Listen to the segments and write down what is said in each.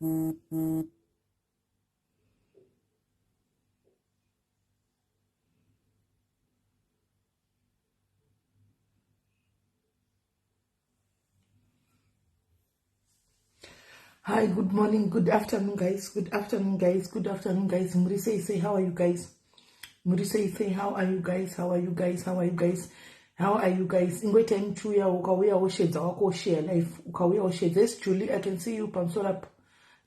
Hi, good morning, good afternoon, guys. Good afternoon, guys. Good afternoon, guys. Muri sei sei, how are you guys? Muri sei sei, how are you guys? How are you guys? How are you guys? How are you guys? Ingoita mchuya ukauya woshedza wako share life. Ukauya woshedza. Yes, Julie, I can see you pamusoro apo.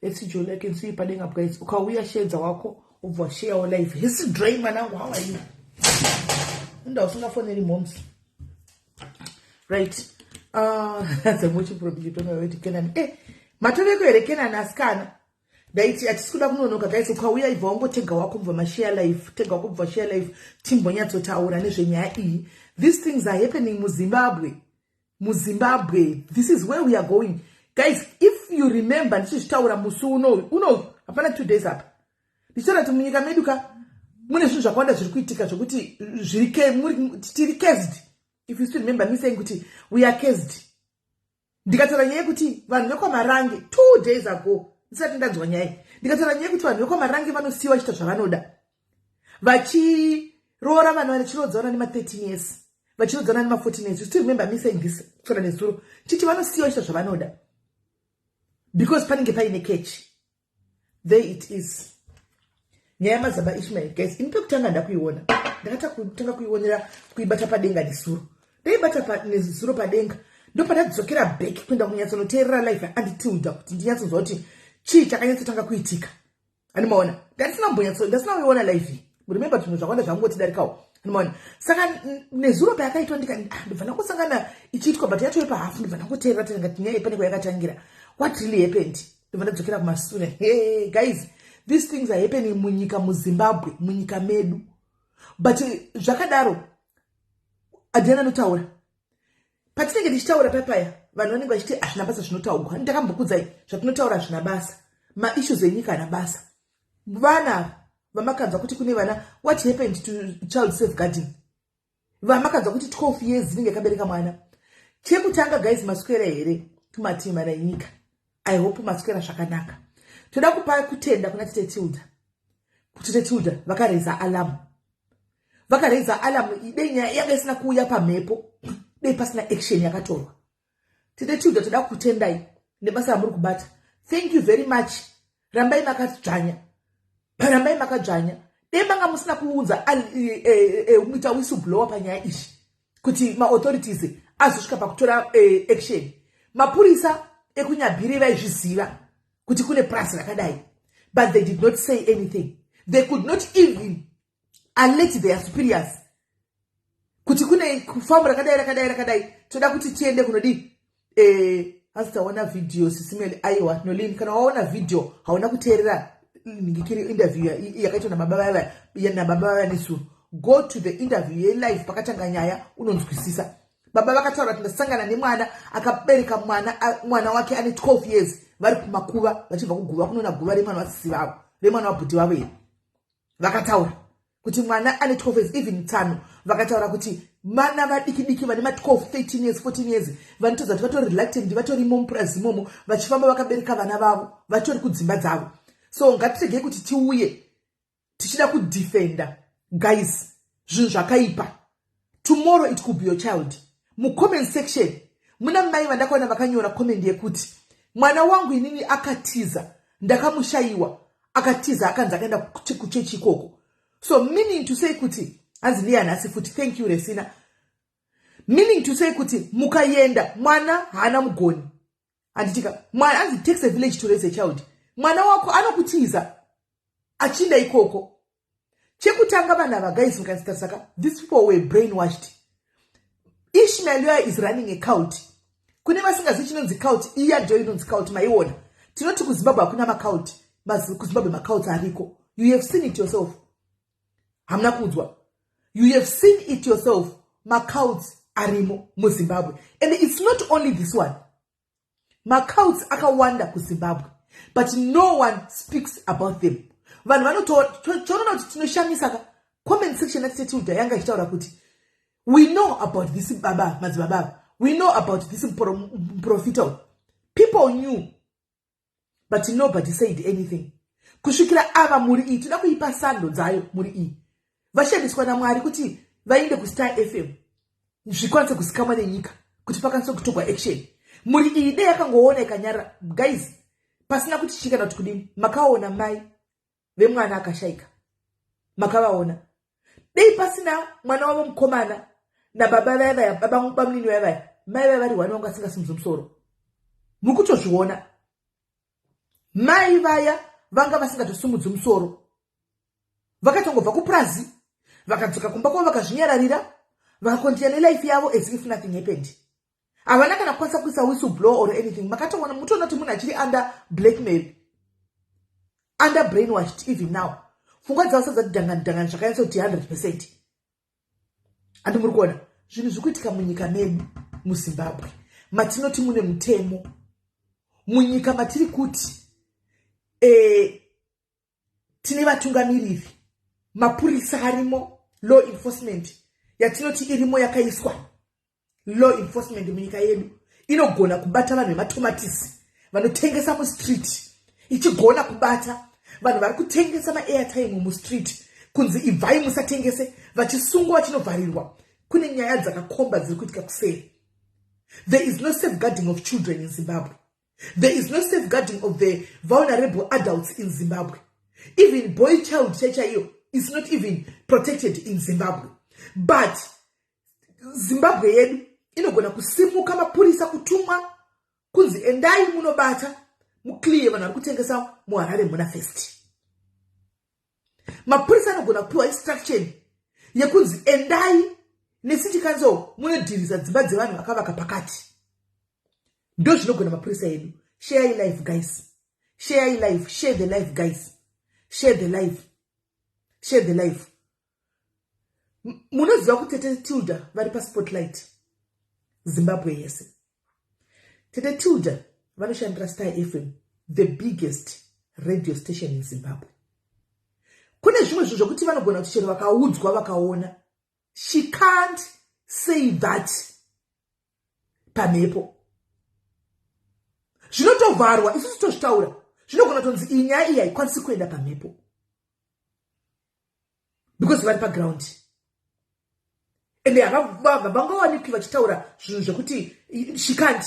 Yes, Julie, I can see you padenga apo guys. Ukauya shedza wako ubva share life. Hisi Dre mwanangu, how are you? Nda usingafoneri moms. Right. Dzemuchiprobitono weti Kenani. Eh, matoveko here Kenani asikana? Ndaiti hatisi kuda kunonoka guys, ukauya ibva wangotega wako kubva mashare life, tega wako kubva share life, timbonyatsotaura nezvenyaya iyi. These things are happening muZimbabwe. MuZimbabwe, this is where we are going. Guys, if you remember ndichizvitaura musi unoyu, unoyu, hapana 2 days apa. Ndichitaura kuti munyika medu ka mune zvinhu zvakawanda zviri kuitika zvokuti zviri tiri cursed. If you still remember me saying kuti we are cursed. Ndikataura nyaya yekuti vanhu vekwaMarange 2 days ago ndisati ndanzwa nyaya, ndikataura nyaya yekuti vanhu vekwaMarange vanosiyiwa vachiita zvavanoda, vachiroora vanhu vachirodzana nema 13 years, vachirodzana nema 14 years. You still remember me saying this kusana nezuro, chiti vanosiyiwa vachiita zvavanoda because panenge paine catch. There it is. Nyaya yamadzibaba Ishmael guys, ini pekutanga ndakuiona, ndakatanga kuionera kuibata padenga nezuro. Ndaibata nezuro padenga, ndopandadzokera back kuenda kunyatsonoteerera live anditilda kuti ndinyatsonzwa kuti chii chakanyatsotanga kuitika. Animaona, ndandisina mbonyatso, ndasina kuiona live. Remember zvinhu zvakawanda zvangotidarikawo. Animaona, saka nezuro payakaitwa ndibva ndangosangana ichiitwa, but yatove pahafu, ndibva ndangoteerera tanga nyaya pane kwayakatangira. What really happened? Ndibva ndadzokera kumasure. Hey guys, these things are happening munyika muZimbabwe, munyika medu. But zvakadaro, Adriana anotaura patinenge tichitaura papaya, vanhu vanenge vachiti hazvina basa zvinotaurwa. Ndakambokudzai zvatinotaura hazvina basa, maissues enyika hana basa. Vana vamakanzwa kuti kune vana, what happened to child safeguarding? Vamakanzwa kuti 12 years inenge yakabereka mwana. Chekutanga guys, maswera here kumativi mana enyika? I hope maswera zvakanaka. Toda kupa kutenda kuna Tete Tilda. Tete Tilda vakareza alarm, vakareza alarm. Dei nyaya yanga isina kuuya pamhepo, dei pasina action yakatorwa. Tete Tilda, toda kutendai nebasa ramuri kubata. Thank you very much. Rambai makadzvanya, rambai makadzvanya. Dei manga musina kuunza muita whistleblower panyaya izvi kuti maauthorities azosvika pakutora action. Mapurisa ekuNyabhiri vaizviziva kuti kune purasi rakadai, but they did not say anything. They could not even alert their superiors kuti kune famu rakadai rakadai rakadai, toda kuti tiende kunodii. Hanzi taona vhidhiyo sisimeli. Aiwa Nolin, kana waona vhidhiyo hauna kuteerera nhingikiri interview yakaitwa nababa vaya, nababa vaya nezuro. Go to the interview yelive pakatanga nyaya, unonzwisisa. Baba vakataura kuti ndasangana nemwana akabereka mwana, mwana wake ane 12 years, vari kumakuva vachibva kuguva kunoona guva remwana wasisi vavo, remwana wabhuti vavo here. Vakataura kuti mwana ane 12 years. Even tsano vakataura kuti vana vadiki diki vane ma12, 13 years, 14 years vanotodza kuti vatori reluctant, vatorimo mupurazi imomo vachifamba vakabereka vana vavo, vatori kudzimba dzavo. So ngatiregei kuti tiuye tichida kudefenda guys zvinhu zvakaipa. Tomorrow it could be your child. Mucomment section muna mai vandakaona vakanyora comment yekuti mwana wangu inini akatiza, ndakamushayiwa, akatiza, akanzi akaenda kuchechi ikoko. So meaning to say kuti hanzi ndiye nhasi futi. Thank you, Resina. Meaning to say kuti mukaenda mwana haana mugoni, handitika? Mwana hanzi takes a village to raise a child. Mwana wako anokutiza achinda ikoko. Chekutanga, vanhu ava guys, mukazitarisa, these people were brainwashed. Ishmael yoya is running a cult. Kune vasingazivi chinonzi cult, iya ndo inonzi cult. Maiona tinoti kuZimbabwe hakuna macult. KuZimbabwe macults ariko. You have seen it yourself, hamuna kuudzwa. You have seen it yourself, macults arimo muZimbabwe. And it's not only this one, macults akawanda kuZimbabwe, but no one speaks about them. Vanhu vanotoona kuti tinoshamisa ka. Comment section yaTete Tilda yanga ichitaura kuti we know about this baba, madzibaba, we know about this muprofita. People knew. But nobody said anything kusvikira ava mhuri iyi. Toda kuipa sando dzayo mhuri iyi, vashandiswa naMwari kuti vaende kuStar FM, zvikwanise kuzikamwa nenyika kuti pakwanise kutorwa action. Mhuri iyi dei yakangoona ikanyarara, guys, pasina kuti chii kana kuti kudini. Makaona mai vemwana akashayika, makavaona. Dei pasina mwana wavo mukomana nababa vaya vaya, bamunini vaya vaya, mai vaya vari one, vanga vasingasimudzi musoro. Muri kutozviona, mai vaya vanga vasingatosumudzi musoro. Vakatongobva kupurazi, vakadzoka kumba kwavo, vakazvinyararira, vakakontinya nelife yavo as if nothing happened. Havana kana kukwanisa kuisa whistle blow or anything. Makatoona, mutoona kuti munhu achiri under blackmail, under brainwashed. Even now pfungwa dzavo sadzati dhangani dhangani zvakanyatsa kuti 100%. Handi muri kuona zvinhu zviri kuitika munyika medu muZimbabwe, matinoti mune mutemo, munyika matiri kuti tine vatungamiriri, mapurisa arimo, law enforcement yatinoti irimo, yakaiswa law enforcement munyika yedu inogona kubata vanhu vematomatisi vanotengesa mustreet, ichigona kubata vanhu vari kutengesa maairtime mustreet, kunzi ibvai musatengese, vachisungwa, vachinovharirwa. Kune nyaya dzakakomba dziri kuitika kuseri. There is no safeguarding of children in Zimbabwe. There is no safeguarding of the vulnerable adults in Zimbabwe. Even boy child chaichaiyo is not even protected in Zimbabwe. But Zimbabwe yedu inogona kusimuka, mapurisa kutumwa kunzi endai munobata, muclear vanhu vari kutengesa muHarare muna First. Mapurisa anogona kupiwa instruction yekunzi endai necity council munodhirisa dzimba dzevanhu vakavaka pakati. Ndo zvinogona mapurisa edu. Share live, guys, share live, share the live, guys, share the live, share the live. Munoziva kuti Tete Tilda vari paspotlight Zimbabwe yese. Tete Tilda vanoshandira Star FM, the biggest radio station in Zimbabwe. Kune zvimwe zvinhu zvokuti vanogona kuti chero vakaudzwa, vakaona, she can't say that pamhepo, zvinotovharwa. Isusu tozvitaura, zvinogona kutonzi iyi nyaya iyi haikwanisi kuenda pamhepo because vari paground ende havangawanikwi vachitaura zvinhu zvekuti she can't.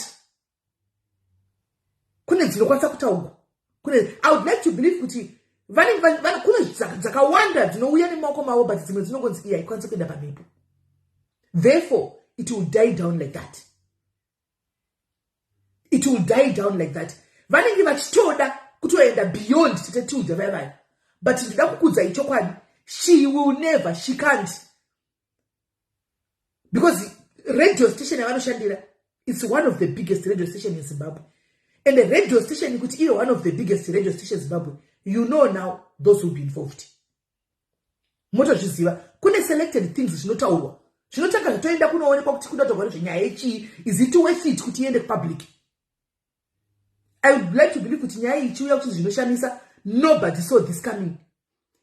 Kune dzinokwanisa kutaurwa, kune, I would like to believe kuti vanenge kune dzakawanda dzinouya nemaoko mavo, but dzimwe dzinongonzi iyi haikwanisi kuenda pamhepo. Therefore it will die down like that, it will die down like that. Vanenge vachitoda kutoenda beyond Tete Tilda vaya vaya, but ndida kukudzai chokwadi, she will never, she can't, because radio station yavanoshandira, it's one of the biggest radio station in Zimbabwe. And the radio station kuti ive one of the biggest radio station in Zimbabwe, you know now those who be involved, motozviziva. Kune selected things zvinotaurwa, zvinotanga zvitoenda kunoonekwa kuti kuda taurwa nezvenyaya yechii, is it worth it kuti iende kupublic? I would like to believe kuti nyaya iyi ichiuya kuti zvinoshamisa, nobody saw this coming.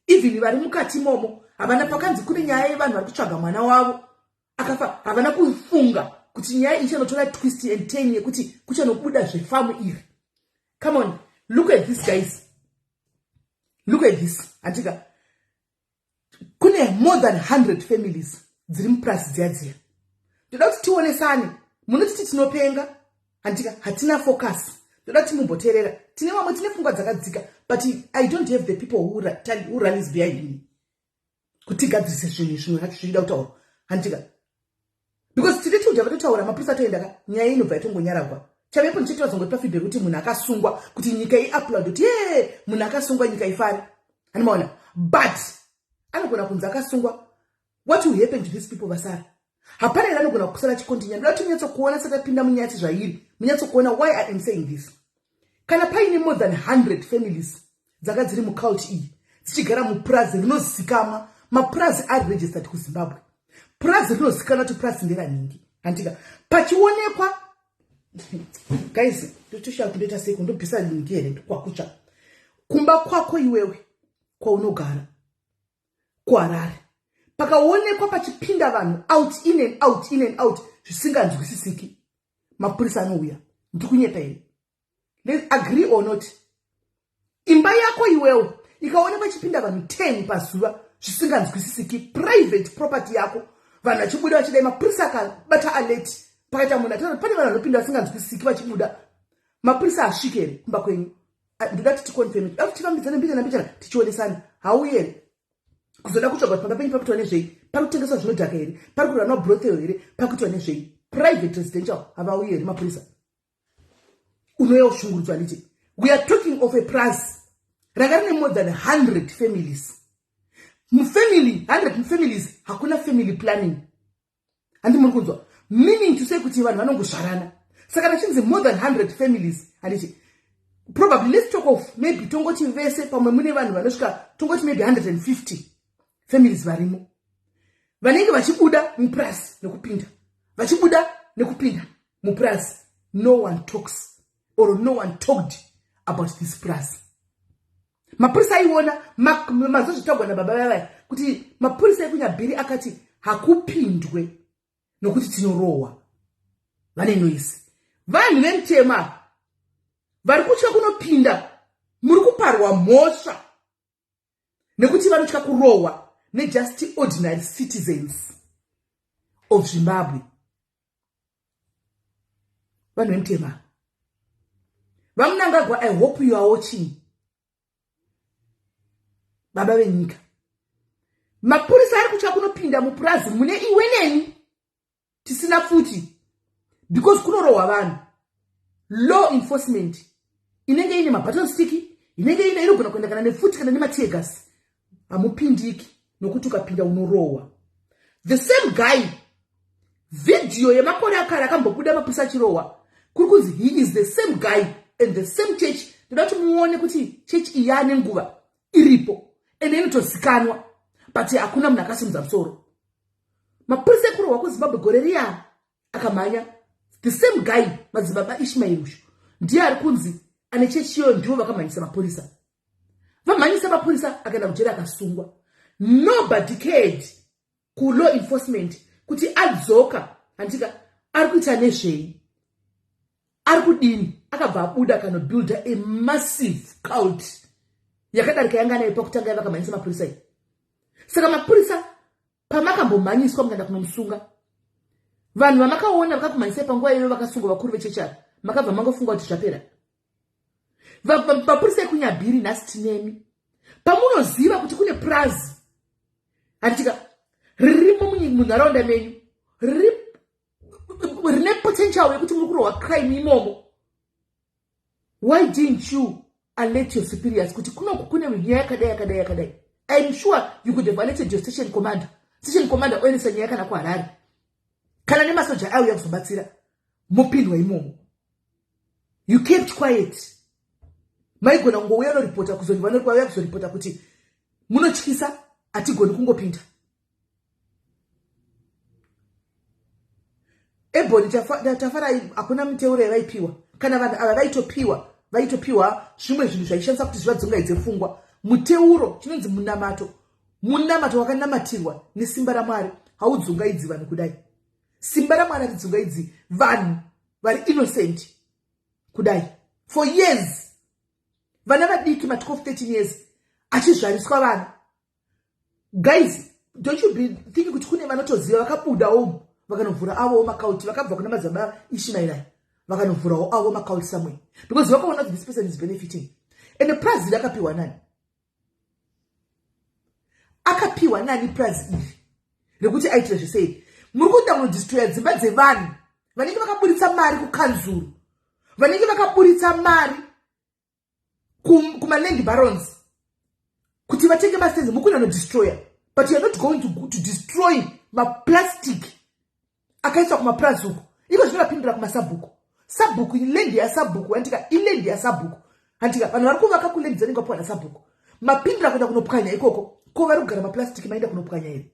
Even vari mukati imomo havana. Pakanzi kune nyaya yevanhu vari kutsvaga mwana wavo akafa, havana kufunga kuti nyaya iyi ichanotora twist and turn yekuti kuchanobuda zvefamu iri. Come on, look at this, guys, look at this. Handika kune more than 100 families dziri mupurasi dziya dziya. Ndoda kuti tionesane. Munotiti tinopenga, handika hatina focus. Ndoda kuti mumboteerera. Tine vamwe tine pfungwa dzakadzika, but I don't have the people who rallies behind me kuti tigadzirise zvinhu zvimwe zvacho zvichida kutaurwa, handika? Because tiri kuti vatotaura, mapurisa atoenda ka, nyaya inobva yatongonyaragwa. Chavepo ndichiti vazongotipa feedback kuti munhu akasungwa, kuti nyika iapplaud kuti ye munhu akasungwa, nyika ifare, handimaona? But anogona kunzi akasungwa, what will happen to these people vasara? Hapana here anogona kusara achikontinya? Ndoda kuti munyatsokuona satapinda munyaya zvairi, munyatsokuona why I am saying this. Kana paine more than 100 families dzanga dziri mucult iyi, dzichigara mupurazi rinozikamwa, mapurazi ari registered kuZimbabwe, purazi rinozikanwa kuti purazi nderaningi, handika? Pachionekwa, guys, ndotoshaya kuti ndoita seiko. Ndobvisa ningi here kwakutsva kumba kwako iwewe kwaunogara kuHarare, pakaonekwa pachipinda vanhu out, in and out, in and out, zvisinganzwisisiki, mapurisa anouya. Ndiri kunyepa here? Let's agree or not. Imba yako iwewo ikaona pachipinda vanhu 10 pazuva zvisinganzwisisiki, private property yako, vanhu vachibuda vachidai, mapurisa akabata alert, pakaita munhu ataura pane vanhu vanopinda vasinganzwisisiki vachibuda, mapurisa asvike here kumba kwenyu? Ndoda kuti ticonfirm, da kuti tifambidzane mbichana mbichana, tichionesana. Hauyi here kuzoda kutsvaga kuti pamba penyu pakuitwa nezvei? Pari kutengeswa zvinodhaka here? Pari kurunwa brothel here? Pari kuitwa nezvei? Private residential, havauyi here mapurisa? Unouya ushungurudzwa handiti? We are talking of a purazi ranga rine more than 100 families. Mufamily 100 families hakuna family planning, handi muri kunzwa? Meaning to say kuti vanhu vanongozvarana. Saka nachinzi more than 100 families, handiti? Probably, let's talk of maybe, tongoti vese pamwe mune vanhu vanosvika, tongoti maybe 150 families varimo, vanenge vachibuda mupurasi nekupinda, vachibuda nekupinda mupurasi. No one talks or no one talked about this purazi. Mapurisa aiona mazozvitagwa nababa vavaya kuti mapurisa ekuNyabhiri akati hakupindwe nokuti tinorohwa, vane noise. Vanhu vemutema vari kutya kunopinda muri kuparwa mhosva nekuti vanotya kurohwa nejust ordinary citizens of Zimbabwe. Vanhu vemutema, VaMnangagwa, I hope you are watching. Baba venyika, mapurisa ari kutya kunopinda mupurazi mune iwe neni tisina pfuti because kunorohwa vanhu. Law enforcement inenge ine mabaton stick, inenge ine inogona kuenda kana nepfuti kana nemateargas. Hamupindiki nokuti ukapinda unorohwa. The same guy, vhidhiyo yemakore akare akambobuda mapurisa achirohwa, kuri kunzi he is the same guy and the same church. Ndoda kuti muone kuti chechi iyi yaane nguva iripo ende inotozikanwa, but hakuna munhu akasimudza musoro. Mapurisa ekurohwa kuZimbabwe gore riya akamhanya, the same guy, Madzibaba Ishmael usho, ndiye ari kunzi ane chechi iyoyo. Ndivo vakamhanyisa mapurisa. Vamhanyisa mapurisa, akaenda kujeri, akasungwa. Nobody cared kulaw enforcement kuti adzoka, handika ari kuita nezvei, ari kudini. Akabva abuda, akanobuilda a massive cult yakadarika yanga nayo pakutanga yavakamhanyisa mapurisa iyi. Saka mapurisa pamakambomhanyiswa mukaenda kunomusunga, vanhu vamakaona vakakumhanyisai panguva iyoyo vakasungwa, vakuru vechechara, makabva mangofunga kuti zvapera. Mapurisa ekuNyabhiri, nhasi tinemi. Pamunoziva kuti kune purazi, handitika, ririmo munharaunda menyu, rine potential yekuti muri kurohwa crime imomo, why didn't you alert your superiors kuti kunoku kune nyaya yakadai, yakadai, yakadai? I'm sure you could have alerted your station commander. Station commander oendesa nyaya kana kuHarare, kana nemasoja auya kuzobatsira, mopindwa imomo. You kept quiet. Maigona kungouya noripota kuzoni, vanouya kuzoripota kuti munotyisa, hatigoni kungopinda. Eboni Tafarai, hakuna miteuro yavaipiwa. Kana vanhu ava vaitopiwa, vaitopiwa zvimwe zvinhu zvaishandisa kuti zvivadzungaidze pfungwa. Muteuro chinonzi munamato, munamato wakanamatirwa nesimba raMwari haudzungaidzi vanhu kudai. Simba raMwari haridzungaidzi vanhu vari innocent kudai. For years, vana vadiki ma12 13 years achizvariswa vana. Guys, don't you be thinking kuti kune vanotoziva vakabudawo vakanovhura avowo macult, vakabva kuna Madzibaba Ishmael, vakanovhurawo avo macult somewhere because vakaona kuti this person is benefiting. And prazi rakapiwa nani? Akapiwa nani prazi iri rekuti aitire zvesei? Muri kuda kunodestroya dzimba dzevanhu vanenge vakaburitsa mari kukanzuru, vanenge vakaburitsa mari kumaland barons kuti vatenge mastands. Mukuna nodestroya, but you are not going to destroy maplastic akaiswa kumapurazi uko. Iko zvinovapindura kumasabhuku. Sabhuku, land yasabhuku, handika? Iland yasabhuku, handika? Vanhu vari kuvaka kuland dzinenge vapiwa nasabhuku, mapindura kuenda kunopwanya ikoko. Ko vari kugara maplastic, maenda kunopwanya here?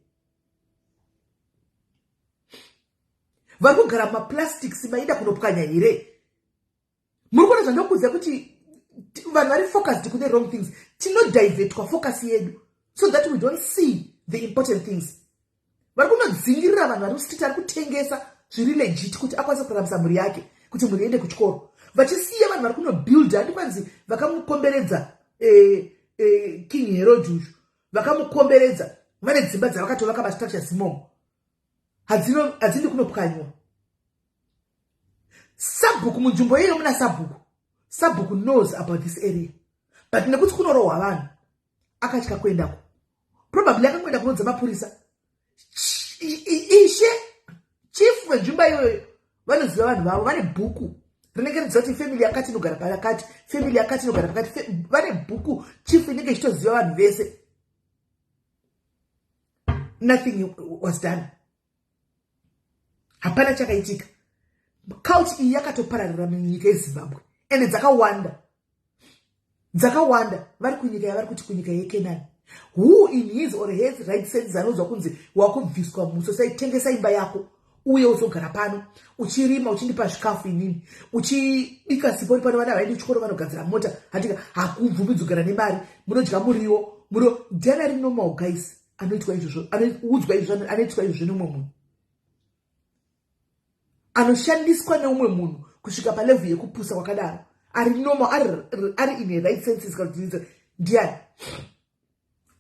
Vari kugara mumaplastics, maenda kunopwanya here? Muri kuona zvandokudza kuti vanhu vari focused kune wrong things. Tinodivertwa focus yedu so that we don't see the important things. Vari kunodzingirira vanhu vari mustreet, ari kutengesa zviri legit kuti akwanise kuraramisa mhuri yake, kuti mhuri iende kuchikoro, vachisiya vanhu vari kunobuilda. Handikwanzi vakamukomberedza. King Herod uyu vakamukomberedza, vane dzimba dzavakatovaka, mastructures imomo, hadzindi kunopwanywa. Sabhuku munzvimbo iyoyo, muna sabhuku. Sabhuku knows about this area, but nekuti kunorohwa vanhu, akatya kuendako. Probably akangoenda kunodza mapurisa. Ishe, chief wenzvimbo iyoyo, vanoziva vanhu vavo. Vane bhuku rinenge riziva kuti family yakati inogara pakati, family yakati inogara pakati. Vane bhuku, chief inenge ichitoziva vanhu vese. Nothing was done, hapana chakaitika. Cult iyi yakatopararira munyika yeZimbabwe, ende dzakawanda, dzakawanda. Vari kunyika yavari kuti kunyika yeKenani. Who in his or her right sense anoudzwa kunzi wakubviswa musociety, tengesa imba yako, uye uzogara pano uchirima, uchindipa zvikafu, inini uchibika sipo pano, vana vaendi kuchikoro, vanogadzira mota, hatika hakubvumidzi kugara nemari, munodya muriwo muriwo. Ndiani ari normal, guys, anoitwa izvozvo, anoudzwa izvozvo, anoitwa izvozvo nemumwe munhu, anoshandiswa neumwe munhu kusvika palevel yekupusa kwakadaro, ari normal, ari in a right senses? Kana kuti ndiani?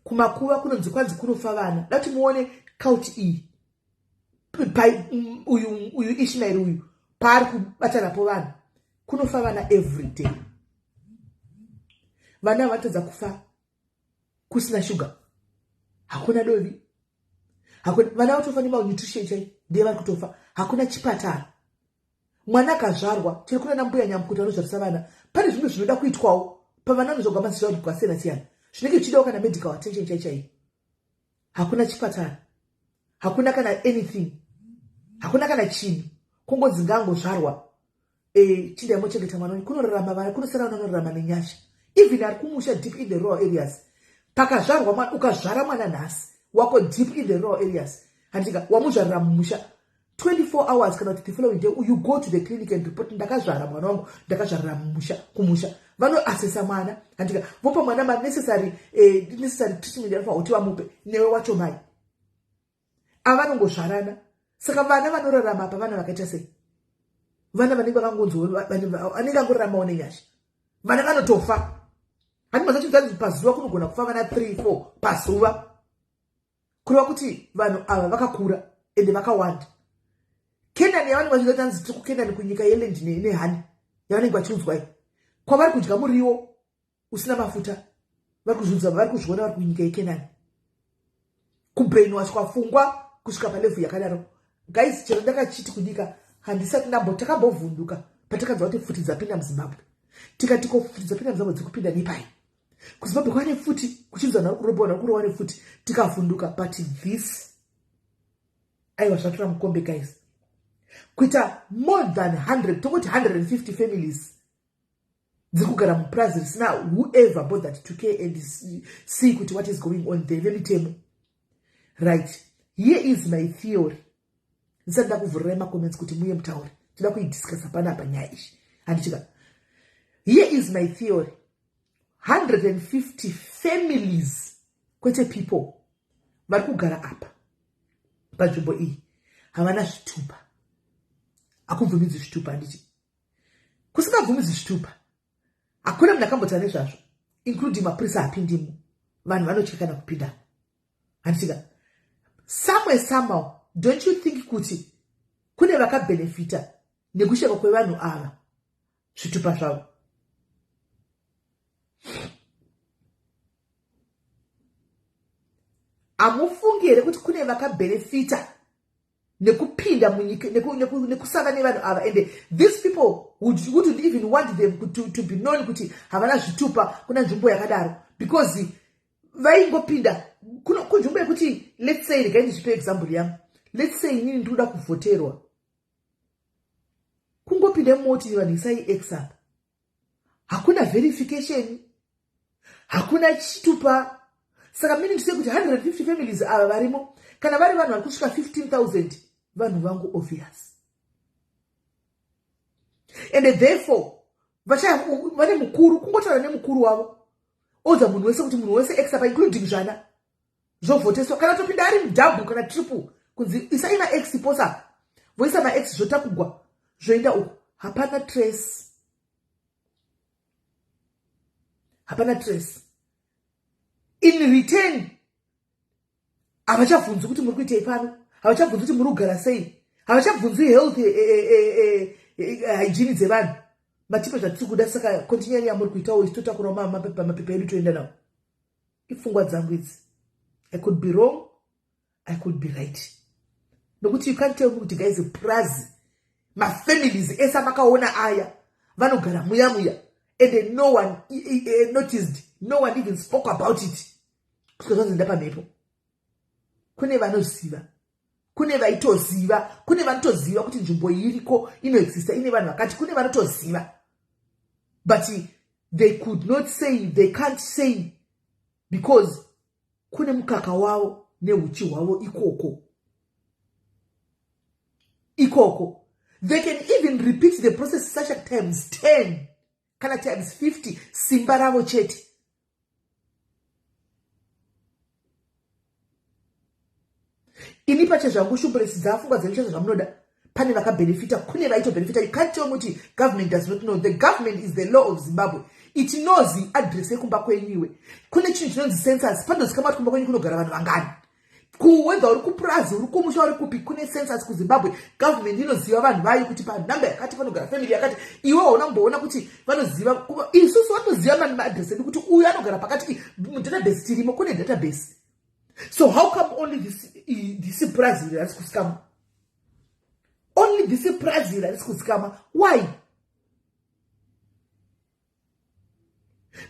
Kumakuva kunonzi kwanzi kunofa vana. Dati muone cult iyi, uyu Ishmaeri uyu paari kubatanapo vanhu, kunofa vana every day. Vana vatadza kufa kusina shuga, hakuna dovi, vana vatofa nemalnutrition chai, ndiye vari kutofa. Hakuna chipatara. Mwana akazvarwa, chiri kuna nambuya nyamukuti vanozvarisa vana. Pane zvimwe zvinoda kuitwawo pavana vanozvagwa mazizvarwa kwakasiyana siyana, zvinenge zvichidawo kana medical attention chai chai. Hakuna chipatara, hakuna kana anything, hakuna kana chinhu. Kungonzi ngangozvarwa, chindai mochengeta mwana wenyu. Kunorarama vana, kunosara vana vanorarama nenyasha. Even ari kumusha, deep in the rural areas, pakazvarwa mwana, ukazvara mwana nhasi wako deep in the rural areas, handika wamuzvarira mumusha, 24 hours kana kuti the following day you go to the clinic and report, "Ndakazvara mwana wangu, ndakazvarira mumusha." Kumusha vanoasesa mwana, handika vopa mwana manecessary necessary treatment yanofanira kuti vamupe. Newe wacho mai avanongozvarana. Saka vana vanorarama apa vana vakaita sei? Vana vanenge vakangonzi anenge angoraramawo nenyasha. Vana vanotofa. Handi mazachizi pazuva kunogona kufa vana 3 4 pazuva, kureva kuti vanhu ava vakakura ende vakawanda. Kenani yavanenge vachiita, tanzi tiri kuKenani, kunyika yeland nehoney yavanenge vachiudzwai, kwavari kudya muriwo usina mafuta, vari kuzviudza, vari kuzviona vari kunyika yeKenani. Kubrainwashwa pfungwa kusvika palevel yakadaro, guys. Chero ndakachiti kunyika handisati ndambo takambovhunduka patakanzwa kuti pfuti dzapinda muZimbabwe. Tikati, "Ko pfuti dzapinda muZimbabwe dzikupinda nepai?" KuZimbabwe kwane pfuti, kuchinzwa vanhu vari kurobwa, vanhu vari kurova nepfuti, tikavhunduka. But this, aiwa, zvatora mukombe, guys. Kuita more than 100, tongoti 150 families dziri kugara mupurazi risina whoever bothered to care and see kuti what is going on there, vemitemo. Right, here is my theory. Ndisati ndakuvhurirai macomments kuti muye mutaure, toda kuidiscussa panapa nyaya iyi, handichika? Here is my theory. 150 families, kwete people, vari kugara apa panzvimbo iyi havana zvitupa. Hakubvumidzi zvitupa, handiti? Kusingabvumidzi zvitupa, hakuna munhu akambota nezvazvo, including mapurisa hapindimo. Vanhu vanotya kana kupinda, handitika? Somewhere, somehow, don't you think kuti kune vakabhenefita nekusheka kwevanhu ava zvitupa zvavo? Hamufungi here kuti kune vakabhenefita nekupinda munyika, nekusava nevanhu ava? And these people wouldn't even want them to be known kuti havana zvitupa kuna nzvimbo yakadaro, because vaingopinda kunzvimbo yekuti, let's say, regai ndizvipe example yangu. Let's say inini ndinoda kuvhoterwa, kungopinda moti, "Vanhu, isai X apa." Hakuna verification, hakuna chitupa. Saka meaning to say kuti 150 families ava varimo, kana vari vanhu vari kusvika 15,000, vanhu vangu, obvious. And therefore vane mukuru, kungotaura nemukuru wavo, oudza munhu wese kuti munhu wese X apa, including zvana zvovhoteswa. Kana topinda ari mudouble kana triple, kunzi isai maX posa, voisa maX, zvotakugwa, zvoenda uku. Hapana trace. Hapana trace. In return havachabvunzi kuti muri kuitei pano, havachabvunzi kuti muri kugara sei, havachabvunzi health hygiene dzevanhu. Matipa zvatiri kuda, saka continue yamuri kuitawo isu totakurawo mapepa edu toenda nawo. Ipfungwa dzangu idzi. I could be wrong, I could be right. Nokuti you can't tell me kuti guys purazi mafamilies ese amakaona aya vanogara muya muya and no one noticed, no one even spoke about it kusvika zvanzi ndapamhepo. Kune vanoziva, kune vaitoziva, kune vanotoziva kuti nzvimbo iriko inoexista ine vanhu vakati, kune vanotoziva, but they could not say, they can't say because kune mukaka wavo neuchi hwavo ikoko ikoko. They can even repeat the process such a times 10 kana times 50, simba ravo chete. Ini pache zvangu shumburesi dzafungwa dzenyu chazo zvamunoda, pane vakabhenefita, kune vaitobhenefita. You can't tell me kuti government does not know. The government is the law of Zimbabwe. It knows address yekumba kwenyu iwe. Kune chinhu chinonzi census, panozikamwa kuti kumba kwenyu kunogara vanhu vangani, kuwedha uri kupurazi, uri kumusha, uri kupi, kune census kuZimbabwe. Government inoziva vanhu vayo kuti panhamba yakati panogara family yakati. Iwe hauna kumboona kuti vanoziva, isusu vanoziva mani maadress edu kuti uyu anogara pakati, mudatabase tirimo, kune database. So how come only this purazi iri harisi kusikama? Only this purazi iri harisi kusikama, why?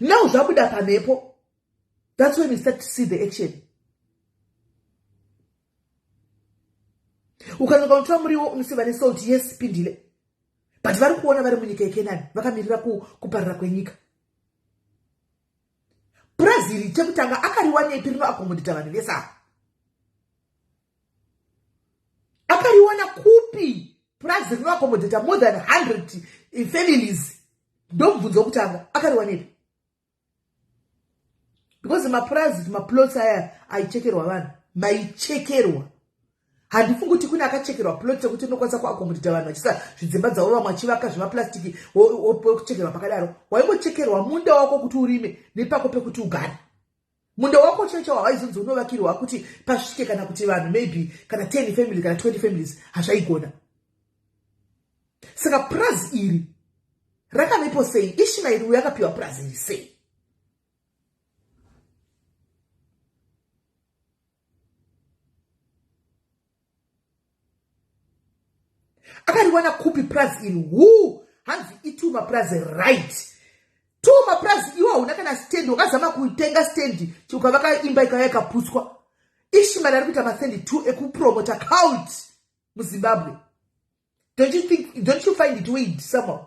Now zvabuda pamhepo, that's when you start to see the action. Ukanoka unotora muriwo unosiva nesalt, yes, pindile, but vari kuona vari munyika yeKenani vakamirira kuparira kwenyika. Purazi iri chekutanga akariwanepi rinoakomodita vanhu vese ava? Akariwana kupi purazi rinoakomodita more than 100 families? Ndomubvunzo wekutanga, akariwanepi? Because mapurazi, maplots aya aichekerwa vanhu, maichekerwa. Handifungi kuti kune akachekerwa plot yekuti inokwanisa kuakomodita vanhu vachisa zvidzimba dzavo, vamwe vachivaka zvemaplastiki, wokuchekerwa pakadaro. Waingochekerwa munda wako kuti urime nepako pekuti ugare. Munda wako chaicho hawaizonzi unovakirwa kuti pasvike kana kuti vanhu maybe kana 10 family kana 20 families, hazvaigona. Saka purazi iri rakavepo sei? Ishmaeri uyo akapiwa purazi iri sei? Akariwana kupi purazi iri? Hu hanzi itu mapurazi, right? Two mapurazi, iwo hauna kana stand. Wakazama kutenga stand, ukavaka imba ikauya ikaputswa. Ishmael ari kuita mastendi two ekupromota cult muZimbabwe. Don't you think, don't you find it weird somehow?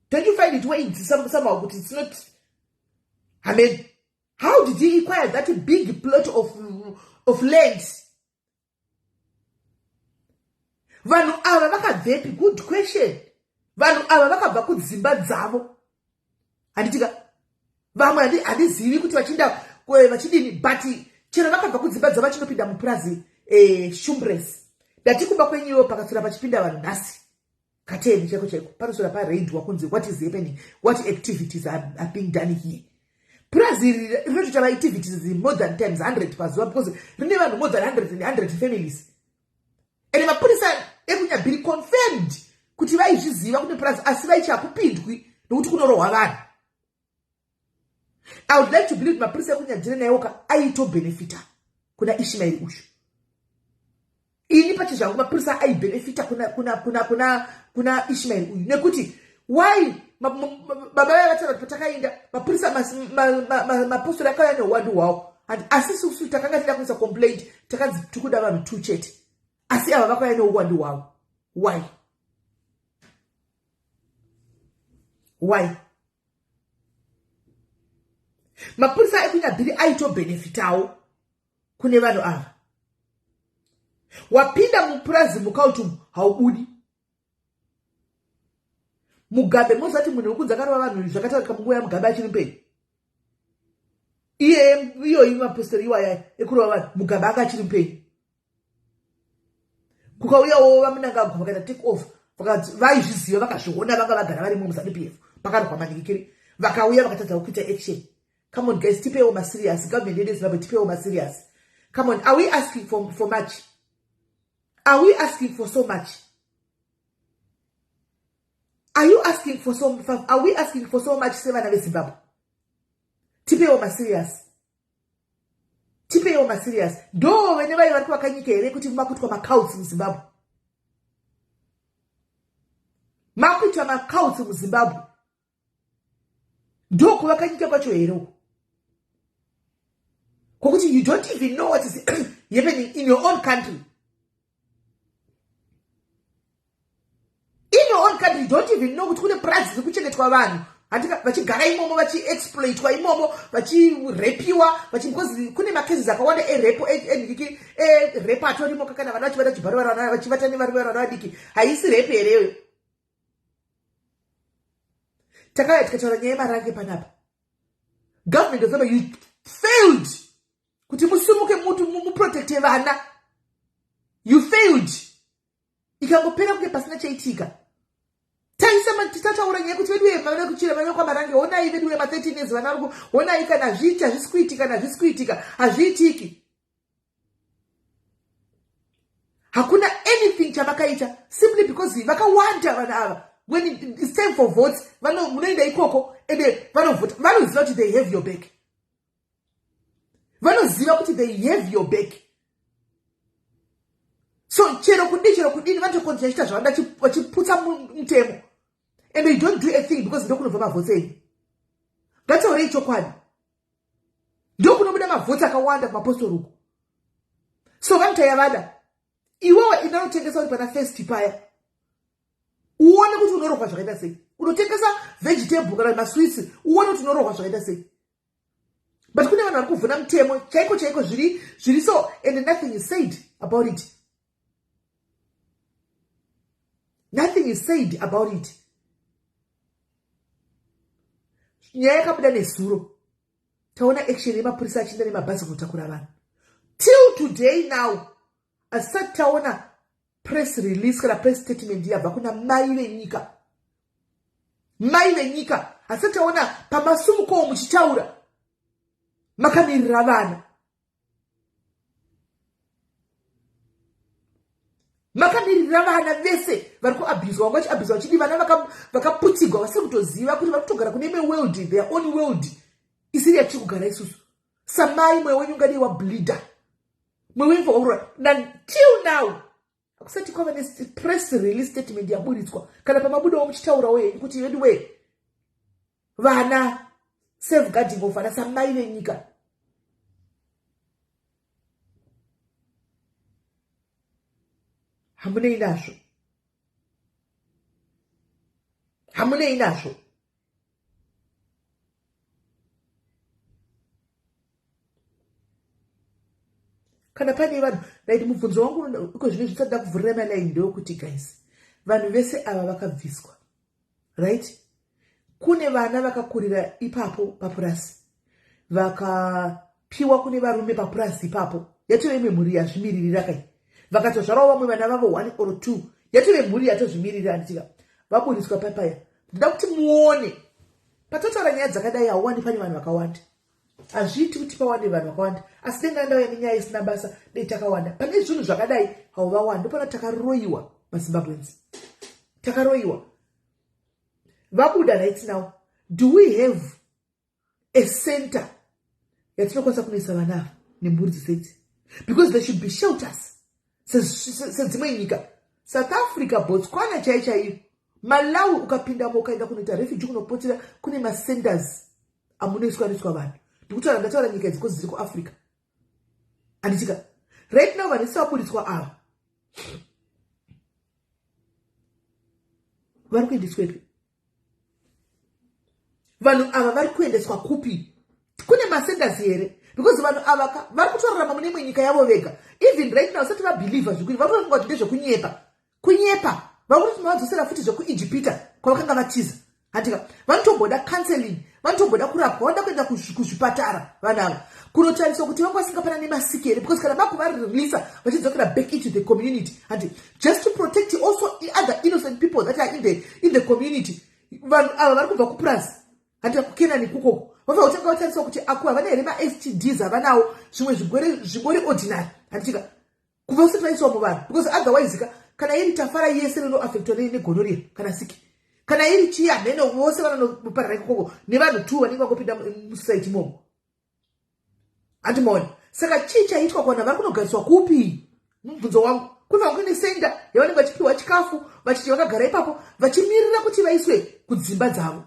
Don't you find it weird somehow kuti it's not, I mean, how did he acquire that big plot of land? Vanhu ava vakabvepi? Good question. Vanhu ava vakabva kudzimba dzavo, handitika? Vamwe handizivi kuti vachinda vachidini, but chero vakabva kudzimba dzavo vachinopinda mupurazi, shumbres, ndati kumba kwenyuwo pakatsura pachipinda vanhu nhasi kateni chaiko chaiko panoswera paraidwa kunzi what is happening, what activities are being done here. Purazi iri rinotoita maactivities more than times 100 pazuva because rine vanhu more than 100 and 100 families. And mapurisa ekuNyabhiri confirmed kuti vaizviziva kune purazi, asi vaichi hakupindwi nokuti kunorohwa vanhu. I would like to believe mapurisa ekuNyabhiri naiwoka aitobhenefita kuna Ishmaeri uyu. Ini pachizvangu mapurisa aibhenefita kuna Ishmaeri uyu, nekuti why? Baba vaya vataura kuti patakaenda mapurisa, mapostori akauya neuwandu hwawo, and asi isusu takanga tida kuisa complaint, takanzi tikuda vanhu two chete, asi ava vakauya neuwandu hwavo. Why? Why? Mapurisa ekuNyabhiri aitobhenefitawo kune vanhu ava. Wapinda mupurazi mukautum, haubudi. Mugabe, mozati munhu wekunzi akarova vanhu, zvakataurika munguva yaMugabe achiri mupenyu, iye iyoyi mapostori iwaya ekurova vanhu, Mugabe anga achiri mupenyu. Kukauyawo vaMnangagwa vakaita take off, vakati vaizviziva, vakazviona, vanga vagara varimo muZANU PF pakarwa manikikiri. Vakauya vakatadza kuita action. Come on guys, tipewo maserious. Government yedu yeZimbabwe, tipewo maserious. Come on, are we asking for much? Are we asking for so much? Are you asking for so, are we asking for so much sevana veZimbabwe? Tipewo maserious, tipeiwo maserious. Ndo vene vai vari kuvaka nyika here kuti makuitwa macults muZimbabwe? Makuitwa macults muZimbabwe, ndo kuvaka nyika kwacho here uko kwokuti you don't even know what is happening in your own country? In your own country you don't even know kuti kune purazi dziri kuchengetwa vanhu, handika, vachigara imomo, vachiexploitwa imomo, vachirepiwa, because kune macases akawanda erape, enhiki, erape atorimo. Kana vana vachivata chibharo, vana vachivata nevarume, vana vadiki, haisi rape hereyo? Takauya tikataura nyaya yemarange panapa. Government of Zimbabwe, you failed kuti musimuke muti muprotecte vana. You failed. Ikangopera kunge pasina chaitika. Tataura nyaya kuti vedu vana kuchira vana kwamarange, honai vedu ma13 years vana vari, honai. Kana zviiti hazvisi kuitika, kana hazvisi kuitika, hazviitiki. Hakuna anything chavakaita, simply because vakawanda vanhu ava. When it's time for votes, munoenda ikoko ende vanovhota. Vanoziva kuti they have your back. Vanoziva kuti they have your back. So chero kudii, chero kudini, vanotokonzera chiita zvavanoda, vachiputsa mutemo, and they don't do a thing because ndokunobva mavhotsi enyu. Ngataurei chokwadi, ndokunobuda mavhotsi akawanda kumapostori uko. So vanotaya vada iwewe inanotengesa uri pana First paya, uone kuti unorohwa zvakaita sei. Unotengesa vegetable kana masweets, uone kuti unorohwa zvakaita sei. But kune vanhu vari kuvhuna mutemo chaiko chaiko, zviri so, and nothing is said about it. Nothing is said about it. Nyaya yakabuda nezuro, taona action yemapurisa achienda nemabhazi kunotakura vanhu. Till today now asisati taona press release kana press statement yabva kuna mai venyika. Mai venyika, hasati taona pamasumukowo muchitaura makamirira vana, makamirira vana vese vari kuabhuswa, vanga vachiabhuswa, vachidi vana vakaputsigwa, vasiri kutoziva kuti vari kutogara kune imwe world, their own world isiri yatiri kugara isusu. Samai, mwoyo wenyu ungadii wableeda, mwoyo wenyu faurura. Till now hakusati kwava nepress release statement yaburitswa, kana pamabudawo muchitaurawo henyu kuti anyway vana, safeguarding of vana. Samai venyika, hamunei nazvo, hamunei nazvo. Kana pane vanhu, right, mubvunzo wangu iko zvino zvisati ndakuvhurira malaini ndewekuti, guys, vanhu vese ava vakabviswa, right? Kune vana vakakurira ipapo papurasi, vakapiwa kune varume papurasi ipapo, yatove imwe mhuri yazvimiririra kai. Vakatozvarawo vamwe vana vavo, one or two, yatove mhuri yatozvimiririra, handitika? Vaburitswa papaya. Ndoda kuti muone, patotaura nyaya dzakadai hauwani pane vanhu vakawanda. Hazviiti kuti pawane vanhu vakawanda, asi denga ndauya nenyaya isina basa, dei takawanda. Pane zvinhu zvakadai hauvawani. Ndopana takaroyiwa, maZimbabweans takaroyiwa. Vabuda right now, do we have a center yatinokwanisa kunoisa vana ava nemhuri dzisedzi? Because there should be shelters sedzimwe nyika, South Africa, Botswana chai chaiyo, Malawi. Ukapindamo, ukaenda kunoita refugee, kunopotera, kune macenters amunoiswa noiswa vanhu. Ndikutaura, ndataura nyika idzi kozi dziri kuAfrica, handitika? Right now vanhu vese vaburitswa ava vari kuendeswepi? Vanhu ava vari kuendeswa kupi? Kune macenters here? Because vanhu ava vari kutorarama mune imwe nyika yavo vega. Even right now vasati vabelieva zvekuti vari kufunga kuti ndezvekunyepa, kunyepa. Vari kuti mavadzosera futi zvekuIjipita kwavakanga vatiza, handika? Vanotomboda counseling, vanotomboda kurapwa, vanoda kuenda kuzvipatara vanhu ava, kunotariswa kuti vanga vasingapana nemasiki here. Because kana makuvareleasa vachidzokera back into the community, handi just to protect also other innocent people that are in the community? Vanhu ava vari kubva kupurazi. Handira kuKenani kukoko vafanira kutanga vatariswa kuti aku havana here maSTDs avanawo, zvimwe zvigwere zvingori ordinary, handitika, kubva usati vaiswa muvanhu, because otherwise ka, kana iri tafara yese rinoaffectwa negonorrhea, kana siki, kana iri chii, hamene, vose vanonoparara ikokoko nevanhu two vanenge vangopinda musociety imomo, handimaona. Saka chii chaitwa kuvanhu vari kunogariswa kupi? Mubvunzo wangu. Kuva kune center yavanenge vachipiwa chikafu, vachiti vakagara ipapo vachimirira kuti vaiswe kudzimba dzavo.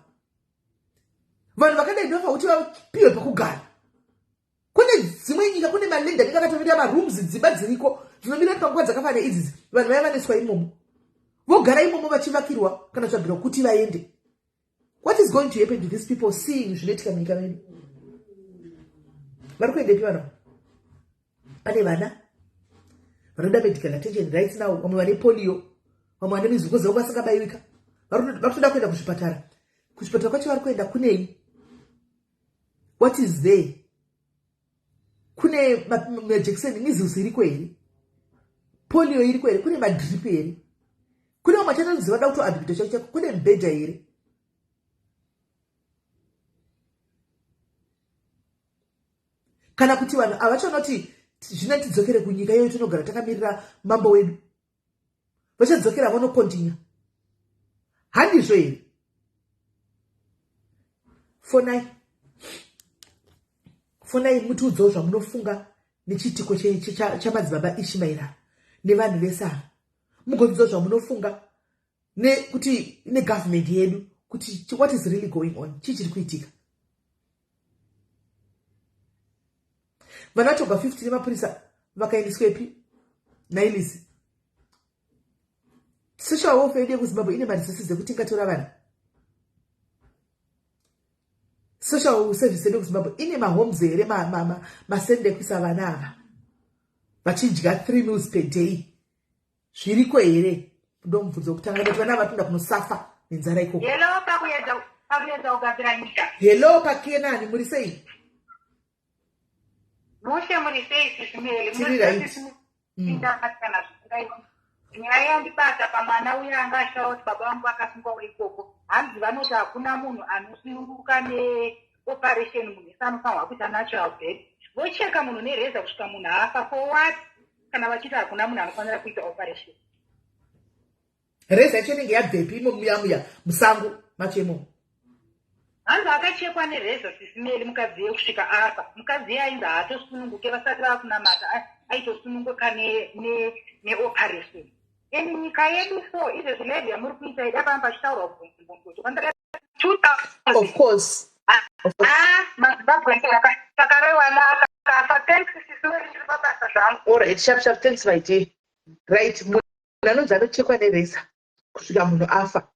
Vanhu vakadai ndofa kuti vapiwe pekugara. Kune dzimwe nyika kune maland anenge akatomirira, marooms, dzimba dziriko dzinomirira kuti panguva dzakafanana idzidzi vanhu vaya vanoiswa imomo, vogara imomo vachivakirwa kana tsvagirwa kuti vaende. What is going to happen to these people, seeing zvinoitika munyika medu? Vari kuendepi vanhu? Pane vana vanoda medical attention right now, vamwe vane polio, vamwe vane mizuko dzavo vasingabayiwika, vari kutoda kuenda kuzvipatara. Kuzvipatara kwacho vari kuenda kunei? What is there? Kune majekiseni? Measles iriko here? Polio iriko here? Kune madrip here? Kune vamwe vachanonzi vada kutoadmita chako chako. Kune mubhedha here? Kana kuti vanhu havachanoti zvina tidzokere kunyika iyoyo, tinogara takamirira mambo wedu, vachadzokera vonokontinya, handizvo here? Fonai, fonai mutiudzewo zvamunofunga nechiitiko chamadzibaba Ishimaira nevanhu vese ava. Mugotiudzawo zvamunofunga nekuti negovernment yedu, kuti what is really going on, chii chiri kuitika? Vana toga 50 nemapurisa vakaendeswepi nailisi? Social welfare yedu yekuZimbabwe ine maresources ekuti ingatora vana? Social service yedu yekuZimbabwe ine mahomes here, masende ekuisa vana ava vachidya three meals per day? Zviriko here? Ndo mubvunzo wekutanga, kuti vana vatinoda kunosafa nenzara ikoko. Hello, pakuedza kugadzira nyika. Hello, paKenani, muri sei? Mushe, muri sei, Sis Melly? Tiri right. Ndakasiyana zvisingaiti. Nyaya yandibata pamwana uya anga achitaura kuti baba vangu vakasungwawo ikoko. Hanzi vanoti hakuna munhu anosununguka neoperation, munhu ese anofanirwa kuita natural birth. Vocheka munhu nereza kusvika munhu afa, for what, kana vachiti hakuna munhu anofanira kuita operation? Reza yacho inenge yabvepi imo muya muya musango macho imomo? Hanzi akachekwa nereza, Sis Melly, mukadzi yekusvika afa. Mukadzi iye ainzi haatosununguke vasati vaakunamata, aitosununguka neoperation. And nyika yedu so izvezvi, level yamuri kuita ida pamba pachitaurwa bvunzo Of course. Ah, maZimbabwe takarewana akafa. Thanks, Sis Melly, ndiri pabasa zvangu. Alright, sharp sharp, thanks my dear. Right, munhu anonzi anochekwa nereza kusvika munhu afa,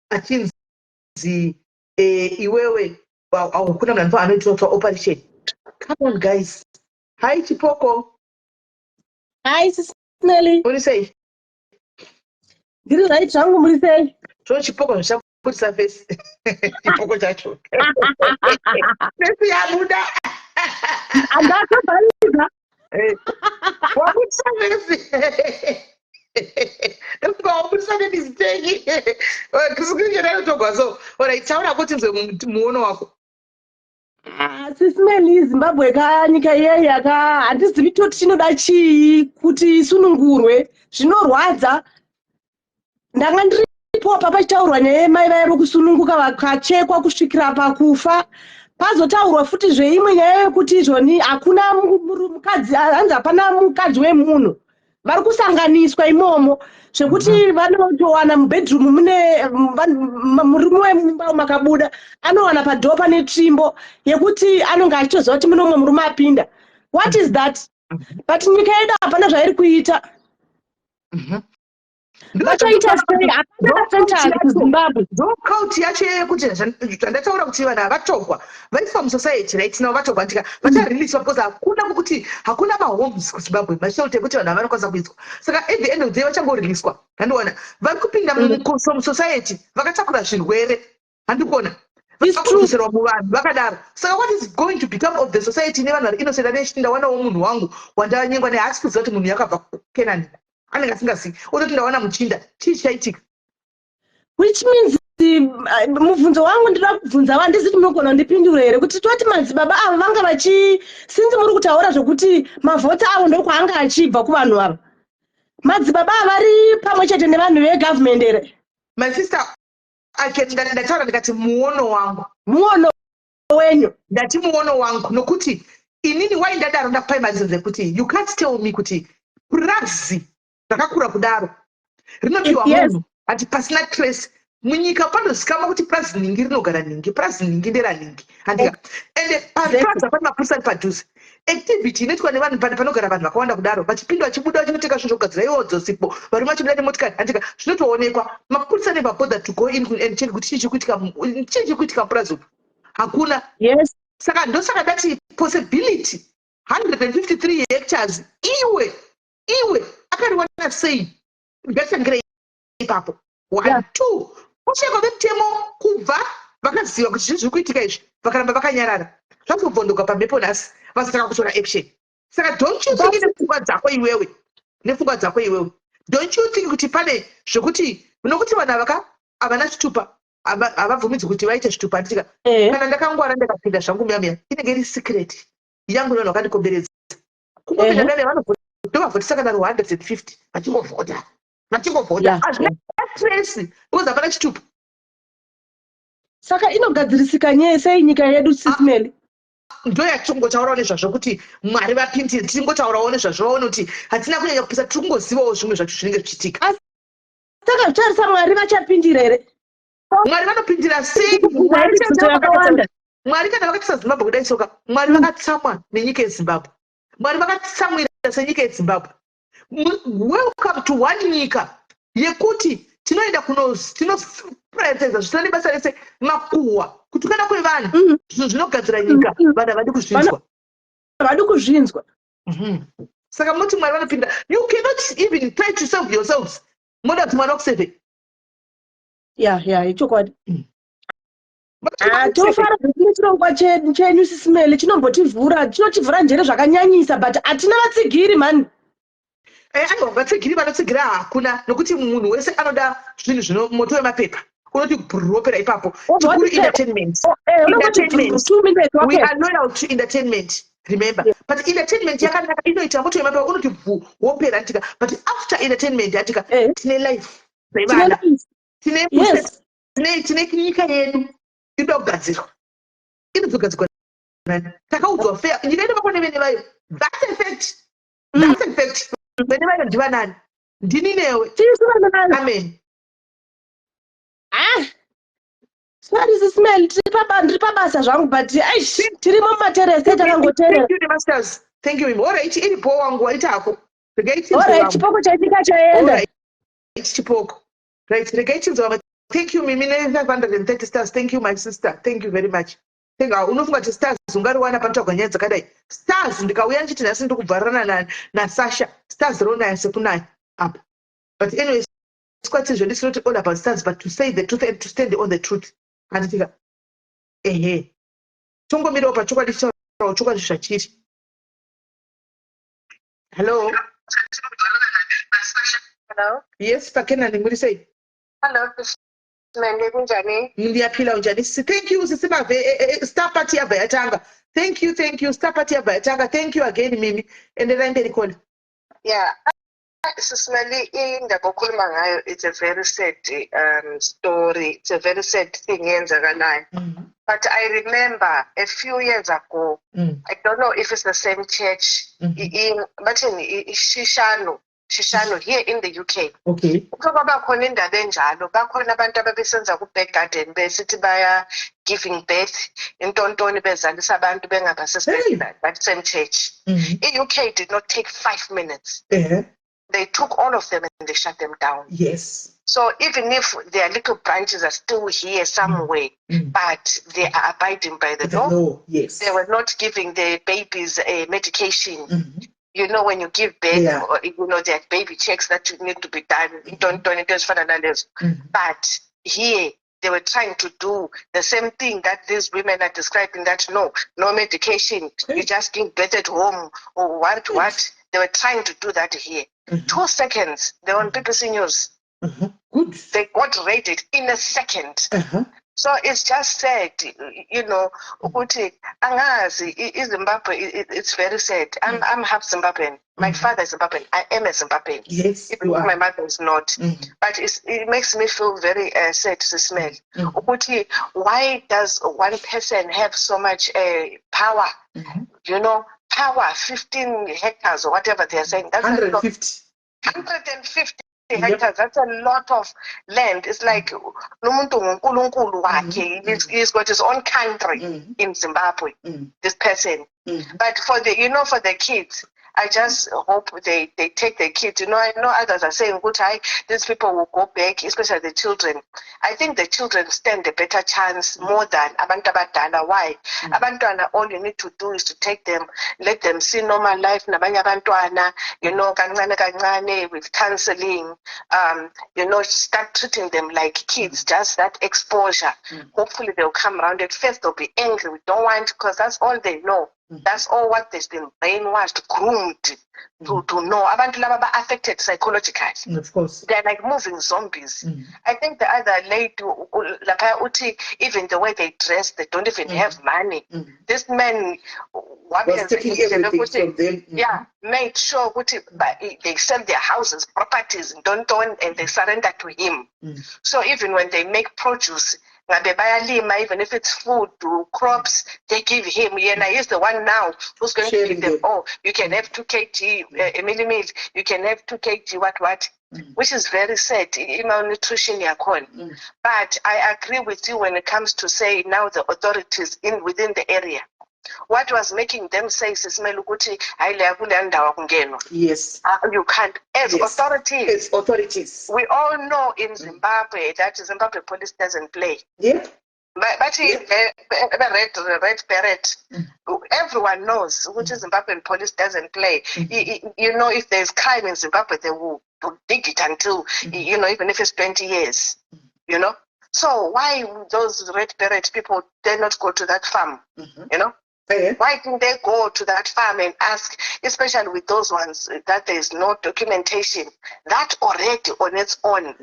achinzi iwewe hakuna munhu anoitwa operation. Come on guys. Hi Chipoko. Hi, Sis Melly. Uri sei? Ndiri right zvangu, muri sei? So chipoko zvichabudisa face, chipoko chacho, face yabuda. Andatobhariza. Wabudisa face, ndofunga wabudisa nemistake, screenshot yanotogwa. So alright, taura kuti nzwe muono wako. Sis Melly, Zimbabwe ka, nyika iyeyi aka, handizivi toti chinoda chii kuti isunungurwe. Zvinorwadza. Ndanga ndiripo papachitaurwa nyaya yemai vaya vokusununguka vakachekwa kusvikira pakufa. Pazotaurwa futi zveimwe nyaya yekuti izvoni hakuna mukadzi, hanzi hapana mukadzi wemunhu, vari kusanganiswa imomo zvekuti vanotowana mubedroom mune murume wemumba makabuda, anowana padhoo pane tsvimbo yekuti anonge achitoziva kuti mune umwe murume apinda. What is that? But nyika yedu hapana zvairi kuita. Vachaita sei? Hapana centers kuZimbabwe. Ndo cult yacho yekuti zvandataura kuti vanhu havatogwa, vaiswa musociety right now, vatogwa ndika vachareleaswa because hakuna kwekuti, hakuna mahomes kuZimbabwe, mashelter ekuti vanhu havanokwanisa kuiswa. Saka at the end of the day vachangoreleaswa, handiona vari kupinda musociety vakatakura zvirwere, handikuona vakudzoserwa muvanhu vakadaro. Saka what is going to become of the society nevanhu vari innocent ane chiti ndawanawo munhu wangu wandanyengwa nehaasi kuziva kuti munhu yakabva kuKenani, anenge asingazivi, ototi ndawana muchinda? Chii chaitika? Which means Mubvunzo wangu ndinoda kubvunza, handisi kuti munogona kundipindura here, kuti toti madzibaba ava vanga vachi, since muri kutaura zvokuti mavhoti avo ndokwaanga achibva kuvanhu ava, madzibaba ava vari pamwe chete nevanhu vegavhumendi here? My sister, ndataura ndikati muono wangu. Muono wenyu. Ndati muono wangu, nokuti inini wai ndadaro, ndakupai mareasons ekuti you can't tell me kuti purazi rakakura kudaro rinopiwa munhu ati pasina trace. Munyika panozikamwa kuti purazi nhingi rinogara nhingi, purazi nhingi nderaningi, handika? Ende papurazi apane mapurisa ari padhuze. Activity inoitwa nevanhu panogara vanhu vakawanda kudaro, vachipinda, vachibuda, vachinotenga zvinhu zvokugadzira iwo dzosipo, varume vachibuda nemotikari, handika? Zvinotoonekwa. Mapurisa never bother to go in and check kuti chii chiri kuitika mupurazi umu. Hakuna. Saka ndosaka ndati possibility, 153 hectares, iwe iwe akariwana sei? Ngatisangire ipapo. One. Two, kushayikwa kwemutemo. Kubva vakaziva kuti zvinhu zviri kuitika izvi, vakaramba vakanyarara, zvazobvondoka pamhepo nhasi, vasatanga kutora action. Saka don't you think, nepfungwa dzako iwewe, don't you think kuti pane zvekuti, nokuti vanhu avaka havana chitupa, havabvumidzwi kuti vaite zvitupa, handitika? Kana ndakangwara, ndakapinda zvangu muya muya, inenge iri secret yangu nevanhu vakandikomberedza. Kungopinda muya muya, ndovavhotisa kana ru150, vachingovhota, vachingovhota. Hazvina trace because hapana chitupa. Saka inogadzirisika nyaya sei nyika yedu, Sis Melly? Ndo yatingotaurawo nezvazvo kuti Mwari vapindire. Tiringotaurawo nezvazvo, vaone kuti hatina kunyanya kupisa, tiri kungozivawo zvimwe zvacho zvinenge zvichiitika. Takazvitarisa, Mwari vachapindira here? Mwari vanopindira sei? Mibvunzo yakawanda. Mwari kana vakaisa Zimbabwe kudai soka, Mwari vakatsamwa nenyika yeZimbabwe. Mwari vakatsamwira senyika yeZimbabwe. Welcome to one nyika yekuti tinoenda tinoprioritiza zvisina nebasa rese, makuhwa, kutukana kwevanhu. Zvinhu zvinogadzira nyika, vanhu havadi kuzvinzwa. Havadi kuzvinzwa. Saka munoti Mwari vanopinda? You cannot even try to save yourselves, moda kuti Mwari vakusave? Ya, ichokwadi. Ah, tofara zvekune chirongwa chenyu, Sis Melly, chinombotivhura, chinotivhura njere zvakanyanyisa, but hatina vatsigiri mani. Aiwa, vatsigiri vanotsigira hakuna, nokuti munhu wese anoda zvinhu zvino moto wemapepa unoti bhuropera ipapo. Chikuru entertainment. Unongoti Entertainment. 2 minutes We wapera. are loyal to entertainment, remember. But entertainment yakanaka, inoita moto wemapepa unoti bvu, wopera, antika? But after entertainment, antika, tine life Tine dzevana, life. tine tine nyika yedu inoda kugadzirwa. Inozogadzirwa nani? Takaudzwa fair, nyika inovakwa nevene vayo. That's a fact. That's a fact. Vene vayo ndivanani? Ndini newe. Tisu vana vayo. Amen. Ah, sorry, Sis Melly, ndiri pabasa zvangu, but aish, tirimo mumateresi takangoteerera. Thank you nemasters, thank you. Alright, iripo wangu, waita hako, regai tinzwe Alright. vamwe. Chipoko chaitika chaenda. Alright, chipoko. Right, regai tinzwe vamwe. Thank you, Mimi, ne530 stars. Thank you, my sister, thank you very much. Thank you. Unofunga kuti stars ungariwana panotaurwa nyaya dzakadai? Stars ndikauya ndichiti nhasi ndiri kubvarana naSasha, stars ronaya sekunaya apa. But anyway, squat zvedu is not all about stars, but to say the truth and to stand on the truth, handitika? Ehe, tongomirawo pachokwadi, tichaurawo chokwadi zvachiri. Hello. Hello. Yes, pakenani, muri sei? Hello, Mende, kunjani? Ndiyaphila, unjani? Thank you, sisi Mave. Star party yabva yatanga. Thank you, thank you. Star party yabva yatanga. Thank you again, Mimi. Enderai mberi, caller. Yeah. Sis Melly, indaba okhuluma ngayo, it's a very sad story. It's a very sad thing yenzakalayo. But I remember a few years ago, I don't know if it's the same church, bathini, Shishanu, Shishanu here in the UK. Kuke kwaba khona indaba enjalo, bakhona abantu ababesenza ku-back garden, besithi baya giving birth, intontoni, bezalisa abantu bengabasesibhedlela, that same church. I-UK did not take 5 minutes. They took all of them and they shut them down. So even if their little branches are still here somewhere, but they are abiding by the The law. law, yes. They were not giving the babies a medication. When you give birth, or, there are baby checks that you need to be done. Don't ezifana nalezo. But here, they were trying to do the same thing that these women are describing, that no, no medication, you just give birth at home, or what, what. They were trying to do that here. 2 seconds, they were on BBC News. Good. They got raided in a second. So it's just sad, ukuthi angazi iZimbabwe, it's very sad. I'm half Zimbabwean. My father is Zimbabwean. I am a Zimbabwean. Yes, even you if are. My mother is not. But it makes me feel very sad to smell. Ukuthi why does one person have so much power? Power, 15 hectares or whatever they are saying. That's a lot. 150. 150 hectares. That's a lot of land. It's like lumuntu nguNkulunkulu wakhe. He's got his own country in Zimbabwe, this person. But for the you know for the kids, I just hope they take the kids. I know others are saying, "Good, hi, these people will go back, especially the children." I think the children stand a better chance more than abantu abadala. Why? Abantwana, all you need to do is to take them, let them see normal life, nabanye abantwana, kancane kancane with counseling, start treating them like kids, just that exposure. Hopefully they'll come around. At first they'll be angry. We don't want, because that's all they know. That's all what they've been brainwashed, groomed to know. Abantu laba ba-affected psychologically. Of course. They're like moving zombies. I think the other lady, lapha uthi, even the way they dress, they don't even have money. This man Was taking everything from them. Yeah, made sure ukuthi they sell their houses, properties, don't, and they surrender to him. So even when they make produce, ngabe bayalima, even if it's food or crops, they give him. Yena he's the one now who's going to Sharing give them, them. "Oh, you can have 2 kg mealie meal, you can have 2 kg what what," which is very sad, malnutrition yakhona. But I agree with you when it comes to say now the authorities in within the area. What was making them say, Sis Mel, ukuthi hayi leya kuleya ndawo akungenwa? You can't. As authorities. As authorities. We all know in Zimbabwe that Zimbabwe police doesn't play. But red beret, everyone knows which Zimbabwean police doesn't play. If there's crime in Zimbabwe, they will dig it until, even if it's 20 years. So why would those red beret people dare not go to that farm, you know? Why didn't they go to that farm and ask, especially with those ones that there is no documentation? That already on its own.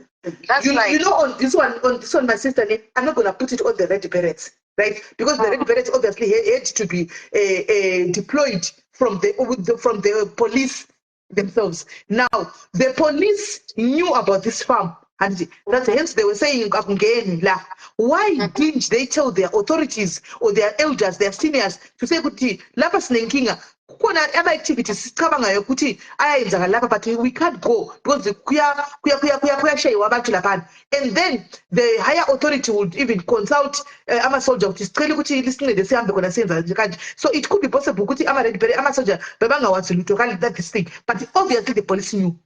That's like On this one, my sister, I'm not gonna put it on the red berets, right? Because the red berets obviously had to be deployed from the police themselves. Now, the police knew about this farm, and that's hence they were saying, "Akungeni la." Why didn't they tell their authorities or their elders, their seniors, to say ukuthi lapha sinenkinga, kukhona ama-activities sicabangayo ukuthi ayenzakala lapha, but we can't go because kuyashayiwa abantu laphana? And then the higher authority would even consult ama-soldier ukuthi sicela ukuthi lisincede sihambe khona siyenza nje kanje. So it could be possible ukuthi ama-red beret, ama-soldier bebangawazi lutho that this thing, but obviously the police knew.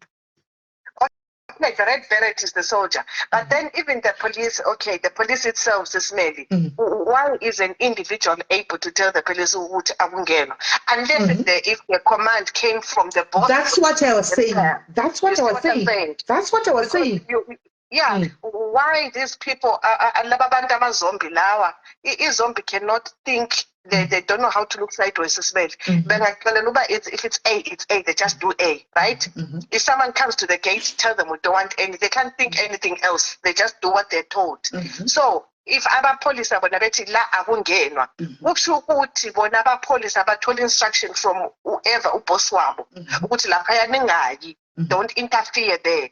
Like the red beret is the soldier. But then even the police, okay, the police itself is smelly. Why is an individual able to tell the police ukuthi akungenwa? Unless if the command came from the boss. That's what I was saying. That's what You I see was what I'm saying. Saying? That's what I was Because saying. Yeah, why these people, laba bantu ama-zombie lawa, i-zombie cannot think, they don't know how to look sideways, Sibele. Bengaxelela uba if it's A, it's A, they just do A, right? If someone comes to the gate, tell them we don't want any, they can't think anything else. They just do what they're told. So if abapholisa bona bethi la akungenwa, kusho ukuthi bona abapholisa bathola instruction from whoever uboss wabo ukuthi laphaya ningayi, don't interfere there.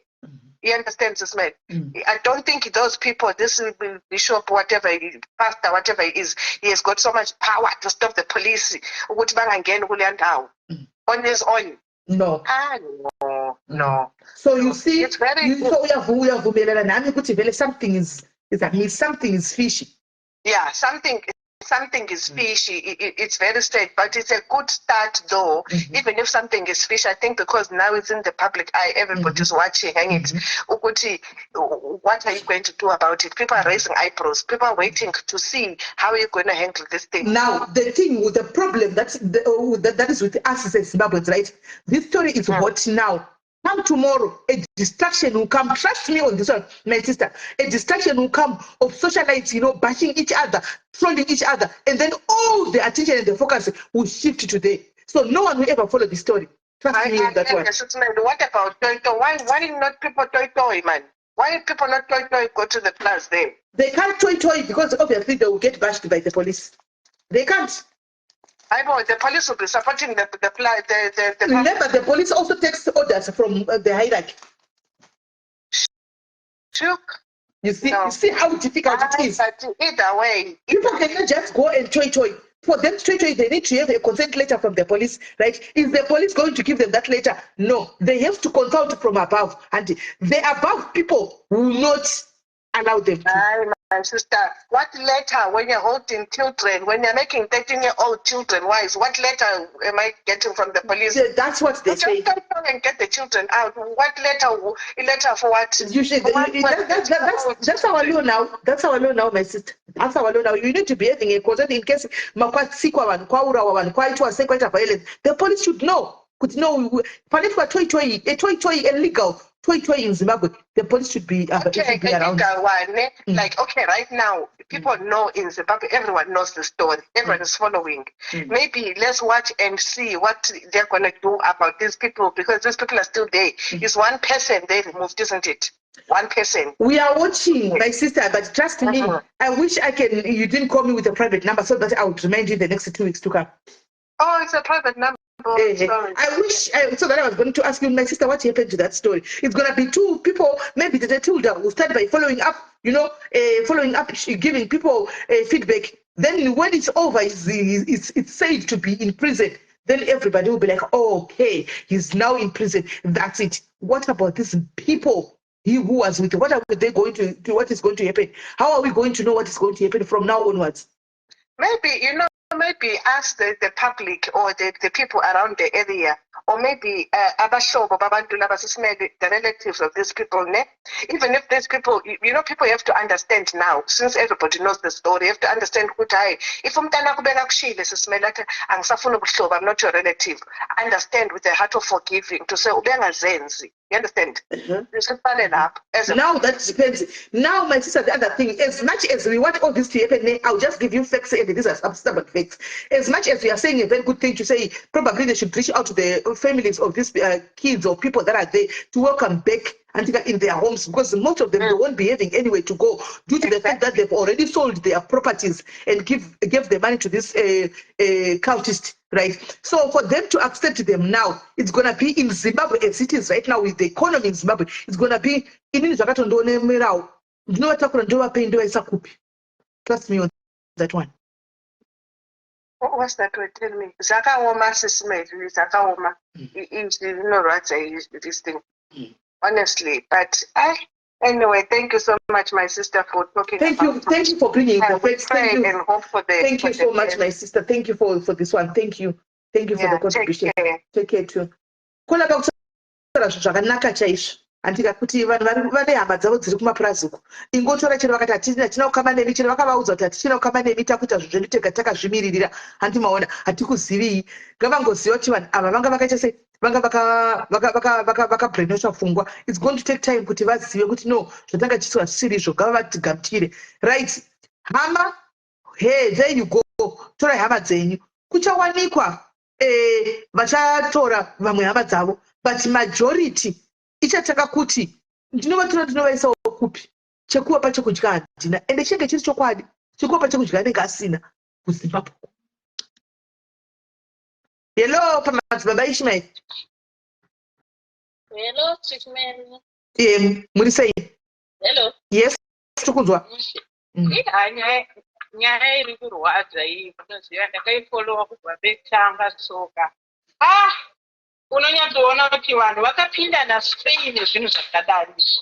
You understand this, man? I don't think those people, this bishop, whatever, pastor, whatever he is, he has got so much power to stop the police ukuthi bangangeni kuleya ndawo on his own. No. Ah, no. So you see, It's very so uyavumelana nami ukuthi vele something is amiss, something is fishy. Yeah, something is fishy. It's very strange, but it's a good start though. Even if something is fishy, I think because now it's in the public eye, everybody's watching. Hang it. Ukuthi, what are you going to do about it? People are raising eyebrows. People are waiting to see how you're going to handle this thing. Now, the thing with the problem that is with us as Zimbabweans, right? This story is hot now. Come tomorrow, a distraction will come. Trust me on this one, my sister. A distraction will come of socialites, bashing each other, trolling each other, and then all the attention and the focus will shift to there. So no one will ever follow the story. Trust me on that one. What about Toy Toy? Why not people Toy Toy, man? Why people not toyi toyi go to the plus there? They can't toyi toyi because obviously they will get bashed by the police. They can't. I know the police will be supporting the Remember, the police also takes orders from the hierarchy. Shook. You see, No. you see how difficult it is. But either way, People cannot just go and toyi toyi. For them to toyi toyi, they need to have a consent letter from the police, right? Is the police going to give them that letter? No. They have to consult from above. And the above people will not allow them to. Hi, my sister. What letter when you're holding children, when you're making 13-year-old children wise, what letter am I getting from the police? Yeah, that's what they Just say. come and get the children out. What letter? Letter for what? You should, For what? that's our law now. That's our law now, my sister. That's our law now. You need to be having a consent in case makwatsikwa vanhu, kwaurawa vanhu, kwaitwa sei, kwaita violence. The police should know. Kuti no, panoitwa toyi toyi, a toyi toyi, a legal toyi toyi in Zimbabwe, the police Okay, should be a around. legal one. Eh? Like, okay, right now, people know in Zimbabwe, everyone knows the story. Everyone is following. Maybe let's watch and see what they're going to do about these people because these people are still there. It's one person they removed, isn't it? One person. We are watching, my sister, but trust me, I wish I can. You didn't call me with a private number so that I would remind you the next 2 weeks to come. Oh, it's a private number. Sorry. I wish so that I was going to ask you, my sister, what happened to that story? It's gonna be two people, maybe the Tilda will start by following up, following up, giving people feedback. Then when it's over, it's said to be in prison. Then everybody will be like, oh, okay, he's now in prison. That's it. What about these people he who was with? What are they going to do? What is going to happen? How are we going to know what is going to happen from now onwards? Maybe ask the public or the people around the area, or maybe abahlobo babantu laba, Sis Meli, the relatives of these people, ne? Even if these people, people have to understand now, since everybody knows the story, you have to understand ukuthi hayi, if umntana kubeka kushile, Sis Meli, athi angisafuni ubuhlobo, I'm not your relative, understand with a heart of forgiving to say ubengazenzi. You understand? Siqale lapho as a Now that depends. Now, my sister, the other thing, as much as we want all this to happen, I'll just give you facts, and these are some stubborn facts. As much as we are saying a very good thing to say, probably they should reach out to the families of these kids or people that are there to welcome back and in their homes, because most of them, they won't be having anywhere to go due to the fact that they've already sold their properties and give the money to this cultist, right? So for them to accept them now, it's gonna be in Zimbabwe as it is right now with the economy in Zimbabwe, it's gonna be inini zvakatondionemerawo, ndinovatakura, ndovapei, ndovaisa kupi? Trust me on that one. What was that word? Tell me. Zvakaoma, Sis Meli, zvakaoma. Izvi zvinorwadza this thing. Honestly, but I anyway, thank you so much, my sister, for talking Thank you. about Thank you for bringing I the will facts. Thank pray you. and hope for the Thank for you the so much, best. My sister. Thank you for this one. Thank you. Thank you for Yeah, the take contribution. care. Take care too. Kona pakutaura zvinhu zvakanaka chaizvo, handika, kuti vanhu vane hama dzavo dziri kumapurazi uko, ingotora chero vakati hatina kukama nemi, chero vakavaudza kuti hatichina kukama nemi, takuita zvinhu zvedu tega, takazvimiririra, handi maona, hatikuzivii, ngavangoziva kuti vanhu ava vanga vakaita sei, vanga vakabrainwashwa pfungwa. It's going to take time kuti vazive kuti no, zvatanga chiiswa zvisiri izvo, ngavavatigamuchire, right? Hama, he, there you go, torai hama dzenyu. Kuchawanikwa vachatora vamwe hama dzavo, but majority ichatanga kuti ndinovatora, ndinovaisawo kupi? Chekuvapa chekudya handina, ende chinenge chiri chokwadi, chekuvapa chekudya anenge asina kuZimbabwe. Hello, pamadzibaba Ishmael. Hello, Sis Meli. Muri sei? Hello. Yes, tiri. Iya, nyaya iri kurwadza iyi, unoziva ndakaifollowa kubva pekutanga tsoka. Ah, unonyatsoona kuti vanhu vakapindana sei nezvinhu zvakadari izvi.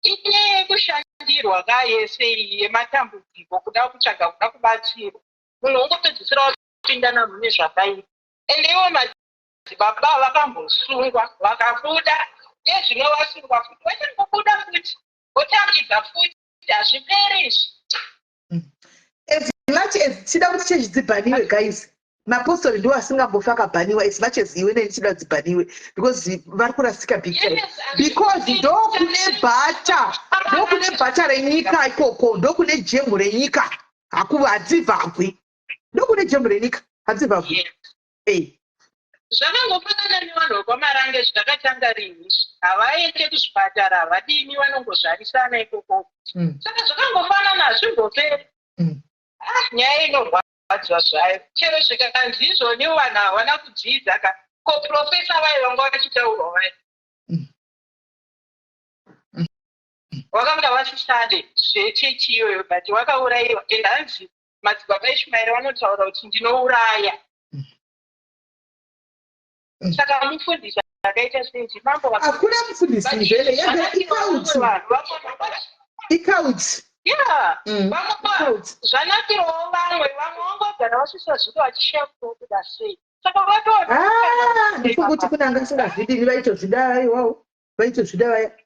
Inyaya yekushandirwa ka yese iyi, yematambudziko, kuda kutsvaga, kuda kubatsirwa, munhu ungopedzisira wapindana mune zvakaipa. Ende ivo madzibaba vakambosungwa, vakabuda, nezvino vasungwa futi, vachangobuda futi, votangidza futi, hazviperi izvi. As much as tida kuti chechi dzibhaniwe, guys, mapostori ndiwo asingambofi akabhaniwa, as much as iwe neni tida dzibhaniwe, because vari kurasika big time. Because ndokune bhata, ndokune bhata renyika ikoko, ndokune jemu renyika, haku hadzivhagwi, ndokune jemu renyika, hadzivhagwi. Zvakangofanana nevanhu vekwaMarange zvakatanga rinhi izvi. Havaende kuzvipatara, havadini, vanongozvarisana ikoko. Saka zvakangofanana hazvimboperi. Ah, nyaya inorwadzwa zvayo. Chero zvikanzi izvoni vanhu havana kudzidza ka. Ko profesa vaye vanga vachitaurwa vaye. Vakanga vasisade zvechechi iyoyo but vakaurayiwa and hanzi madzibaba Ishmaeri vanotaura kuti ndinouraya. Saka mufundisi akaita sei ndimambo Hakuna mufundisi vele yagara icult. Icult. Yeah. Vamwe zvanakirawo vamwe vamwe vangogara vasisazvidi vachishiya kuda sei. Saka vato Ah, ndiko kuti kuna anga asingazvidi vaitozvida aiwawo. Vaitozvida vaya.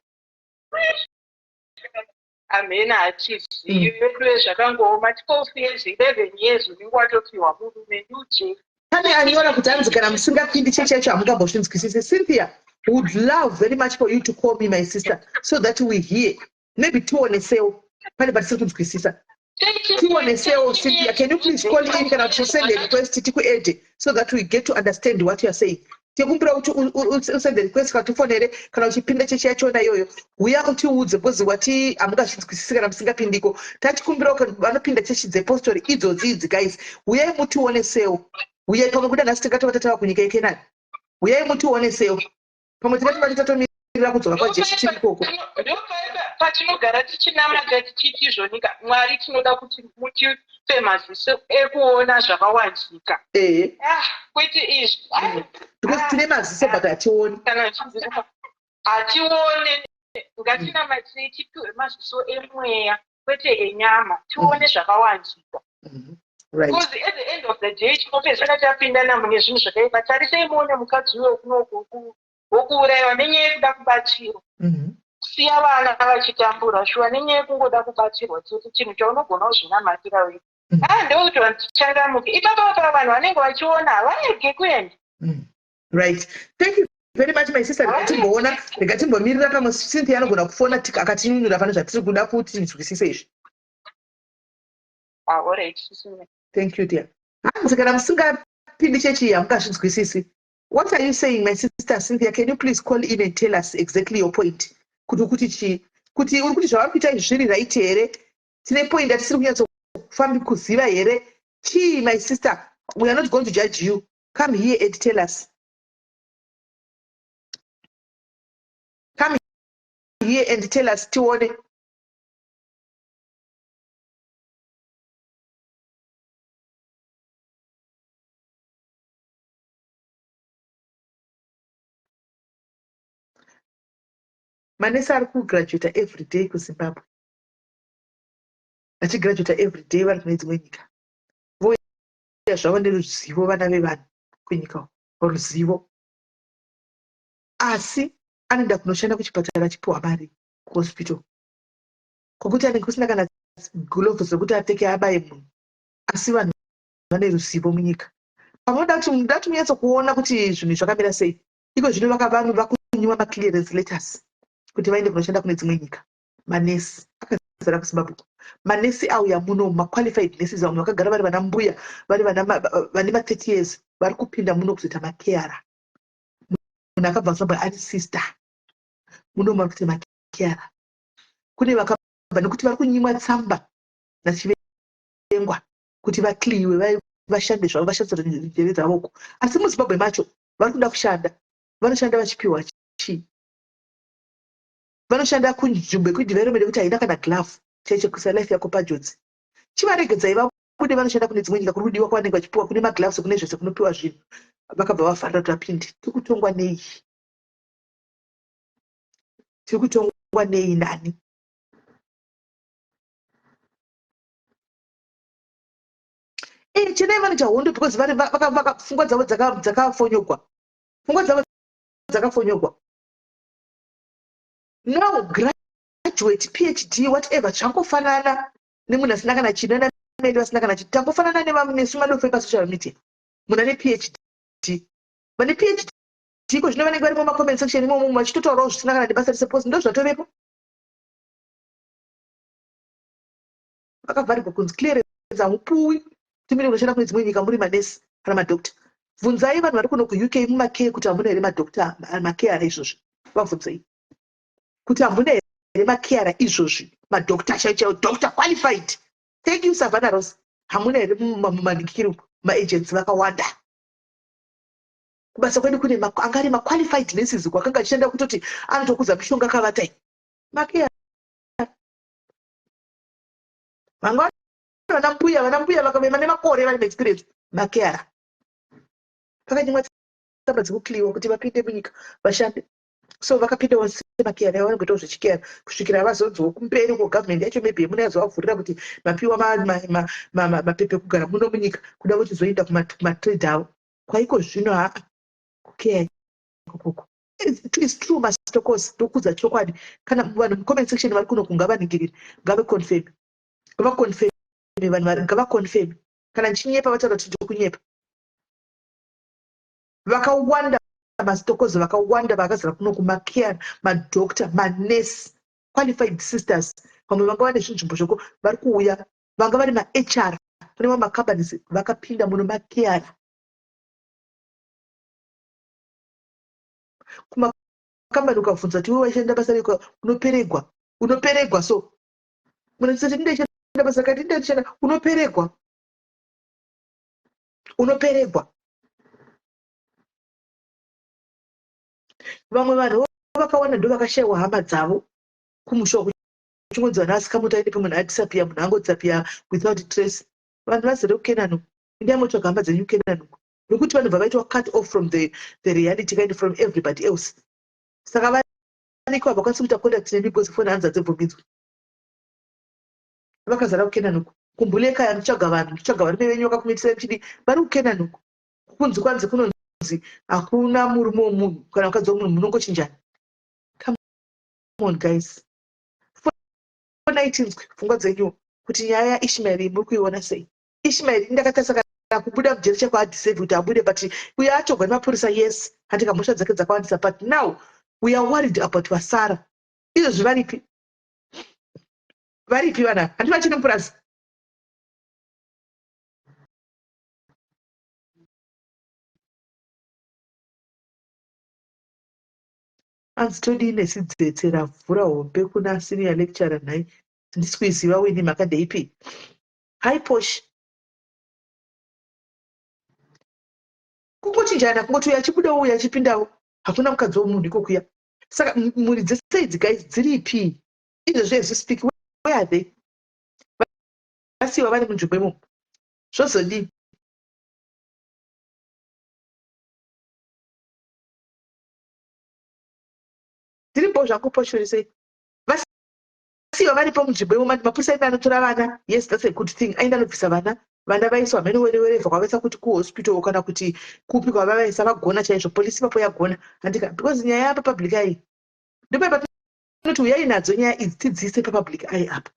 Hamena hatizivi veduwe zvakangooma 12 years 11 years unenge watopiwa murume nuje. Pane anyora kuti hanzi kana musingapindi chechi yacho hamungambozvinzwisisi. Cynthia would love very much for you to call me my sister so that we hear. Maybe tionesewo pane patisiri kunzwisisa. Tionesewo Cynthia, can you please call in kana kuti send a request tikuede so that we get to understand what you are saying. Tikumbira kuti usende request kana tifonere kana uchipinda chechi yachona iyoyo huya utiudze because wati hamungazvinzwisisi kana musingapindiko. Tachikumbira kuti vanopinda chechi dzepostori idzodzi idzi guys, huyai mutionesewo. Huyai pamwe kuda nhasi tingatova tatava kunyika yeKenani. Huyai mutionesewo. Pamwe tingatova tatomirira kudzoka kwaJesu tiri ikoko. Patinogara tichinamata tichiti izvonika Mwari tinoda kuti mutipe maziso ekuona zvakawanzika. Ehe. Ah, kwete izvi. Because tine maziso but hationi. Kana hatione ngatinamatirei tipiwe maziso emweya kwete enyama tione zvakawanzika. Right. Because at the end of the day tinopedzisira tapindana mune zvinhu zvakaipa. Tarisai muone mukadzi uyo kunoku wokuurayiwa nenyaya yekuda kubatsirwa. Kusiya vana vachitambura shuwa nenyaya yekungoda kubatsirwa chete chinhu chaunogona kuzvinamatira wega. Ah, ndokuti vanhu tichangamuke. Ipapo apa vanhu vanenge vachiona havarege kuenda. Right. Thank you very much my sister. Rega timboona, rega timbomirira pamwe Cynthia anogona kufona akatinunura pane zvatiri kuda kuti tinzwisise izvi. Ah, all right. Thank you dear. Hanzi kana musingapindi chechi hamungazvinzwisisi. What are you saying my sister Cynthia? Can you please call in and tell us exactly your point? Kuti ukuti chii? Kuti uri kuti zvavari kuita izvi zviri right here? Tine point yatisiri kunyatsofambi kuziva here? Chii my sister? We are not going to judge you. Come here and tell us. Come here and tell us tione. Manesi ari kugraduata every day kuZimbabwe. Vachigraduata every day vari kune dzimwe nyika. Vouya zvavo neruzivo vana vevanhu kunyika uko, ruzivo. Asi anoenda kunoshanda kuchipatara achipiwa mari kuhospital. Kwekuti anenge kusina kana gloves rekuti apfeke abaye munhu. Asi vanhu vane ruzivo munyika. Panoda kuti muda kuti munyatsokuona kuti zvinhu zvakamira sei. Iko zvino vanhu vakunyimwa maclearance letters kuti vaende kunoshanda kune dzimwe nyika. Manesi akazara kuZimbabwe. Manesi auya muno, maqualified nurses vamwe vakagara vari vana mbuya, vari vana vane ma 30 years vari kupinda muno kuzoita makeara. Munhu akabva kuZimbabwe ari sister. Muno vari kuita makeara. Kune vakabva nekuti vari kunyimwa tsamba naChivengwa kuti vakliwe vashande zvavo vashandise njere dzavo uko. Asi muZimbabwe macho vari kuda kushanda. Vanoshanda vachipiwa chii? Vanoshanda kunzvimbo yekudevelopment yekuti haina kana glove chaicho kuisa life yako panjodzi. Chivaregedzai vabude vanoshanda kune dzimwe nyika kuri kudiwa kwavanenge vachipiwa kune magloves kune zvese kunopiwa zvinhu. Vakabva vafarira kuti vapinde. Tiri kutongwa nei? Tiri kutongwa nei nani? Chenai vanoita hondo because vari pfungwa dzavo dzakafonyogwa. Pfungwa dzavo dzakafonyogwa. No graduate, PhD, whatever, zvangofanana nemunhu asina kana chino nameli vasina kana chino. Tangofanana nevamwe nesu madofo epasocial media. Munhu ane PhD. Vane PhD iko zvino vanenge vari mumacomment section imomo vachitotaurawo zvisina kana nebasa rese because ndozvatovepo. Vakavharirwa kunzi clearance hamupuwi kuti muende kunoshanda kune dzimwe nyika muri manesi kana madoctor. Bvunzai vanhu vari kuno kuUK mumakee kuti hamuna here madoctor makeara izvozvi. Vabvunzei kuti hamuna here makeara izvozvi, madoctor chaiwo chaiwo, doctor qualified. Thank you Savannah Rose. Hamuna here mumanikiri maagents vakawanda. Kubasa kwedu kune anga ari maqualified nurses kwakanga achishanda kutoti anotokuza mishonga akavatai. Makeara vanga vana mbuya vana mbuya vakavema nemakore vane maexperience makeara pakanyimwa tsamba dzekukliwa kuti vapinde munyika vashande so vakapindawo semakeara vanogoitawo zvechikeara kusvikira vazonzwawo kumberi uko government yacho maybe yemuna yazovavhurira kuti mapiwa mapepa ekugara muno munyika kuda vochizoenda kumatrade avo kwaiko zvino haa kukeya ikokoko It's true Mastokos, ndokudza chokwadi. Kana vanhu mucomment section vari kuno kungavaningirira, ngavaconfirm. Ngavaconfirm vanhu vari ngavaconfirm. Kana ndichinyepa vataura kuti ndiri kunyepa. Vakawanda Mastokozo vakawanda vakazara kuno kumacare, madoctor, manurse, qualified sisters. Vamwe vanga vane zvinzvimbo zveko vari kuuya, vanga vari maHR kune mamwe macompanies vakapinda muno macare. Kumakambani ukabvunza kuti iwe waishanda basa reko unoperegwa unoperegwa so munoti ndinoshanda basa kati ndinoshanda unoperegwa unoperegwa vamwe vanhu vakawanda ndo vakashaiwa hama dzavo kumusha uku chingonzi vanhu asikamuti aende pemunhu adisappear munhu angodisappear without trace vanhu vazere kukenani uku endai motsvaga hama dzenyu kukenani uku nokuti vanobva vaitwa cut off from the, the reality kind from everybody else saka variko havakwanisi kuita contact nemi because foni hanzi hadzibvumidzwi vakazara kukenani uku kumbuleka muchitsvaga vanhu muchitsvaga varume venyu vakakumitisai muchidii vari kukenani uku kunzi kwanzi kunonzi hakuna murume womunhu kana mukadzi womunhu munongochinjana come on guys fonai tinzwe pfungwa dzenyu kuti nyaya yaishmael iyi muri kuiona sei Ishmael ndakatarisa kana kubuda mujeri chako hadeserve kuti abude but uyo atogwa nemapurisa yes handika mhosva dzake dzakawandisa but now we are worried about vasara izvozvi varipi varipi vana handi vachine mupurazi anzi todii nesidzetse ravhura hombe kuna senior lecturer nhai handisi kuiziva wini mhaka ndeipi Hi Posh. Kungochinjana kungoti uyu achibudawo uyu achipindawo. Hakuna mukadzi womunhu ikokuya. Saka mhuri dzese idzi guys dziripi? Izvezvi as we speak where are they? Vasiiwa vari munzvimbo imomo. Zvozodii? Ndiripo zvangu Posh uri sei? Vasiiwa varipo munzvimbo imo manje mapurisa aenda anotora vana yes that's a good thing aenda anobvisa vana vana vaiswa hameno were werevha kwavaisa kuti kuhospital kana kuti kupi kwavavaisa vagona chaizvo polisi ipapo yagona handika because nyaya yapa public eye ndopai patinoti uyai nadzo nyaya idzi tidziise papublic eye apa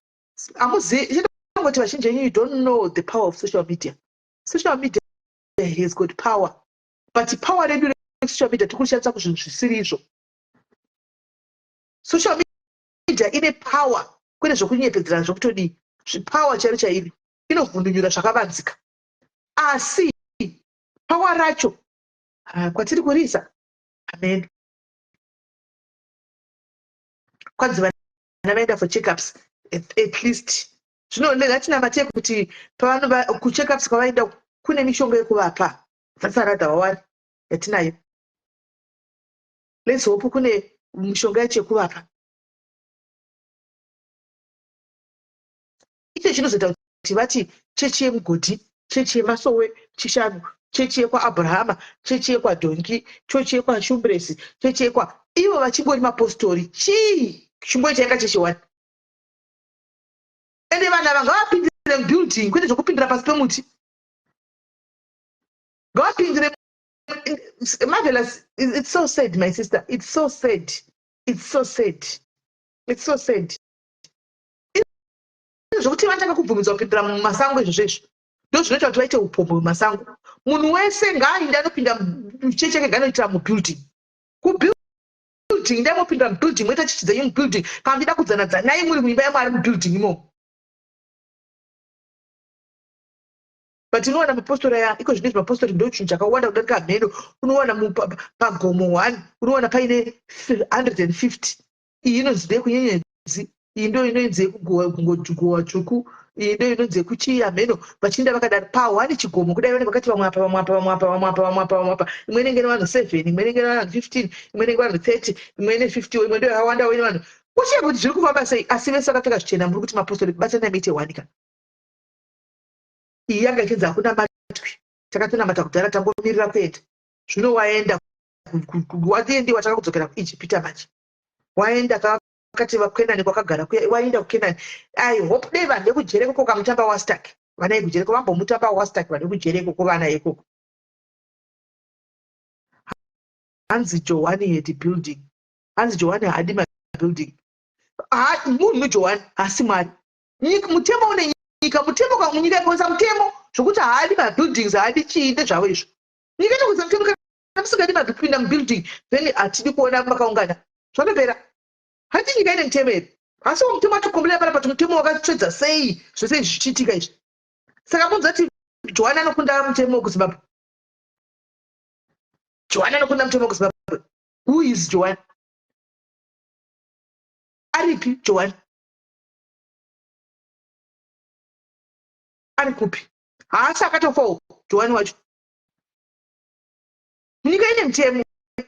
hamuzivi chitongoti vazhinji venyu you don't know the power of social media social media has got power but power redu resocial media tikurishandisa kuzvinhu zvisiri izvo social media ine power kwete zvekunyepedzerana zvekutodii zvipower chairo chairo inovhundunyura zvakavanzika asi power racho kwatiri kuriisa amen kwanzi vana vaenda for checkups at, at least zvino ngatinamatei kuti pavanova kucheckups kwavaenda kune mishonga yekuvapa that's another one yatinayo Let's hope kune mishonga yacho yekuvapa. Icho chinozoita kuti vati chechi yemugodhi, chechi yemasowe chishanu, chechi yekwaAbrahama, chechi yekwadhongi, chechi yekwashumbresi, chechi yekwa ivo vachingori mapostori chii chingori chainga chechi wani ende vanhu ava ngavapindire mubuilding kwete zvekupindira pasi pemuti ngavapindire marvelous it's so sad my sister it's so sad it's so sad it's so sad zvokuti vatanga kubvumidzwa kupindira mumasango izvo zvezvo ndo zvinoita kuti vaite upombwe mumasango munhu wese ngaainde anopinda chechi yake ngaanoitira mubuilding kubuilding ndamopindira mubuilding moita chechi dzenyu mubuilding kana muchida kudzana dzanai muri muimba yamwari mubuilding imomo but But unowana mapostori aya iko zvino izvi mapostori ndo chinhu chakawanda kudarika hameno. Unowana pagomo one unowana paine 150. Iyi inonzi ndeyekunyenyedzi, iyi ndo inonzi yekugowa tsvuku, iyi ndo inonzi yekuchii hameno. Vachiinda vakadaro pahwani chigomo kudai vanenge vakati vamwe apa vamwe apa vamwe apa vamwe apa vamwe apa vamwe apa. Imwe inenge ine vanhu 7, imwe inenge ine vanhu 15, imwe inenge vanhu 30, imwe ine 50, imwe ndo yakawandawo ine vanhu. Kushaya kuti zviri kufamba sei asi vese vakapfeka zvichena muri kuti mapostori batanai muite hwani ka. Iyi yanga ichinzi hakuna matwi takatonamata kudhara tangomirira kuenda. Zvino waenda waendiwa takakudzokera kuIjipita manje. Waenda kakati vaKenani kwakagara kuya waenda kuKenani. I hope dei vanhu vekuJereko ko kamutamba wastak. Vana vekuJereko vambomutamba wastak vanhu vekuJereko ko vana ikoko. Hanzi Johani had building. Hanzi Johani haadi mabuilding. Ha, munhu Johani haasi Mwari. Nyika, mutemo une nyika, mutemo ka nyika ikaisa mutemo zvokuti haadi mabuildings, haadi chii ndezvavo izvo. Nyika inokuisa mutemo kana musingadi mapinda mubuilding then hatidi kuona makaungana. Zvatopera. Hanti nyika ine mutemo here? Asi wo mutemo atikomblena panapa kuti mutemo wakatsvedza sei zvese izvi zvichiitika izvi. Saka munzwa kuti Johani anokunda mutemo wekuZimbabwe. Johani anokunda mutemo wekuZimbabwe. Who is Johani? Aripi Johani? Ari kupi? Haasi akatofawo Johani wacho. Nyika ine mutemo.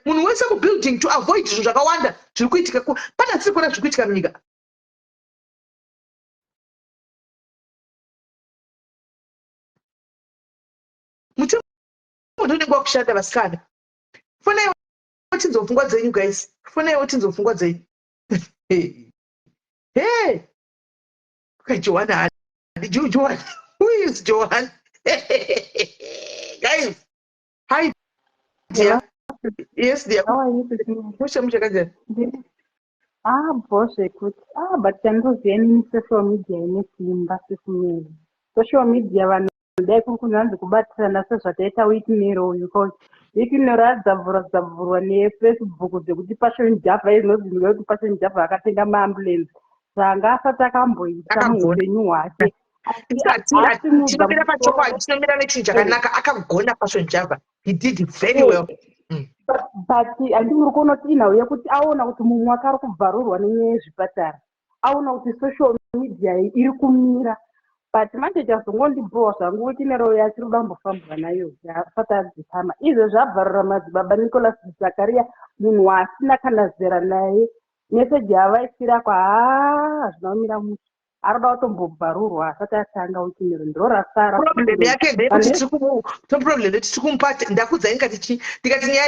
Munhu wese kubuilding to avoid zvinhu zvakawanda zviri kuitika. Pane asiri kuona zviri kuitika munyika. Mutemo ndonenge wakushanda vasikana. Fonai tinzwe pfungwa dzenyu guys. Fonaiwo tinzwe pfungwa dzenyu. Hey! Okay, Joanna. Joanna. Who is Joanna? Guys. Hi dear. Yes dear. How are you today? Mushe mushe kanjani? Ah, bho zvekuti. Ah, but chandoziva inini social media ine simba sesimeli. Social media vanhu dai kuri kunzi kubatirana sezvataita Wicknero uyu because Wicknero adzabvurwa dzabvurwa neFacebook dzekuti Passion Java inonzi kuti Passion Java akatenga maambulance zvanga asati akamboita muupenyu hwake. Tinomira pachokwadi, tinomira nechinhu chakanaka. Akagona Passion Java, he did it very well. But handi muri kuona kuti inhau yekuti aona kuti mumwe wake ari kubvarurwa nenyaya yezvipatara, aona kuti social media iri kumira, but manje chazongondibhowa zvangu Wicknero yachiri kuda kumbofambwa nayo asati adzikama. Izvo zvabvarura madzibaba Nicholas Zakaria, munhu waasina kana zera naye, meseji yavaisira kwa haa hazvina kumira mushe. Arikuda kutombobvarurwa asati atanga Wicknero, ndiro rasara. Problem yake ndeyekuti tiri kumu problem ndeyekuti tiri kumupa ndakudzai ndikati chi ndikati nyaya